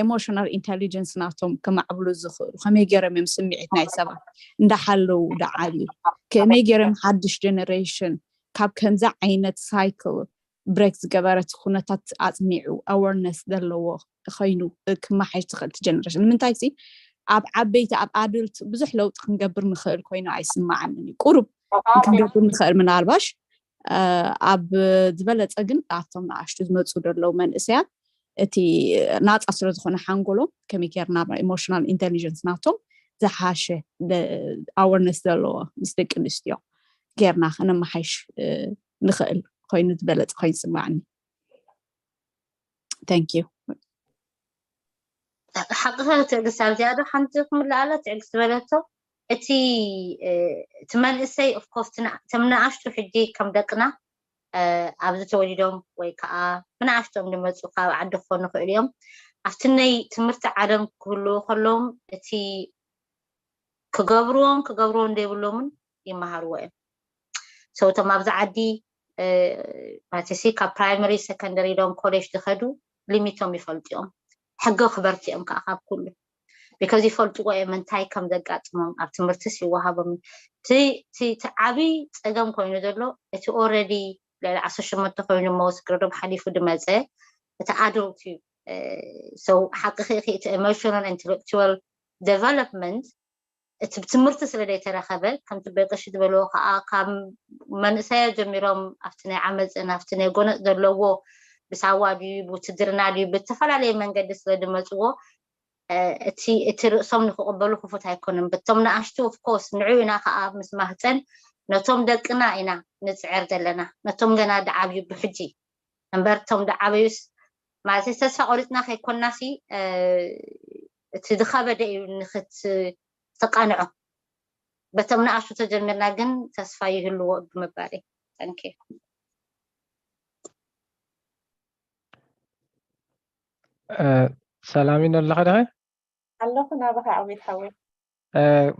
ኤሞሽናል ኢንቴሊጀንስ ናቶም ክማዕብሉ ዝኽእሉ ከመይ ገይሮም እዮም ስምዒት ናይ ሰባት እንዳሓለዉ ዳዓብዩ ከመይ ገይሮም ሓድሽ ጀነሬሽን ካብ ከምዚ ዓይነት ሳይክል ብሬክ ዝገበረ እቲ ኩነታት ኣፅኒዑ ኣወርነስ ዘለዎ ኮይኑ ክመሓየሽ ዝኽእል እቲ ጀነሬሽን። ንምንታይ ሲ ኣብ ዓበይቲ ኣብ ኣድልት ብዙሕ ለውጢ ክንገብር ንኽእል ኮይኑ ኣይስማዓንን እዩ። ቁሩብ ክንገብር ንኽእል ምናልባሽ ኣብ ዝበለፀ ግን ኣብቶም ንኣሽቱ ዝመፁ ዘለዉ መንእሰያት እቲ ናፃ ስለ ዝኾነ ሓንጎሎም ከመይ ጌርና ኢሞሽናል ኢንቴሊጀንስ ናቶም ዝሓሸ ኣወርነስ ዘለዎ ምስ ደቂ ኣንስትዮ ጌርና ከነመሓይሽ ንኽእል ኮይኑ ዝበለፀ ኮይኑ ይስማዓኒ። Thank you። ሓቂ ትዕግስቲ ኣብዚኣ ዶ ሓንቲ ክምልኣላ ትዕግስቲ በለቶ። እቲ እቲ መንእሰይ ኦፍኮርስ እቶም ንኣሽቱ ሕጂ ከም ደቅና ኣብዚ ተወሊዶም ወይ ከዓ ብንኣሽቶም ዝመፁ ካብ ዓዲ ክኾኑ ይኽእሉ እዮም። ኣብቲ ናይ ትምህርቲ ዓለም ክህልዉ ከለዎም እቲ ክገብርዎን ክገብርዎን ዘይብሎምን ይመሃርዎ እዮም። ሰው እቶም ኣብዚ ዓዲ ማለትሲ ካብ ፕራይመሪ ሰከንደሪ ኢሎም ኮሌጅ ዝኸዱ ሊሚቶም ይፈልጡ እዮም። ሕጊ ኣኽበርቲ እዮም ከዓ ካብ ኩሉ because ይፈልጥዎ እዮም እንታይ ከም ዘጋጥሞም ኣብ ትምህርትስ ይወሃቦም እቲ ዓብይ ፀገም ኮይኑ ዘሎ እቲ already ልዕሊ ዓሰርተ ሸሞንተ ኮይኑ መወስ ግረዶም ሓሊፉ ዝመፀ እቲ ኣዶልት እዩ። ሰው ሓቂ እቲ emotional intellectual development እቲ ብትምህርቲ ስለ ዘይተረኸበ ከምቲ በቀሺ ዝበልዎ ከዓ ካብ መንእሰያ ጀሚሮም ኣብቲ ናይ ዓመፅን ኣብቲ ናይ ጎነፅ ዘለዎ ብሳዋ ድዩ ብውትድርና ድዩ ብዝተፈላለየ መንገዲ ስለ ዝመፅዎ እቲ እቲ ርእሶም ንክቕበሉ ክፉት ኣይኮነን። በቶም ንኣሽቱ ኦፍኮርስ ንዑ ኢና ከዓ ምስ ማህፀን ነቶም ደቅና ኢና ንፅዕር ዘለና ነቶም ገና ድዓብዩ ብሕጂ እምበር እቶም ድዓበዩስ ማለት ተስፋ ቆሪፅና ከይኮንናሲ እቲ ዝኸበደ እዩ ንክትቃንዖ በቶም ንኣሽቱ ተጀሚርና ግን ተስፋ ይህልዎ ብምባል እዩ። Thank you። ሰላሚን ኣለኻ ዲኺ? ኣለኹ ናባኻ ዓወት ሓወይ።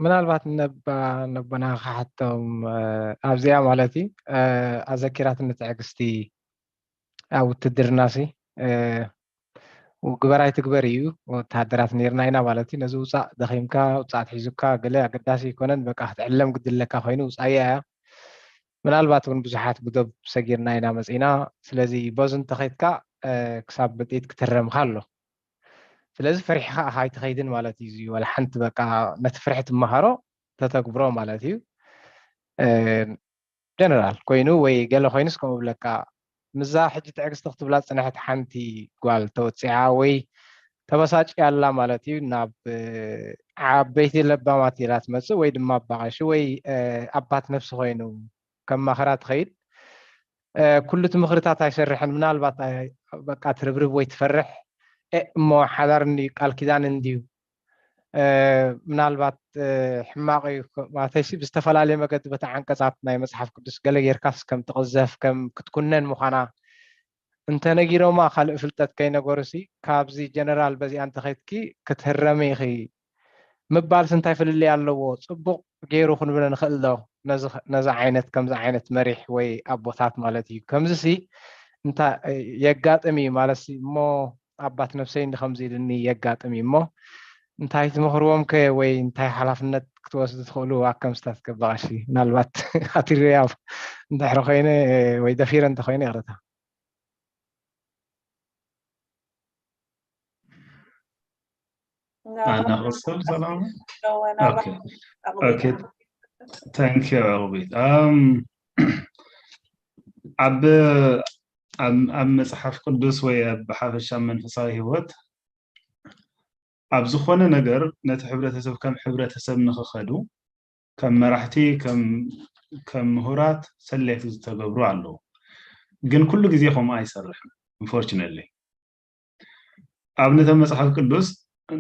ምናልባት ነባ ነቦና ክሓቶም ኣብዚኣ ማለት እዩ ኣዘኪራትኒ ትዕግስቲ ኣብ ውትድርና ሲ ግበር ኣይትግበር እዩ። ወተሃደራት ነይርና ኢና ማለት እዩ። ነዚ ውፃእ ደኺምካ ውፃእ ኣትሒዙካ ገለ ኣገዳሲ ኣይኮነን። በቃ ክትዕለም ግድለካ ኮይኑ ውፃእ እያ። ምናልባት እውን ብዙሓት ብዶብ ሰጊርና ኢና መፂና። ስለዚ በዙ እንተኸይድካ ክሳብ ብጥይት ክትረምካ ኣሎ። ስለዚ ፈሪሕኻ ኣይትኸይድን ማለት እዩ። እዚ ዋላ ሓንቲ በቃ ነቲ ፍርሒ ትመሃሮ ተተግብሮ ማለት እዩ። ጀነራል ኮይኑ ወይ ገለ ኮይኑስ ከምኡ ብለካ ምዛ ሕጂ ትዕግስቲ ክትብላ ዝፅንሐት ሓንቲ ጓል ተወፂዓ ወይ ተበሳጭያ ኣላ ማለት እዩ። ናብ ዓበይቲ ለባማት ኢላ ትመፅእ ወይ ድማ ኣባቐሺ ወይ ኣባት ነፍሲ ኮይኑ ከማኽራ ትኸይድ። ኩሉ እቲ ምኽርታት ኣይሰርሕን። ምናልባት በቃ ትርብርብ ወይ ትፈርሕ እሞ ሓዳር እንድዩ ቃል ኪዳን እንድዩ ምናልባት ሕማቕ እዩ ማለተይሲ ብዝተፈላለየ መገዲ በቲ ዓንቀፃት ናይ መፅሓፍ ቅዱስ ገለ ጌርካስ ከም ትቕዘፍ ከም ክትኩነን ምዃና እንተነጊሮማ ካልእ ፍልጠት ከይነገሩሲ ካብዚ ጀነራል በዚኣ እንተኸይድኪ ክትህረሚ ኢኺ ምባልስ እንታይ ፍልልይ ኣለዎ? ፅቡቕ ገይሩ ክንብሎ ንኽእል ዶ? ነዚ ዓይነት ከምዚ ዓይነት መሪሕ ወይ ኣቦታት ማለት እዩ። ከምዚሲ እንታይ የጋጥም እዩ ማለትሲ እሞ ኣባት ነብሰይ እንዲ ከምዚ ኢልኒ የጋጥም እዩ እሞ እንታይ ትመኽርዎም ከ ወይ እንታይ ሓላፍነት ክትወስዱ ትኽእሉ ኣከምስታት ገባቐሺ ምናልባት ኣቲርያ እንድሕሪ ኮይነ ወይ ደፊረ እንተኮይነ ይቕረታ። ኣነ ክቕፅል ሰላም። ኦኬ ኦኬ ታንክ ዩ ሮቢት። ኣብ ኣብ መፅሓፍ ቅዱስ ወይ ኣብ ሓፈሻ መንፈሳዊ ህይወት ኣብ ዝኾነ ነገር ነቲ ሕብረተሰብ ከም ሕብረተሰብ ንክኸዱ ከም መራሕቲ ከም ምሁራት ሰሌክት ዝተገብሩ ኣለዉ። ግን ኩሉ ግዜ ከምኡ ኣይሰርሕን unfortunately። ኣብነት ኣብ መፅሓፍ ቅዱስ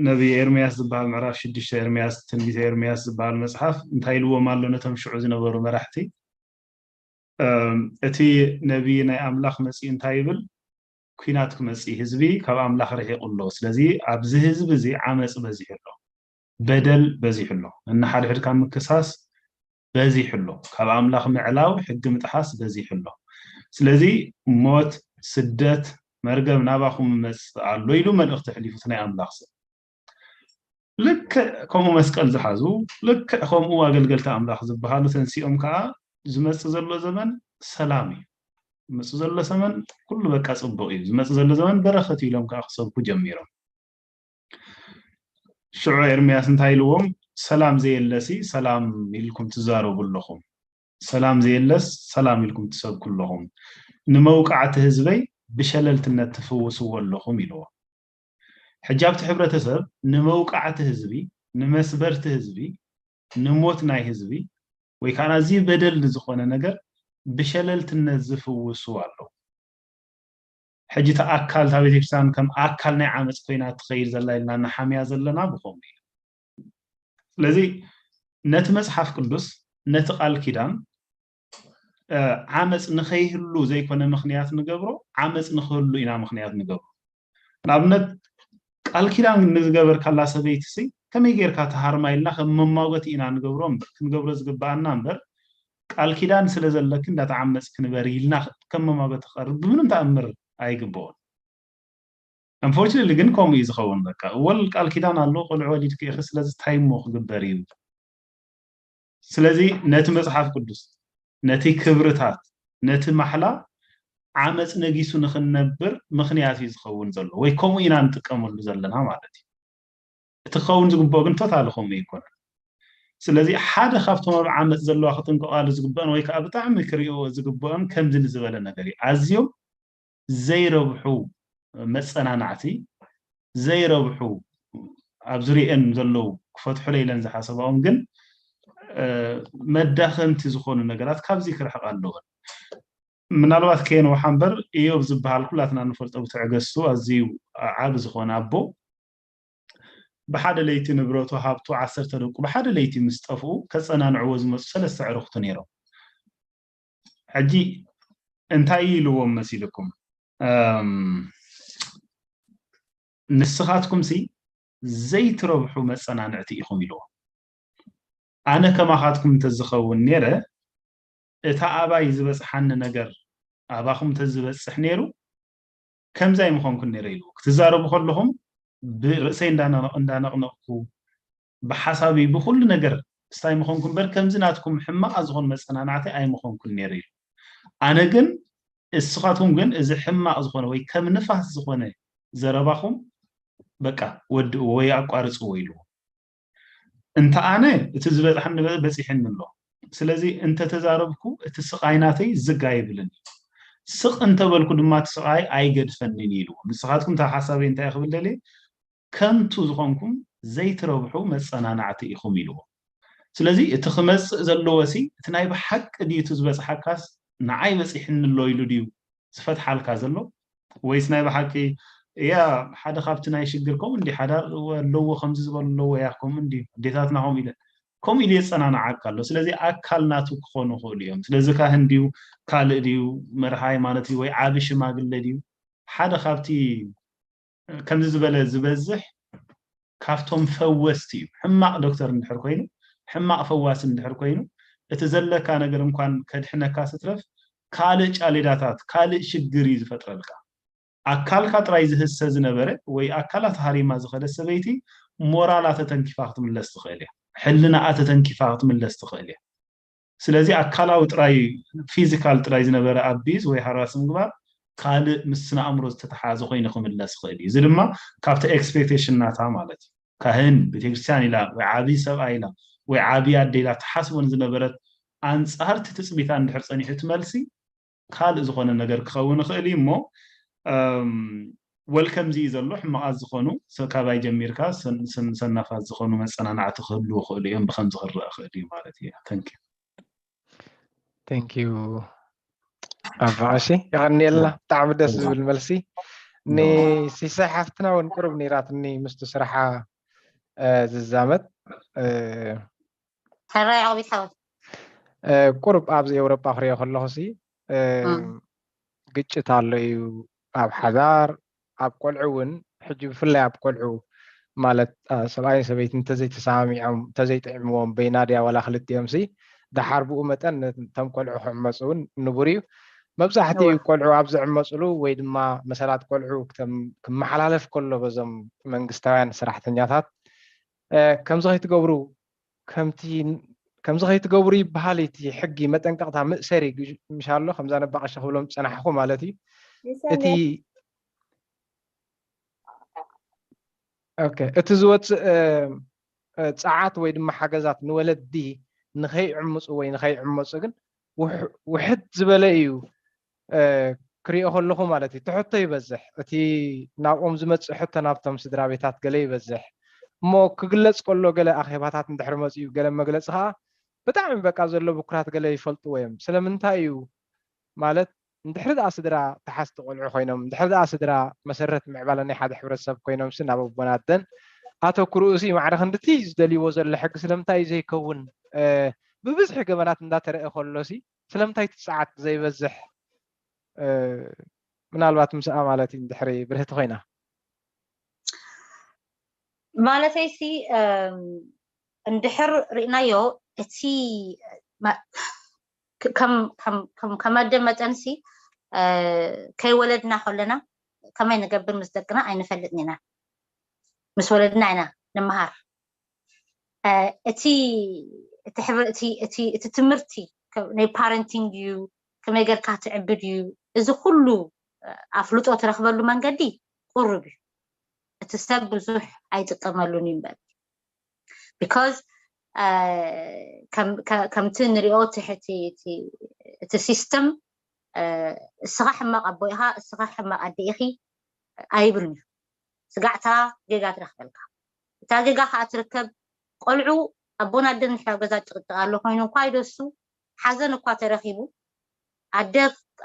ነቢይ ኤርምያስ ዝበሃል ምዕራፍ ሽዱሽተ ኤርምያስ ትንቢተ ኤርምያስ ዝበሃል መፅሓፍ እንታይ ኢልዎም ኣሎ ነቶም ሽዑ ዝነበሩ መራሕቲ እቲ ነቢይ ናይ ኣምላኽ መፂኡ እንታይ ይብል? ኲናት ክመፅእ ህዝቢ ካብ ኣምላኽ ርሒቑ ኣሎ። ስለዚ ኣብዚ ህዝቢ እዚ ዓመፅ በዚሑ ኣሎ፣ በደል በዚሑ ኣሎ፣ ነንሓድሕድካ ምክሳስ በዚሑ ኣሎ፣ ካብ ኣምላኽ ምዕላው ሕጊ ምጥሓስ በዚሑ ኣሎ። ስለዚ ሞት፣ ስደት፣ መርገም ናባኹም ይመፅእ ኣሎ ኢሉ መልእኽቲ ኣሕሊፉ እቲ ናይ ኣምላኽ ሰብ። ልክዕ ከምኡ መስቀል ዝሓዙ ልክዕ ከምኡ ኣገልገልቲ ኣምላኽ ዝበሃሉ ተንሲኦም ከዓ ዝመፅእ ዘሎ ዘመን ሰላም እዩ። ዝመፅእ ዘሎ ዘመን ኩሉ በቃ ፅቡቕ እዩ፣ ዝመፅእ ዘሎ ዘመን በረኸት እዩ ኢሎም ከዓ ክሰብኩ ጀሚሮም። ሽዑ ኤርምያስ እንታይ ኢልዎም? ሰላም ዘየለሲ ሰላም ኢልኩም ትዛረቡ ኣለኹም፣ ሰላም ዘየለስ ሰላም ኢልኩም ትሰብኩ ኣለኹም፣ ንመውቃዕቲ ህዝበይ ብሸለልትነት ትፍውስዎ ኣለኹም ኢልዎም። ሕጂ ኣብቲ ሕብረተሰብ ንመውቃዕቲ ህዝቢ፣ ንመስበርቲ ህዝቢ፣ ንሞት ናይ ህዝቢ ወይ ከዓ ናዚ በደል ዝኾነ ነገር ብሸለልትነት ዝፍውሱ ኣለዉ። ሕጂ እቲ ኣካል እታ ቤተክርስትያን ከም ኣካል ናይ ዓመፅ ኮይና ትኸይድ ዘላ ኢልና እናሓምያ ዘለና ብኸምኡ እዩ። ስለዚ ነቲ መፅሓፍ ቅዱስ፣ ነቲ ቃል ኪዳን ዓመፅ ንኸይህሉ ዘይኮነ ምኽንያት ንገብሮ፣ ዓመፅ ንክህሉ ኢና ምኽንያት ንገብሮ። ንኣብነት ቃል ኪዳን ንዝገበርካላ ሰበይቲ ሲ ከመይ ጌርካ ትሃርማ ኢልና ከም መማጎቲ ኢና ንገብሮ እምበር፣ ክንገብሮ ዝግበኣና እምበር፣ ቃል ኪዳን ስለ ዘለኪ እንዳተዓመፅኪ ንበሪ ኢልና ከም መማጎቲ ክቐርብ ብምንም ተኣምር ኣይግበኦን። Unfortunately ግን ከምኡ እዩ ዝኸውን። በቃ ወል ቃል ኪዳን ኣሎ፣ ቆልዑ ወሊድኪ ኢኺ፣ ስለዚ እንታይ እሞ ክግበር እዩ? ስለዚ ነቲ መፅሓፍ ቅዱስ፣ ነቲ ክብርታት፣ ነቲ ማሕላ ዓመፅ ነጊሱ ንክንነብር ምኽንያት እዩ ዝኸውን ዘሎ፣ ወይ ከምኡ ኢና ንጥቀመሉ ዘለና ማለት እዩ። እቲ ክኸውን ዝግብኦ ግን ቶታሊ ከምኡ ኣይኮነን። ስለዚ ሓደ ካብቶም ኣብ ዓመፅ ዘለዋ ክጥንቀቓሉ ዝግበአን ወይ ከዓ ብጣዕሚ ክሪእዎ ዝግበኦም ከምዚ ንዝበለ ነገር እዩ። ኣዝዮም ዘይረብሑ መፀናናዕቲ፣ ዘይረብሑ ኣብ ዙሪኤን ዘለዉ ክፈትሑለ ኢለን ዝሓሰባኦም ግን መዳኸምቲ ዝኾኑ ነገራት ካብዚ ክርሕቕ ኣለወን። ምናልባት ከየንውሓ እምበር ኢዮብ ዝበሃል ኩላትና ንፈልጦ ብትዕገስቱ ኣዝዩ ዓቢ ዝኾነ ኣቦ ብሓደ ለይቲ ንብረቱ ሃብቱ ዓሰርተ ደቁ ብሓደ ለይቲ ምስ ጠፍኡ ከጸናንዕዎ ዝመፁ ሰለስተ ዕሩኽቱ ነይሮም። ሕጂ እንታይ ኢልዎም መሲልኩም? ንስኻትኩም ሲ ዘይትረብሑ መጸናንዕቲ ኢኹም ኢልዎም። ኣነ ከማኻትኩም እንተዝኸውን ነይረ እታ ኣባይ ዝበጽሓኒ ነገር ኣባኹም እንተዝበጽሕ ነይሩ ከምዚ ኣይምኾንኩን ነይረ ኢልዎ። ክትዛረቡ ከለኹም ብርእሰይ እንዳነቕነቕኩ ብሓሳብይ ብኩሉ ነገር ስታይ ምኾንኩ እምበር ከምዚ ናትኩም ሕማቓ ዝኾኑ መጸናናዕቲ ኣይምኾንኩን ነይረ ኢሉ። ኣነ ግን እስኻትኩም ግን እዚ ሕማቕ ዝኾነ ወይ ከም ንፋስ ዝኾነ ዘረባኹም በቃ ወድእዎ ወይ ኣቋርጽዎ ኢልዎ። እንተ ኣነ እቲ ዝበጽሓኒ በ- በጺሕኒ ኣሎ። ስለዚ እንተተዛረብኩ እቲ ስቓይ ናተይ ዝግ ኣይብልን። ስቕ እንተበልኩ ድማ እቲ ስቓይ ኣይገድፈንን ኢልዎ። ንስኻትኩም እታ ሓሳበይ እንታይ ክብል ደልየ ከንቱ ዝኾንኩም ዘይትረብሑ መጸናናዕቲ ኢኹም ኢልዎ። ስለዚ እቲ ክመጽእ ዘለዎ ሲ እቲ ናይ ብሓቂ ድዩ እቲ ዝበጽሓካስ ንዓይ በጺሕኒ ኣሎ ኢሉ ድዩ ዝፈትሓልካ ዘሎ ወይስ ናይ ብሓቂ እያ ሓደ ካብቲ ናይ ሽግር ከምኡ እንዲ ሓዳር ኣለዎ ከምዚ ዝበሉ ኣለዎ እያ ከምኡ እንዲ ኣዴታትና ከምኡ ኢለ ከምኡ ኢሉ የጸናንዓካ ኣሎ። ስለዚ ኣካል ናቱ ክኾኑ ይኽእሉ እዮም። ስለዚ ካህን ድዩ ካልእ ድዩ መርሓ ሃይማኖት ድዩ ወይ ዓቢ ሽማግለ ድዩ ሓደ ካብቲ ከምዚ ዝበለ ዝበዝሕ ካብቶም ፈወስቲ እዩ። ሕማቕ ዶክተር እንድሕር ኮይኑ ሕማቕ ፈዋሲ እንድሕር ኮይኑ እቲ ዘለካ ነገር እንኳን ከድሕነካ ስትረፍ ካልእ ጫሌዳታት ካልእ ሽግር እዩ ዝፈጥረልካ። ኣካልካ ጥራይ ዝህሰ ዝነበረ ወይ ኣካላት ሃሪማ ዝኸደ ሰበይቲ ሞራላ ተተንኪፋ ክትምለስ ትኽእል እያ። ሕልናኣ ተተንኪፋ ክትምለስ ትኽእል እያ። ስለዚ ኣካላዊ ጥራይ ፊዚካል ጥራይ ዝነበረ ኣቢዝ ወይ ሃራስ ምግባር ካልእ ምስ ስነ ኣእምሮ ዝተተሓዘ ኮይኑ ክምለስ ይኽእል እዩ። እዚ ድማ ካብቲ ኤክስፔክቴሽን ናታ ማለት እዩ። ካህን ቤተክርስትያን ኢላ ወይ ዓብዪ ሰብኣይ ኢላ ወይ ዓብዪ ኣደ ኢላ ትሓስቦ ንዝነበረት ኣንጻርቲ ትፅቢታ እንድሕር ፀኒሑ እቲ መልሲ ካልእ ዝኾነ ነገር ክኸውን ይኽእል እዩ እሞ ወል ከምዚ እዩ ዘሎ ሕማቓት ዝኾኑ ካባይ ጀሚርካ ሰናፋት ዝኾኑ መፀናናዕቲ ክህልዉ ይኽእሉ እዮም ብከምዚ ክረአ ይኽእል እዩ ማለት እዩ። Thank you. Thank you ኣባ ቀሺ የቐንየልና ብጣዕሚ ደስ ዝብል መልሲ። ንሲሳይ ሓፍትና እውን ቅሩብ ነይራትኒ ምስቲ ስራሓ ዝዛመድ ሕራይ ዓቢት ሓወይ ቁሩብ ኣብዚ ኤውሮጳ ክሪኦ ከለኹ ሲ ግጭት ኣሎ እዩ ኣብ ሓዳር ኣብ ቆልዑ እውን ሕጂ ብፍላይ ኣብ ቆልዑ ማለት ሰብኣይን ሰበይትን እንተዘይተሰማሚዖም እንተዘይጥዕምዎም በይና ድያ ዋላ ክልቲኦም ሲ ደሓር ብኡ መጠን ነቶም ቆልዑ ክዕመፁ እውን ንቡር እዩ። መብዛሕትኡ ቆልዑ ኣብ ዝዕመፁሉ ወይ ድማ መሰላት ቆልዑ ክመሓላለፍ ከሎ በዞም መንግስታውያን ሰራሕተኛታት ከምዚ ከይትገብሩ ከምቲ ከምዚ ከይትገብሩ ይበሃል። እቲ ሕጊ መጠንቀቕታ፣ ምእሰሪ፣ ምሻሎ ከምዛ ነባቐሸ ክብሎም ዝፀናሕኹ ማለት እዩ። እቲ እቲ ዝወፅእ ፀዓት ወይ ድማ ሓገዛት ንወለዲ ንኸይዕምፁ ወይ ንኸይዕመፁ ግን ውሕድ ዝበለ እዩ። ክሪኦ ከለኹ ማለት እዩ፣ ትሕቶ ይበዝሕ። እቲ ናብኦም ዝመፅእ ሕቶ ናብቶም ስድራ ቤታት ገለ ይበዝሕ እሞ፣ ክግለፅ ከሎ ገለ ኣኼባታት እንድሕር መፅኡ፣ ገለ መግለፂ ከዓ ብጣዕሚ በቃ ዘሎ ብኩራት ገለ ይፈልጥዎ እዮም። ስለምንታይ እዩ ማለት፣ እንድሕሪ ደኣ ስድራ ተሓዝቲ ቆልዑ ኮይኖም፣ እንድሕሪ ደኣ ስድራ መሰረት ምዕባለ ናይ ሓደ ሕብረተሰብ ኮይኖም ሲ ናብ ኣቦን ኣደን ኣተኩርኡ ሲ ማዕረ ክንድቲ ዝደልይዎ ዘሎ ሕጊ ስለምንታይ እዩ ዘይከውን? ብብዝሒ ገበናት እንዳተረአ ከሎ ሲ ስለምንታይ እቲ ጸዓት ዘይበዝሕ? ምናልባት ምስኣ ማለት እዩ እንድሕሪ ብርህቲ ኮይና። ማለተይ ሲ እንድሕር ርኢናዮ እቲ ከም ኣደ መጠን ሲ ከይወለድና ከለና ከመይ ንገብር ምስ ደቅና ኣይንፈልጥን ኢና። ምስ ወለድና ኢና ንምሃር። እቲ እቲ ትምህርቲ ናይ ፓረንቲንግ እዩ፣ ከመይ ጌርካ ትዕብድ እዩ። እዚ ኩሉ ኣፍልጦ ትረኽበሉ መንገዲ ቁሩብ እዩ። እቲ ሰብ ብዙሕ ኣይጥቀመሉን እዩ እምበር፣ because ከምቲ ንሪኦ እቲ ሲስተም እስኻ ሕማቕ ኣቦ ኢኻ፣ እስኻ ሕማቕ ኣደ ኢኺ ኣይብልን እዩ። ስጋዕታ ጌጋ ትረኽበልካ። እታ ጌጋ ከዓ ትርከብ ቆልዑ ኣቦን ኣደን ንሕና ገዛ ጭቕጭቕ ኣሎ ኮይኑ እኳ ይደሱ ሓዘን እኳ ተረኺቡ ኣደ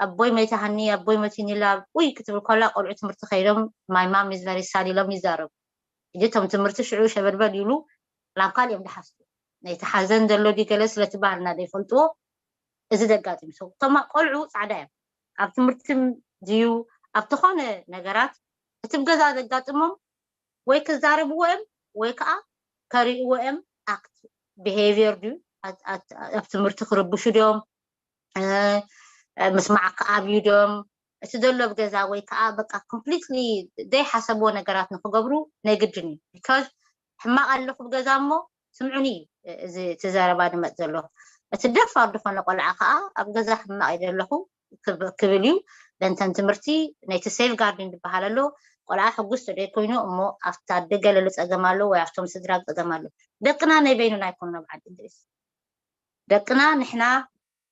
ኣቦይ መይታሃኒ ኣቦይ መቲኒላ ውይ ክትብል ከላ ቆልዑ ትምህርቲ ከይዶም my mom is very sad ኢሎም ይዛረቡ። እቶም ትምህርቲ ሽዑ ሸበድበድ ይብሉ ናብ ካልእ እዮም ዝሓስቡ። ነቲ ሓዘን ዘሎ ድዩ ገለ ስለቲ ባህልና ዘይፈልጥዎ እዚ ዘጋጥም ሰው እቶም ቆልዑ ፃዕዳ እዮም ኣብ ትምህርቲ ድዩ ኣብ ዝኾነ ነገራት እቲ ገዛ ዘጋጥሞም ወይ ክዛረብዎ እዮም ወይ ከዓ ከርእይዎ እዮም። ኣክት ቢሄቪየር ድዩ ኣብ ትምህርቲ ክርብሹ ድዮም ምስማዕ ክኣብዩ ድዮም እቲ ዘሎ ኣብ ገዛ ወይ ከዓ በቃ ኮምፕሊትሊ ዘይሓሰብዎ ነገራት ንክገብሩ ናይ ግድን እዩ። ቢካዝ ሕማቕ ኣለኹ ኣብ ገዛ እሞ ስምዑኒ እዩ እዚ እቲ ዘረባ ዝመፅ ዘሎ። እቲ ደፋር ዝኾነ ቆልዓ ከዓ ኣብ ገዛ ሕማቕ እየ ዘለኹ ክብል እዩ። በንተን ትምህርቲ ናይቲ ሴፍ ጋርዲን ዝበሃል ኣሎ። ቆልዓ ሕጉስ ተደይ ኮይኑ እሞ ኣብቲ ኣደ ገለ ዝፀገም ኣሎ ወይ ኣብቶም ስድራ ዝፀገም ኣሎ። ደቅና ናይ በይኑና ኣይኮኑን ኣብ ዓዲ እንግሊዝ። ደቅና ንሕና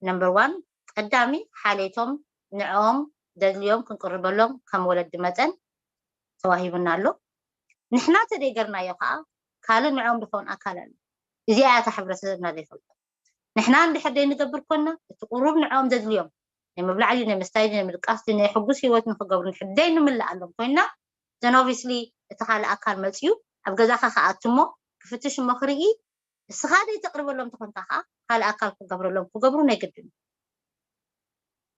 ነምበር ዋን ቀዳሚ ሓሌቶም ንዕኦም ደድልዮም ክንቅርበሎም ከም ወለዲ መጠን ተዋሂቡና ኣሎ። ንሕና ተደይገርናዮ ከዓ ካልእ ንዕኦም ዝኸውን ኣካል ኣሎ። እዚኣ እያ እታ ሕብረተሰብና ዘይፈልጦ። ንሕና እንድሕር ደይንገብር ኮንና እቲ ቁሩብ ንዕኦም ዘድልዮም ናይ ምብላዕ ድዩ ናይ ምስታይ ድዩ ናይ ምድቃስ ድዩ ናይ ሕጉስ ሂወት ንክገብሩ እንድሕር ደይንምልኣሎም ኮይንና ዘን ኦብቪስሊ እቲ ካልእ ኣካል መፅዩ ኣብ ገዛኻ ክኣቱ እሞ ክፍትሽ እሞ ክርኢ እስኻ ደይተቅርበሎም ተኾንካ ከዓ ካልእ ኣካል ክገብረሎም ክገብሩ ናይ ግድን እዩ።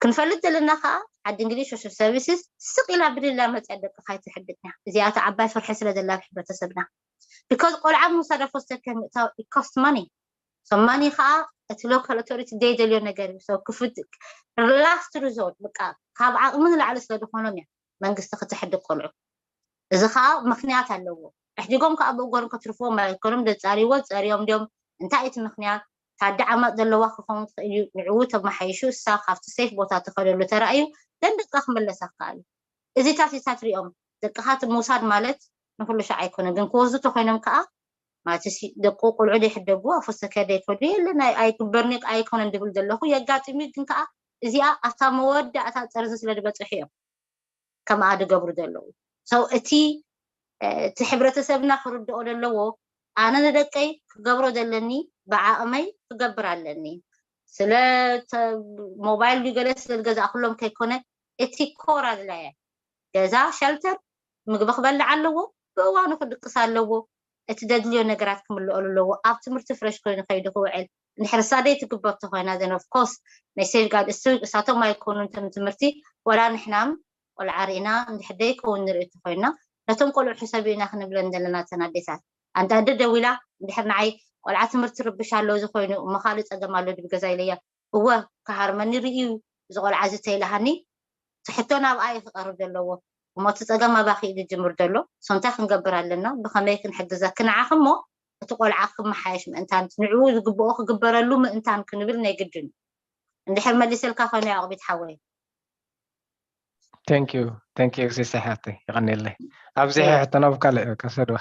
ክንፈልጥ ዘለና ከዓ ዓዲ እንግሊዝ ሶሻል ሰርቪስስ ስቅ ኢላ ብድላ መፅያ ደቅኻ ኣይትሕድግን እያ። እዚኣ እታ ዓባይ ፍርሒ ስለ ዘላ ኣብ ሕብረተሰብና because ቆልዓ ምውሳድ ኣብ ፎስተር ኬር ምእታው it cost money። So money ከዓ እቲ ሎካል ኦቶሪቲ ዘይደልዮ ነገር እዩ። So ክፍት ላስት ሪዞርት በቃ ካብ ዓቅሚ ንላዕሊ ስለ ዝኾኖም እያ መንግስቲ ክትሕድግ ቆልዑ። እዚ ከዓ ምክንያት ኣለዎ። ኣሕዲጎም ከዓ ብእጎሮም ከትርፍዎም ኣይኮኑን። ዘፃርይዎ ዝፀርዮም ድዮም? እንታይ እቲ ምክንያት? ታዲ ዓማፅ ዘለዋ ክኸውን ትኽእል እዩ። ንዕኡ ተመሓይሹ እሳ ካብቲ ሴፍ ቦታ ትኸደሉ ተራእዩ ደንደቅካ ክምለሳ ክከኣል እዩ። እዚታት እዚታት ሪኦም ደቅኻ ምውሳድ ማለት ንኩሉ ሻዕ ኣይኮነን፣ ግን ክወስዱ ተኮይኖም ከዓ ማለት ደቁ ቆልዑ ዘይሕደጉ ኣብ ፎስተር ኬር ዘይከዱ የለን ኣይግበርኒ ኣይኮነን ድብል ዘለኹ የጋጥም እዩ። ግን ከዓ እዚኣ ኣብታ መወዳእታ ፀርዚ ስለ ዝበፅሑ እዮም ከምኣ ዝገብሩ ዘለዉ። So እቲ እቲ ሕብረተሰብና ክርድኦ ዘለዎ ኣነ ንደቀይ ክገብሮ ዘለኒ ብዓቕመይ ክገብር ኣለኒ። ስለ ሞባይል ድዩ ገለ ስለ ዝገዛእኩሎም ከይኮነ እቲ ኮር ኣድላየ ገዛ ሸልተር ምግቢ ክበልዕ ኣለዎ፣ ብእዋኑ ክድቅስ ኣለዎ፣ እቲ ደድልዮ ነገራት ክምልኦሉ ኣለዎ። ኣብ ትምህርቲ ፍረሽ ኮይኑ ከይዱ ክውዕል እንድሕር እሳ ደይ ትግበር ተኮይና ዘን ኦፍ ኮርስ ናይ ሴፍ ጋርድ እሱ እሳቶም ኣይኮኑን ትም ትምህርቲ ወላ ንሕናም ቆልዓ ርኢና እንድሕር ደይ ከውን ንርኢ ተኮይና ነቶም ቆልዑ ሕሰብ ኢና ክንብለን ዘለና ተን ኣዴታት። ኣንታ ኣደ ደዊላ እንድሕር ንዓይ ቆልዓ ትምህርቲ ርብሽ ኣሎ እዚ ኮይኑ እሞ ካልእ ፀገም ኣሎ ድብ ገዛ ኢለያ እወ ክሃርመኒ ርእዩ እዚ ቆልዓ እዚ ተይልሃኒ ትሕቶ ናብኣ እዩ ክቐርብ ዘለዎ እሞ እቲ ፀገም ኣባኺ እዩ ዝጅምር ዘሎ። So እንታይ ክንገብር ኣለና? ብኸመይ ክንሕግዘኪ ንዓኺ እሞ እቲ ቆልዓ ክመሓየሽ ምእንታን፣ ንዕኡ ዝግብኦ ክግበረሉ ምእንታን ክንብል ናይ ግድን እዩ። እንድሕር መሊሰልካ ኮይኑ ያዕቆቢት ሓወይ። Thank you, thank you፣ እግዜር ይስጥሓተይ፣ የቐንየለይ። ኣብዚ ሕቶ ናብ ካልእ ከሰድዋ።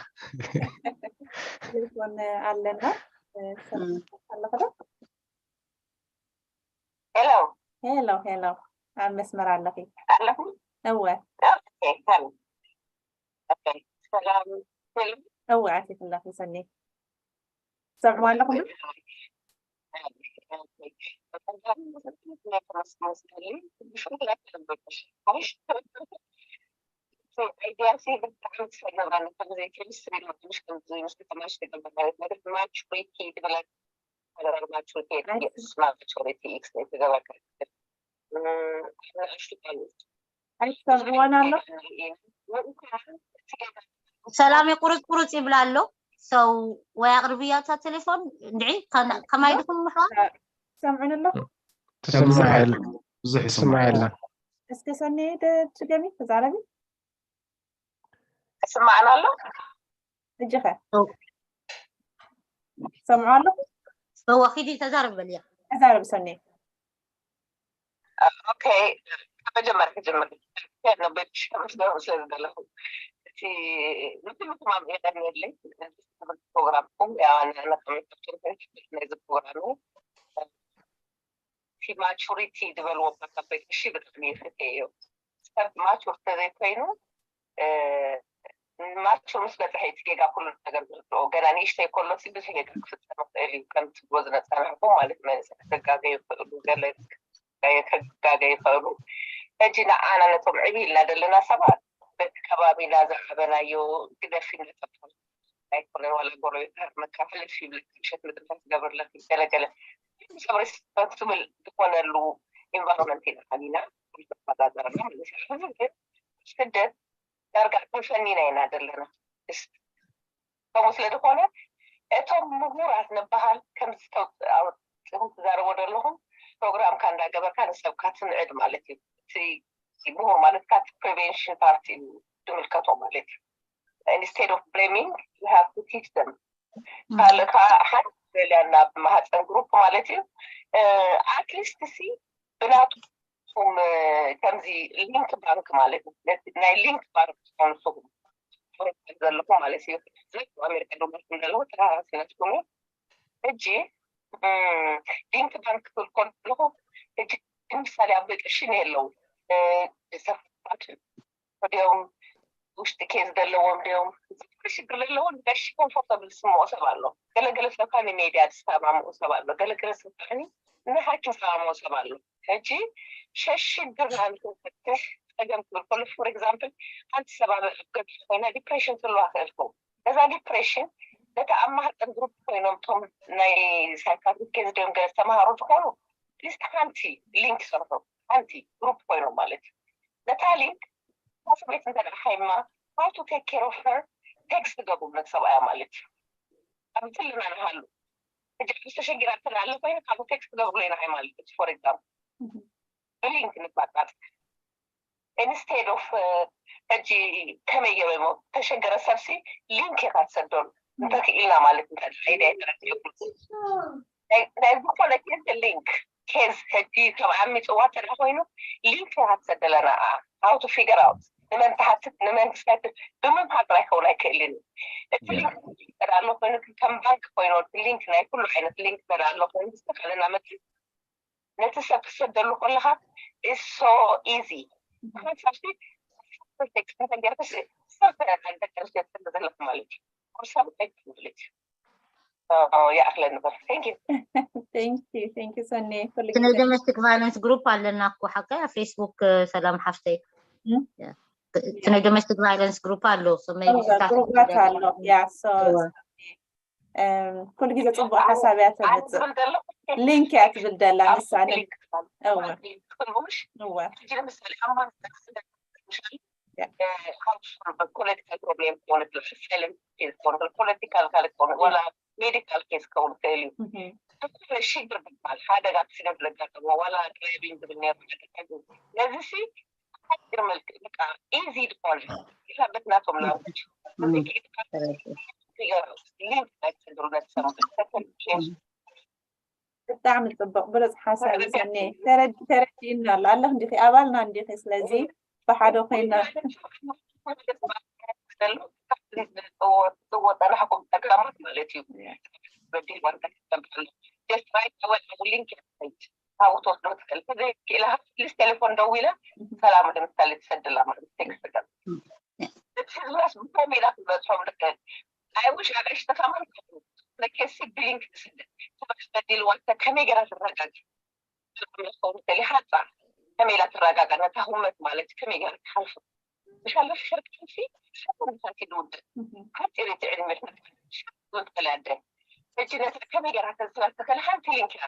ቴሌፎን ኣለና። ኣለኸ ዶ? ሄሎ ሄሎ ሄሎ፣ ኣብ መስመር ኣለኺ። ኣለኹ። እወ ኦኬ፣ ሰላም። ኦኬ፣ ሰላም። ሄሎ እወ፣ ኣቲት ኣለኺ ሰኒ። ትሰምዑ ኣለኹም ዶ? Idea ሲ ብጣዕሚ ትሰግረኒ። ከምዚ ኬሚስትሪ ነው ትንሽ ከምዚ ምስ ተማሽ ተቀበል ማለት ነው። ማቹሪቲ ትብለክ ማቹሪቲ ማቹሪቲ ኤክስፕሌን ትገበርካ ንእሽቱ ቃል ኣይትሰምዕዋን ኣሎ? ሰላም ቁርፅ ቁርፅ ይብላ ኣሎ። ሰው ወይ ኣቕርብያ እታ ቴሌፎን እንድዒ ከማይ ድኹም ምሕዋ ትሰምዑን ኣሎ? ትስማዕ የለ ብዙሕ ትስማዕ የለን። እስከ ሰኒ ደ- ድገሚ ተዛረቢ። ትስማዕና ኣሎ? ሕጂ ኸ ትሰምዑ ኣለኹ? እወ ኪዲ ተዛረብ በልያ። ተዛረቢ ሰኒ። ኦኬ፣ ካብ መጀመርያ ክጅምር ነቤት ሸምስ ስለ ዝደለኹ እቲ ንኩልኩም የቀንየለይ። ፕሮግራምኩም ያው ኣነ ነቀምጠኩም ነዚ ፕሮግራም እዩ። እቲ ማቹሪቲ ዝበልዎ ፓካፔት እሺ ብጣዕሚ ይፈትየዮ። ሰብ ማቹር ተዘይኮይኑ ማቹር ምስ በፅሐ እቲ ጌጋ ኩሉ ነገር ዝርድኦ። ገና ንእሽተይ ከሎ ሲ ብዙሕ ጌጋ ክፍፀም ይኽእል እዩ። ከም ትብሎ ዝነፀናሕኩም ማለት መንእሰያት ክጋገ ይኽእሉ፣ ገለ ክጋገ ይኽእሉ። ሕጂ ንዓና ነቶም ዕብይ ኢልና ዘለና ሰባት በቲ ከባቢና ዝዓበናዮ ግደፊ እናተባህሉ ኣይኮነን ዋላ ጎረቤት ሃርመካ ሕልፍ ይብለካ ምሸት ምጥንፋ ትገብርለኪ ገለገለ ሰብ ሪስፖንስብል ዝኾነሉ ኢንቫይሮንመንት ኢና ዓቢና ተመዳደርና ማለት እዩ። ሕዚ ግን ስደት ዳርጋ ተፈኒና ኢና ዘለና። ከምኡ ስለ ዝኾነ እቶም ምሁራት ንበሃል ከምዚ ኣውፅኹም ትዛረቦ ዘለኹም ፕሮግራምካ እንዳገበርካ ንሰብካ ትምዕድ ማለት እዩ። እቲ ምሁር ማለት ካብ ፕሪቨንሽን ፓርቲ እዩ ዝምልከቶ ማለት እዩ። Instead of blaming you have to teach them። ካልእ ከዓ ሓንቲ ደልያ ናብ ማህፀን ግሩፕ ማለት እዩ። ኣትሊስት ሲ ብናቱም ከምዚ ሊንክ ባንክ ማለት እዩ። ናይ ሊንክ ባንክ ትኾኑ ንስኹም ዘለኹም ማለት እዩ። ኣሜሪካ ዶላርኩም ዘለኹ ተራራሲ ነስኩም እዩ። ሕጂ ሊንክ ባንክ ክብል ከለኹ ሕጂ ንምሳሌ ኣብ ቅርሺ የለዉ ሰባት ድዮም ውሽጢ ኬዝ ዘለዎም ድዮም ሽግር ዘለዎም ጋሽ ኮምፎርተብል ዝስምዖ ሰብ ኣሎ። ገለገለ ሰብ ከዓ ንሜድያ ዝሰማምኡ ሰብ ኣሎ። ገለገለ ሰብ ከዓ ንሓኪም ዝሰማምኦ ሰብ ኣሎ። ሕጂ ሸሽግርና ንክንፈትሕ ፀገም ክብል ከሎ ፎር ኤግዛምፕል ሓንቲ ሰብ ኣብ ገ ኮይና ዲፕሬሽን ትህልዋ ክእል ከው እዛ ዲፕሬሽን ነቲ ኣብ ማህፀን ግሩፕ ኮይኖም ቶም ናይ ሳይካትሪክ ኬዝ ድዮም ገለ ዝተምሃሩ ዝኾኑ ሊስት ሓንቲ ሊንክ ሰርሑ ሓንቲ ግሩፕ ኮይኖም ማለት እዩ። ነታ ሊንክ እታ ሰበይቲ እንተ ደኣ ሓይማ how to take care of her ቴክስት ገብሩ ነቲ ሰብኣያ ማለት እዩ። ኣብ ትልና ንሃሉ ሕጂ ምስ ተሸጊራ እንተ ደኣ ኣለ ኮይነ ካብኡ ቴክስት ገብሩ ኢና ሓይ ማለት እዩ። ፎር ኤግዛምፕል ብሊንክ ንባጣጥ ኢንስቴድ ኦፍ ሕጂ ከመይ ገበሞ ተሸገረ ሰብሲ ሊንክ ኢኻ ትሰደሉ እንተክኢልና ማለት እንተ ደኣ ኣይዳ የተረድየኩም ናይ ዝኾነ ኬዝ ሊንክ ኬዝ ሕጂ ከም ዓሚፅዋ እንተ ደኣ ኮይኑ ሊንክ ኢኻ ትሰደለና how to figure out ንመን ትሓትት ንመን ትሰድድ ብምምሃር ጥራይ ክኸውን ኣይክእልን እዩ። እቲ ሊንክ እንተ ደኣ ኣሎ ኮይኑ ከም ባንክ ኮይኑ እቲ ሊንክ ናይ ኩሉ ዓይነት ሊንክ እንተ ደኣ ኣሎ ኮይኑ ብዝተኻእለና መጠን ነቲ ሰብ ክትሰደሉ ከለኻ it's so easy ሓንሳብ ቴክስት ተፈንጀርክስ ሰርተ ደቂ ኣንስትዮ ትፈልጥ ዘለኹ ማለት እዩ። ቁርሳብ ኣይትፈልጥ ይኣኽለኒ በል። Thank you። Thank you, thank you ሰኒ። ኩሉ እቲ ናይ ግዜ ዶሜስቲክ ቫይለንስ ግሩፕ ኣለና እኮ ሓቀይ ኣብ ፌስቡክ ሰላም ሓፍተይ እም? እቲ ናይ ዶሜስቲክ ቫይለንስ ግሩፕ ኣሎ ሰመይ ግሩባት ኣሎ። Yeah, so እወ። እም፣ ኩሉ ግዜ ፅቡቅ ሓሳብ እያ ተምፅእ። ዝብል ዘለኹ ሊንክ እያ ትብል ደላ ንሳ ን- ሊንክ እወ ትኽእልሽ እወ ሕጂ ንምሳሌ ኣብ ማህፀን ፖለቲካል ፕሮብሌም ክኾን ይኽእል፣ ሳይለንት ኬዝ ክኾን ይኽእል፣ ፖለቲካል ካልእ ክኾን ወላ ሜዲካል ኬዝ ክኸውን ይኽእል እዩ። እህም፣ ዝኾነ ሽግር ዝበሃል ሓደጋ ክስደት ዘጋጠሞ ዋላ ድራይቪንግ ዝብል ነይሩ ሓደ ነዚ ሲ ሓፂር መልክዕ በቃ ኢዚ ዝኾነ ኢላ በትናቶም ላንጉጅ figure out link ናይ ችግሩ ነቲ ሰብ ብጣዕሚ ፅቡቅ ብሉፅ ሓሳብ እዩ ሰኒ ተረዲእና ኣሎ ኣለኽ እንዲኺ ኣባልና እንዲኺ ስለዚ ብሓደ ኮይና ዝወጠናሕኩም ጠጋማት ማለት እዩ በዲል ዋንታ ክጠምጣሉ just right away link how to ትወስዶ ትኽእል ተዘይክኢላ ፕሊስ ቴሌፎን ደዊላ ሰላም ንምሳሌ ትሰድላ ማለት ቴክስት ገብ እቲ ህዝብናስ ብኮሜዳ ክበፅሖም ንኽእል I wish ኣጋሽ ተኻማን ለኬሲ ብሊንክ ትስደድ ትበስ በዲል ዋንታ ከመይ ገራ ትረጋግ ሓፃ ከመይ ኢላ ትረጋጋ ነታ ህውመት ማለት ከመይ ገራ ትሓልፎ ምሻሎ ሽርክንሲ ሸኮንሳቲ ድውድእ ሓፂር እቲ ዕድመ መትከላደ ሕጂ ነታ ከመይ ገራ ተዝበል ተከለ ሓንቲ ሊንክ እያ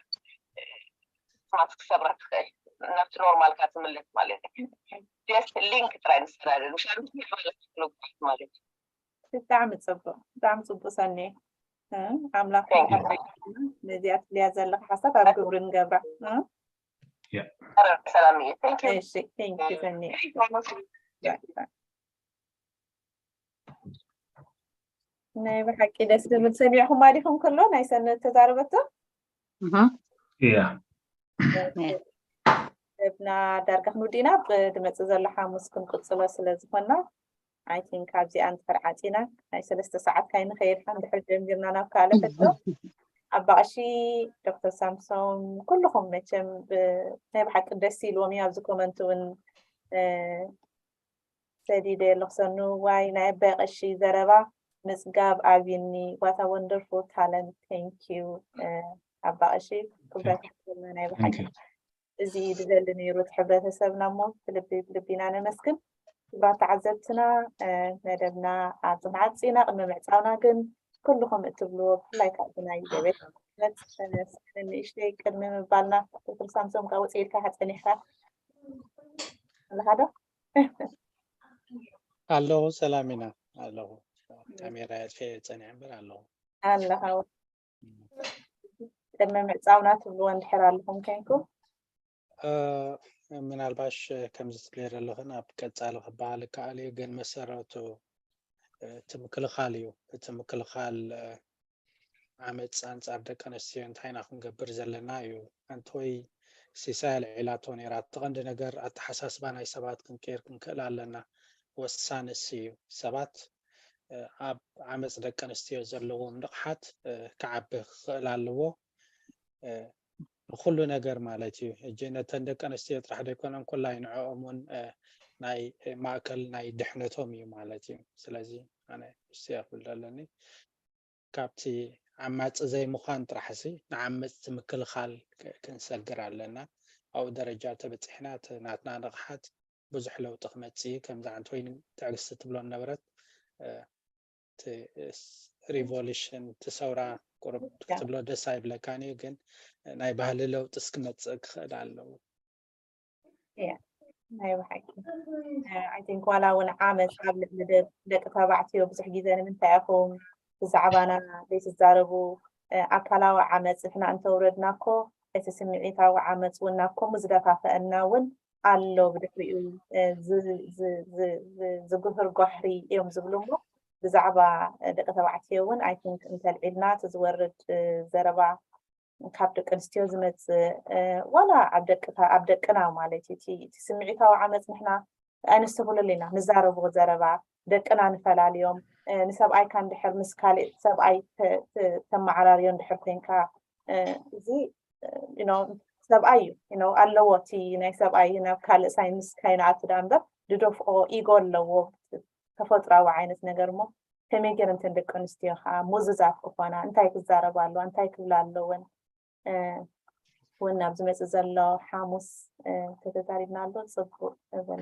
ማስክ ሰብራ ትኽእል ናብቲ ኖርማልካ ትምለስ ማለት እዩ ጀስት ሊንክ ጥራይ ንሰዳደ ምሻሎ ማለት ማለት እዩ ብጣዕሚ ፅቡቅ ብጣዕሚ ፅቡቅ ሰኒ ኣምላኽ ነዚኣ ትልያ ዘለካ ሓሳብ ኣብ ግብሪ ንገብራ ሰላም እዩ እሺ ቴንክ ዩ ሰኒ ናይ ብሓቂ ደስ ዝብል ሰሚዕኹማ ዲኹም ከሎ ናይ ሰኒ ተዛረበቶ እያ ብና ዳርጋ ክንውዲእና ብድመፅእ ዘሎ ሓሙስ ክንቅፅሎ ስለ ዝኾንና I think ካብዚኣ እንድሕር ዓፂና ናይ ሰለስተ ሰዓት ካይንኸይድ እንድሕር ጀሚርና ናብ ካልእ ሕቶ ኣባ ቀሺ ዶክተር ሳምሶም ኩልኹም መቸም ናይ ብሓቂ ደስ ኢልዎም እዩ ኣብዚ ኮመንት እውን ሰዲደ ኣለኹ ሰኑ ዋይ ናይ ኣባይ ቀሺ ዘረባ ምፅጋብ ኣብዩኒ what a wonderful talent thank you ኣባ ቀሺ ክብረት ናይ ብሓቂ እዚ እዩ ዝደሊ ነይሩ እቲ ሕብረተሰብና እሞ ብልቢ ብልቢና ነመስግን ክቡራት ተዓዘብትና መደብና ኣብዚ ንዓፂና ቅድሚ ምዕፃውና ግን ኩልኹም እትብልዎ ብፍላይ ከዓ ናይ ዘቤት ንእሽተይ ቅድሚ ምባልና ዶክተር ሳምሶም ከዓ ውፅእ ኢልካ ከፀኒሕካ ኣለካ ዶ ኣለኹ ሰላም ኢና ኣለኹ ካሜራ የጥፌ ፀኒሕ እምበር ኣለኹ ኣለኻ ቅድሚ ምዕፃውና ትብልዎ እንድሕር ኣለኹም ኮንኩም ምናልባሽ ከምዚ ትብለይ ዘለኽን ኣብ ቀፃሊ ክበሃል ይከኣል እዩ ግን መሰረቱ እቲ ምክልኻል እዩ እቲ ምክልኻል ዓመፅ ኣንፃር ደቂ ኣንስትዮ እንታይ ኢና ክንገብር ዘለና እዩ ሓንቲ ወይ ሲሳይ ኣልዒላቶ ነይራ እቲ ቀንዲ ነገር ኣተሓሳስባ ናይ ሰባት ክንቅየር ክንክእል ኣለና ወሳኒ እሱ እዩ ሰባት ኣብ ዓመፅ ደቂ ኣንስትዮ ዘለዎም ንቕሓት ክዓቢ ክኽእል ኣለዎ ንኩሉ ነገር ማለት እዩ ሕጂ ነተን ደቂ ኣንስትዮ ጥራሕ ዘይኮነን ኩላይ ንዕኦም እውን ናይ ማእከል ናይ ድሕነቶም እዩ ማለት እዩ ስለዚ ኣነ እሱ ክብል ዘለኒ ካብቲ ዓማፂ ዘይምዃን ጥራሕሲ ንዓመፅቲ ምክልኻል ክንሰግር ኣለና ኣብኡ ደረጃ ተበፂሕና ናትና ንቕሓት ብዙሕ ለውጢ ክመፅእ እዩ ከምዚ ዓንተወይኒ ትዕግስቲ ትብሎ ነበረት revolution ትሰውራ ቁሩብ ክትብሎ ደስ ኣይብለካን እዩ ግን ናይ ባህሊ ለውጢስ ክመፅእ ክኽእል ኣለዎ ናይ ብሓቂ I think ዋላ እውን ዓመፅ ኣብ ልዕሊ ደቂ ተባዕትዮ ብዙሕ ግዜ ንምንታይ ኢኹም ብዛዕባና ዘይትዛረቡ ኣካላዊ ዓመፅ ንሕና እንተውረድና እኮ እቲ ስምዒታዊ ዓመፅ እውን ናብ ከምኡ ዝደፋፈአና እውን ኣሎ ብድሕሪኡ ዝጉህር ጓህሪ እዮም ዝብሉ እሞ ብዛዕባ ደቂ ተባዕትዮ እውን I think እንተልዒልና እቲ ዝወርድ ዘረባ ካብ ደቂ ኣንስትዮ ዝመፅእ ዋላ ኣብ ደቅና ማለት እዩ እቲ ስምዒታዊ ዓመፅ ንሕና ኣይነስተብህለሉ ኢና ንዛረቦ ዘረባ ደቅና ንፈላልዮም ንሰብኣይካ እንድሕር ምስ ካልእ ሰብኣይ ተመዓራርዮ እንድሕር ኮይንካ እዚ ሰብኣይ እዩ ኣለዎ እቲ ናይ ሰብኣይ ናብ ካልእ ሳይንስ ካይንኣቱ ዳ እምበር ድደፍኦ ኢጎ ኣለዎ ተፈጥራዊ ዓይነት ነገር እሞ ከመይ ገይረን እተን ደቂ ኣንስትዮ ከዓ ሙዙዛት ክኾና እንታይ ክዛረባ ኣለዋ እንታይ ክብላ ኣለወን እውን ናብ ዝመፅእ ዘሎ ሓሙስ ተተዛሪብና ኣሎ ፅቡቅ እብል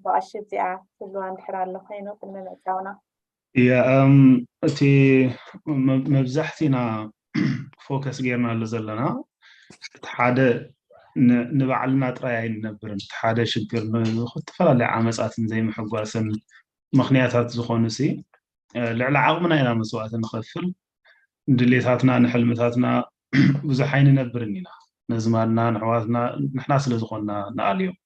ብቐሺ እዚኣ ትህልዋ እንድሕር ኣሎ ኮይኑ ቅድሚ ምዕፃውና እያ እቲ መብዛሕቲና ፎከስ ጌርናሉ ዘለና እቲ ሓደ ንባዕልና ጥራይ ኣይንነብርን እቲ ሓደ ሽግር ዝተፈላለዩ ዓመፃትን ዘይምሕጓስን ምኽንያታት ዝኾኑ ሲ ልዕሊ ዓቕምና ኢና መስዋእቲ ንኸፍል ንድሌታትና ንሕልምታትና ብዙሕ ኣይንነብርን ኢና ነዝማድና ንሕዋትና ንሕና ስለ ዝኾንና ንኣልዮም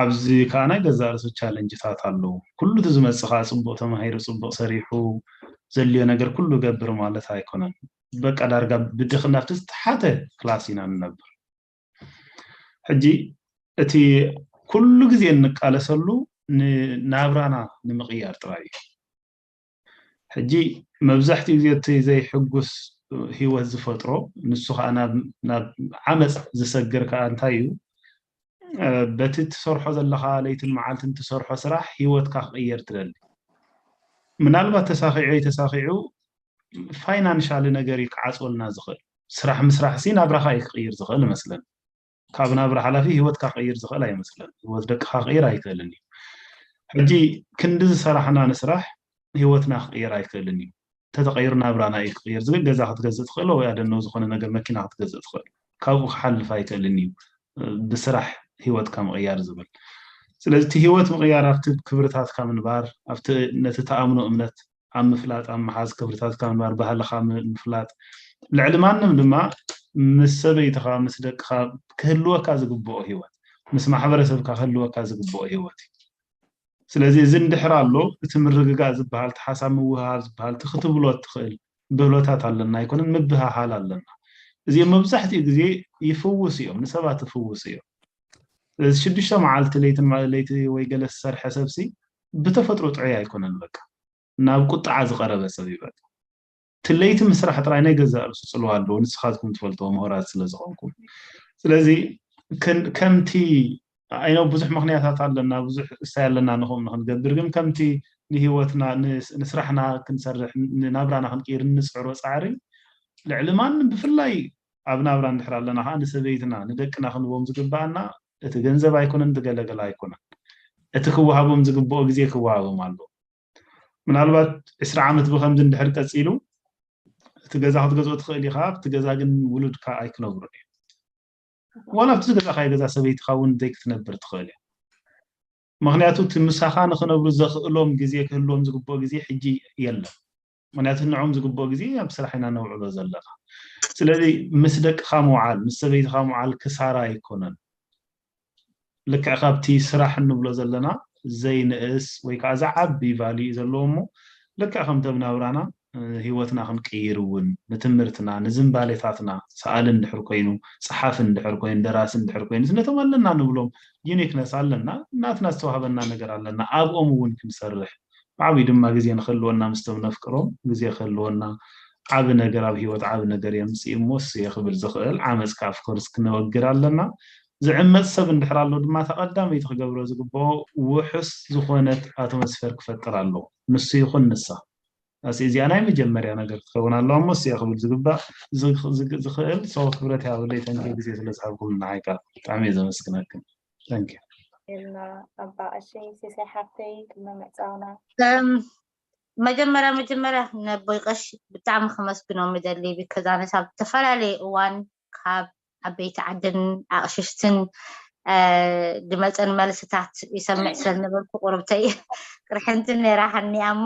ኣብዚ ከዓ ናይ ገዛእ ርእሱ ቻለንጅታት ኣለዉ ኩሉ እቲ ዝመፅእ ከዓ ፅቡቅ ተማሂሩ ፅቡቅ ሰሪሑ ዘድልዮ ነገር ኩሉ ገብር ማለት ኣይኮነን። በቃ ዳርጋ ብድኽና ኣብቲ ዝተሓተ ክላስ ኢና ንነብር። ሕጂ እቲ ኩሉ ግዜ እንቃለሰሉ ንናብራና ንምቕያር ጥራይ እዩ። ሕጂ መብዛሕትኡ ግዜ እቲ ዘይሕጉስ ህይወት ዝፈጥሮ ንሱ ከዓ ናብ ዓመፅ ዝሰግር ከዓ እንታይ እዩ? በቲ ትሰርሖ ዘለካ ለይትን መዓልትን ትሰርሖ ስራሕ ህይወትካ ክቅየር ትደሊ። ምናልባት ተሳኺዑ ኣይተሳኺዑ ፋይናንሻሊ ነገር እዩ ክዓፅወልና ዝኽእል። ስራሕ ምስራሕ ሲ ናብራካ እዩ ክቅይር ዝኽእል ይመስለኒ። ካብ ናብራ ሓላፊ ህይወትካ ክቅይር ዝኽእል ኣይመስለኒ። ህይወት ደቅካ ክቅይር ኣይክእልን እዩ። ሕጂ ክንዲ ዝሰራሕና ንስራሕ ህይወትና ክቅየር ኣይክእልን እዩ። ተተቀይሩ ናብራና እዩ ክቅየር ዝብል። ገዛ ክትገዝእ ትኽእል ወይ ኣደነው ዝኾነ ነገር መኪና ክትገዝእ ትኽእል። ካብኡ ክሓልፍ ኣይክእልን እዩ ብስራሕ ህይወትካ ምቕያር ዝብል። ስለዚ እቲ ህይወት ምቕያር ኣብቲ ክብርታትካ ምንባር፣ ኣብቲ ነቲ ተኣምኖ እምነት ኣብ ምፍላጥ ኣብ ምሓዝ ክብርታትካ ምንባር ባህልኻ ምፍላጥ ልዕሊ ማንም ድማ ምስ ሰበይትኻ ምስ ደቅኻ ክህልወካ ዝግብኦ ህይወት ምስ ማሕበረሰብካ ክህልወካ ዝግብኦ ህይወት እዩ። ስለዚ እዚ እንድሕር ኣሎ እቲ ምርግጋእ ዝበሃል እቲ ሓሳብ ምውሃሃር ዝበሃል እቲ ክትብሎ እትኽእል ብህሎታት ኣለና ኣይኮነን ምብሃሃል ኣለና። እዚ መብዛሕትኡ ግዜ ይፍውስ እዮም ንሰባት ይፍውስ እዮም። ስለዚ ሽዱሽተ መዓልቲ ለይትን ለይቲ ወይ ገለ ዝሰርሐ ሰብሲ ብተፈጥሮ ጥዑይ ኣይኮነን በቃ ናብ ቁጥዓ ዝቀረበ ሰብ ይበል። ትለይቲ ምስራሕ ጥራይ ናይ ገዛእ ርእሱ ጽልዋ ኣለዎ ንስኻትኩም ትፈልጥዎ ምሁራት ስለ ዝኾንኩም። ስለዚ ከምቲ ኣይነው ብዙሕ ምክንያታት ኣለና ብዙሕ እሳይ ኣለና ንኸም ንክንገብር ግን ከምቲ ንህይወትና ንስራሕና ክንሰርሕ ንናብራና ክንቅይር እንፅዕሮ ፃዕሪ ልዕሊ ማንም ብፍላይ ኣብ ናብራ እንድሕር ኣለና ከዓ ንሰበይትና ንደቅና ክንቦም ዝግባኣና እቲ ገንዘብ ኣይኮነን ዝገለገለ ኣይኮነን እቲ ክወሃቦም ዝግብኦ ግዜ ክወሃቦም ኣለዎ ምናልባት ዕስራ ዓመት ብከምዚ እንድሕር ቀፂሉ እቲ ገዛ ክትገዝኦ ትኽእል ኢኻ ኣብቲ ገዛ ግን ውሉድካ ኣይክነብሩን እዮም ዋላ ኣብቲ ዝገዛእካዮ ገዛ ሰበይትኻ እውን ዘይክትነብር ትኽእል እያ ምክንያቱ እቲ ምሳኻ ንክነብሩ ዘኽእሎም ግዜ ክህልዎም ዝግብኦ ግዜ ሕጂ የለን ምክንያቱ ንዕኦም ዝግብኦ ግዜ ኣብ ስራሕ ኢና ነውዕሎ ዘለና ስለዚ ምስ ደቅኻ ምውዓል ምስ ሰበይትኻ ምውዓል ክሳራ ኣይኮነን ልክዕ ካብቲ ስራሕ እንብሎ ዘለና ዘይንእስ ወይ ከዓ ዝዓቢ ቫልዩ እዩ ዘለዎ እሞ ልክዕ ከምቲ ኣብ ናብራና ህይወትና ክንቅይር እውን ንትምህርትና ንዝንባሌታትና ሰኣሊ እንድሕር ኮይኑ ፀሓፊ እንድሕር ኮይኑ ደራሲ እንድሕር ኮይኑ ነቶም ኣለና ንብሎም ዩኒክነስ ኣለና ናትና ዝተዋህበና ነገር ኣለና ኣብኦም እውን ክንሰርሕ ብዓብዩ ድማ ግዜ ንክህልወና ምስቶም ነፍቅሮም ግዜ ክህልወና ዓቢ ነገር ኣብ ህይወት ዓቢ ነገር የምፅእ እሞ እሱ ክብል ዝኽእል ዓመፅ ከዓ ፍኮርስ ክነወግድ ኣለና ዝዕመፅ ሰብ እንድሕር ኣሎ ድማ ተቐዳመይቲ ክገብሮ ዝግብኦ ውሑስ ዝኾነት ኣትሞስፌር ክፈጥር ኣለዎ ንሱ ይኹን ንሳ ኣስ እዚኣ ናይ መጀመርያ ነገር ክትኸውን ኣለዋ እሞ እሱ ክብል ዝግባእ ዝኽእል ሰው ክብረት ያብለይ ተንኪ ግዜ ስለ ዝሃብኩም ንዓይካ ብጣዕሚ እየ ዘመስግነክን ተንኪ ልና ኣባ ቀሺ ሲሳይ ሓፍተይ ቅድሚ ምዕፃውና መጀመርያ መጀመርያ ነቦይ ቀሽ ብጣዕሚ ከመስግኖም ይደሊ because ኣነስ ኣብ ዝተፈላለየ እዋን ካብ ዓበይቲ ዓድን ኣቕሽሽትን ድመፀን መልስታት ይሰምዕ ስለዝነበርኩ ቁርብተይ ቅርሕንቲ ነይራ ሃኒኣ እሞ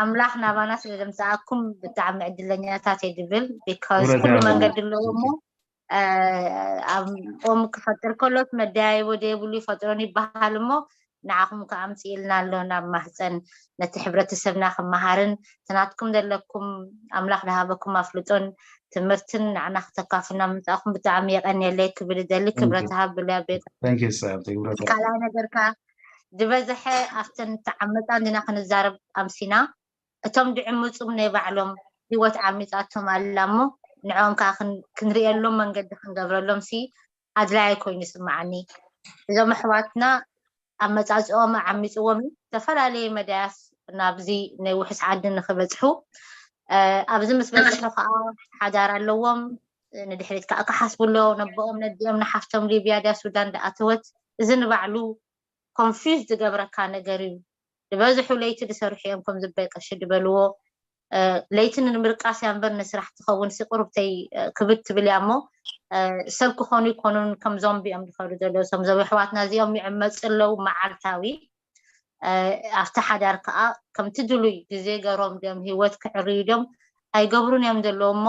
ኣምላኽ ናባና ስለ ዘምፀኣኩም ብጣዕሚ ዕድለኛታት እየ ድብል because ኩሉ መንገዲ ኣለዎ እሞ ኦም ክፈጥር ከሎስ መደያየቦ ደየብሉ ይፈጥሮን ይበሃል እሞ ንዓኹም ከኣምፅእልና ኣሎ ናብ ማህፀን ነቲ ሕብረተሰብና ክመሃርን ትናትኩም ዘለኩም ኣምላኽ ዝሃበኩም ኣፍልጦን ትምህርትን ንዓና ክተካፍልና ምምፃእኩም ብጣዕሚ የቀንየለይ ክብል ደሊ ክብረት ሃብ ብልያ ቤት ካልኣይ ነገር ከ ዝበዝሐ ኣብተን ተዓመፃ እንዲና ክንዛረብ ኣምሲና እቶም ድዕምፁም ናይ ባዕሎም ህይወት ዓሚፃቶም ኣላ እሞ ንዕኦም ከዓ ክንሪኤሎም መንገዲ ክንገብረሎም ሲ ኣድላይ ኮይኑ ይስምዓኒ እዞም ኣሕዋትና ኣመፃፅኦም ዓሚፅዎም እዩ ዝተፈላለየ መዳያት ናብዚ ናይ ውሕስ ዓዲ ንክበፅሑ ኣብዚ ምስ በፅሑ ከዓ ሓዳር ኣለዎም ንድሕሪት ከዓ ክሓስብሎ ነቦኦም ነዲኦም ንሓፍቶም ሊብያ ድያ ሱዳን ድኣተወት እዚ ንባዕሉ confuse ዝገብረካ ነገር እዩ ዝበዝሑ ለይቲ ዝሰርሑ እዮም ከም ዝበይ ቀሺ ዝበልዎ ለይቲ ንምርቃስ እያ እምበር ንስራሕ ትኸውን ሲ ቁርብተይ ክብድ ትብል እያ እሞ ሰብ ክኾኑ ይኮኑን ከም ዞምቢ እዮም ዝኸዱ ዘለዉ ሶም ዞም ኣሕዋትና እዚኦም ይዕመፁ ኣለዉ መዓልታዊ ኣብቲ ሓዳር ከዓ ከምቲ ድሉይ ግዜ ገሮም ድዮም ህይወት ክዕርዩ ድዮም ኣይገብሩን እዮም ዘለዉ እሞ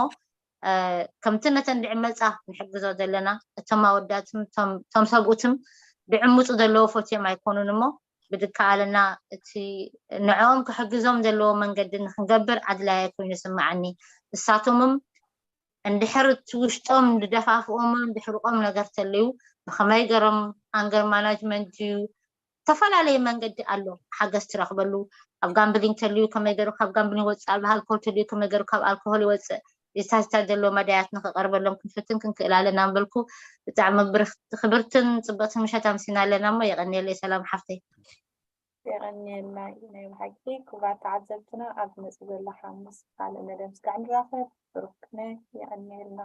ከምቲ ነተን ድዕመፃ ንሕግዞ ዘለና እቶም ኣወዳትም እቶም ሰብኡትም ድዕምፁ ዘለዉ ፈትዮም ኣይኮኑን እሞ ብድካ ኣለና። እቲ ንዕኦም ክሕግዞም ዘለዎ መንገዲ ንክንገብር ኣድላየ ኮይኑ ይስምዓኒ። ንሳቶምም እንድሕር እቲ ውሽጦም ዝደፋፍኦምን ድሕርቆም ነገር ተልዩ ብከመይ ገሮም ኣንገር ማናጅመንት ድዩ? ዝተፈላለዩ መንገዲ ኣሎ ሓገዝ ትረክበሉ። ኣብ ጋምብሊንግ ተልዩ ከመይ ገሩ ካብ ጋምብሊንግ ወፅእ፣ ኣብ ኣልኮል ተልዩ ከመይ ገሩ ካብ ኣልኮሆል ይወፅእ? ዝታዝታ ዘሎ መዳያት ንክቀርበሎም ክንፍትን ክንክእል ኣለና ንበልኩ። ብጣዕሚ ክብርትን ፅብቅትን ምሸት ኣምሲና ኣለና እሞ የቀኒየለይ ሰላም ሓፍተይ። የቐንየልና እዩ ናይ ብሓቂ። ክቡራት ተዓዘብትና ኣብ ዝመፅእ ዘሎ ሓሙስ ካልእ መደብ ስጋዕ ንራኸብ። ብሩክ ክነ። የቐንየልና።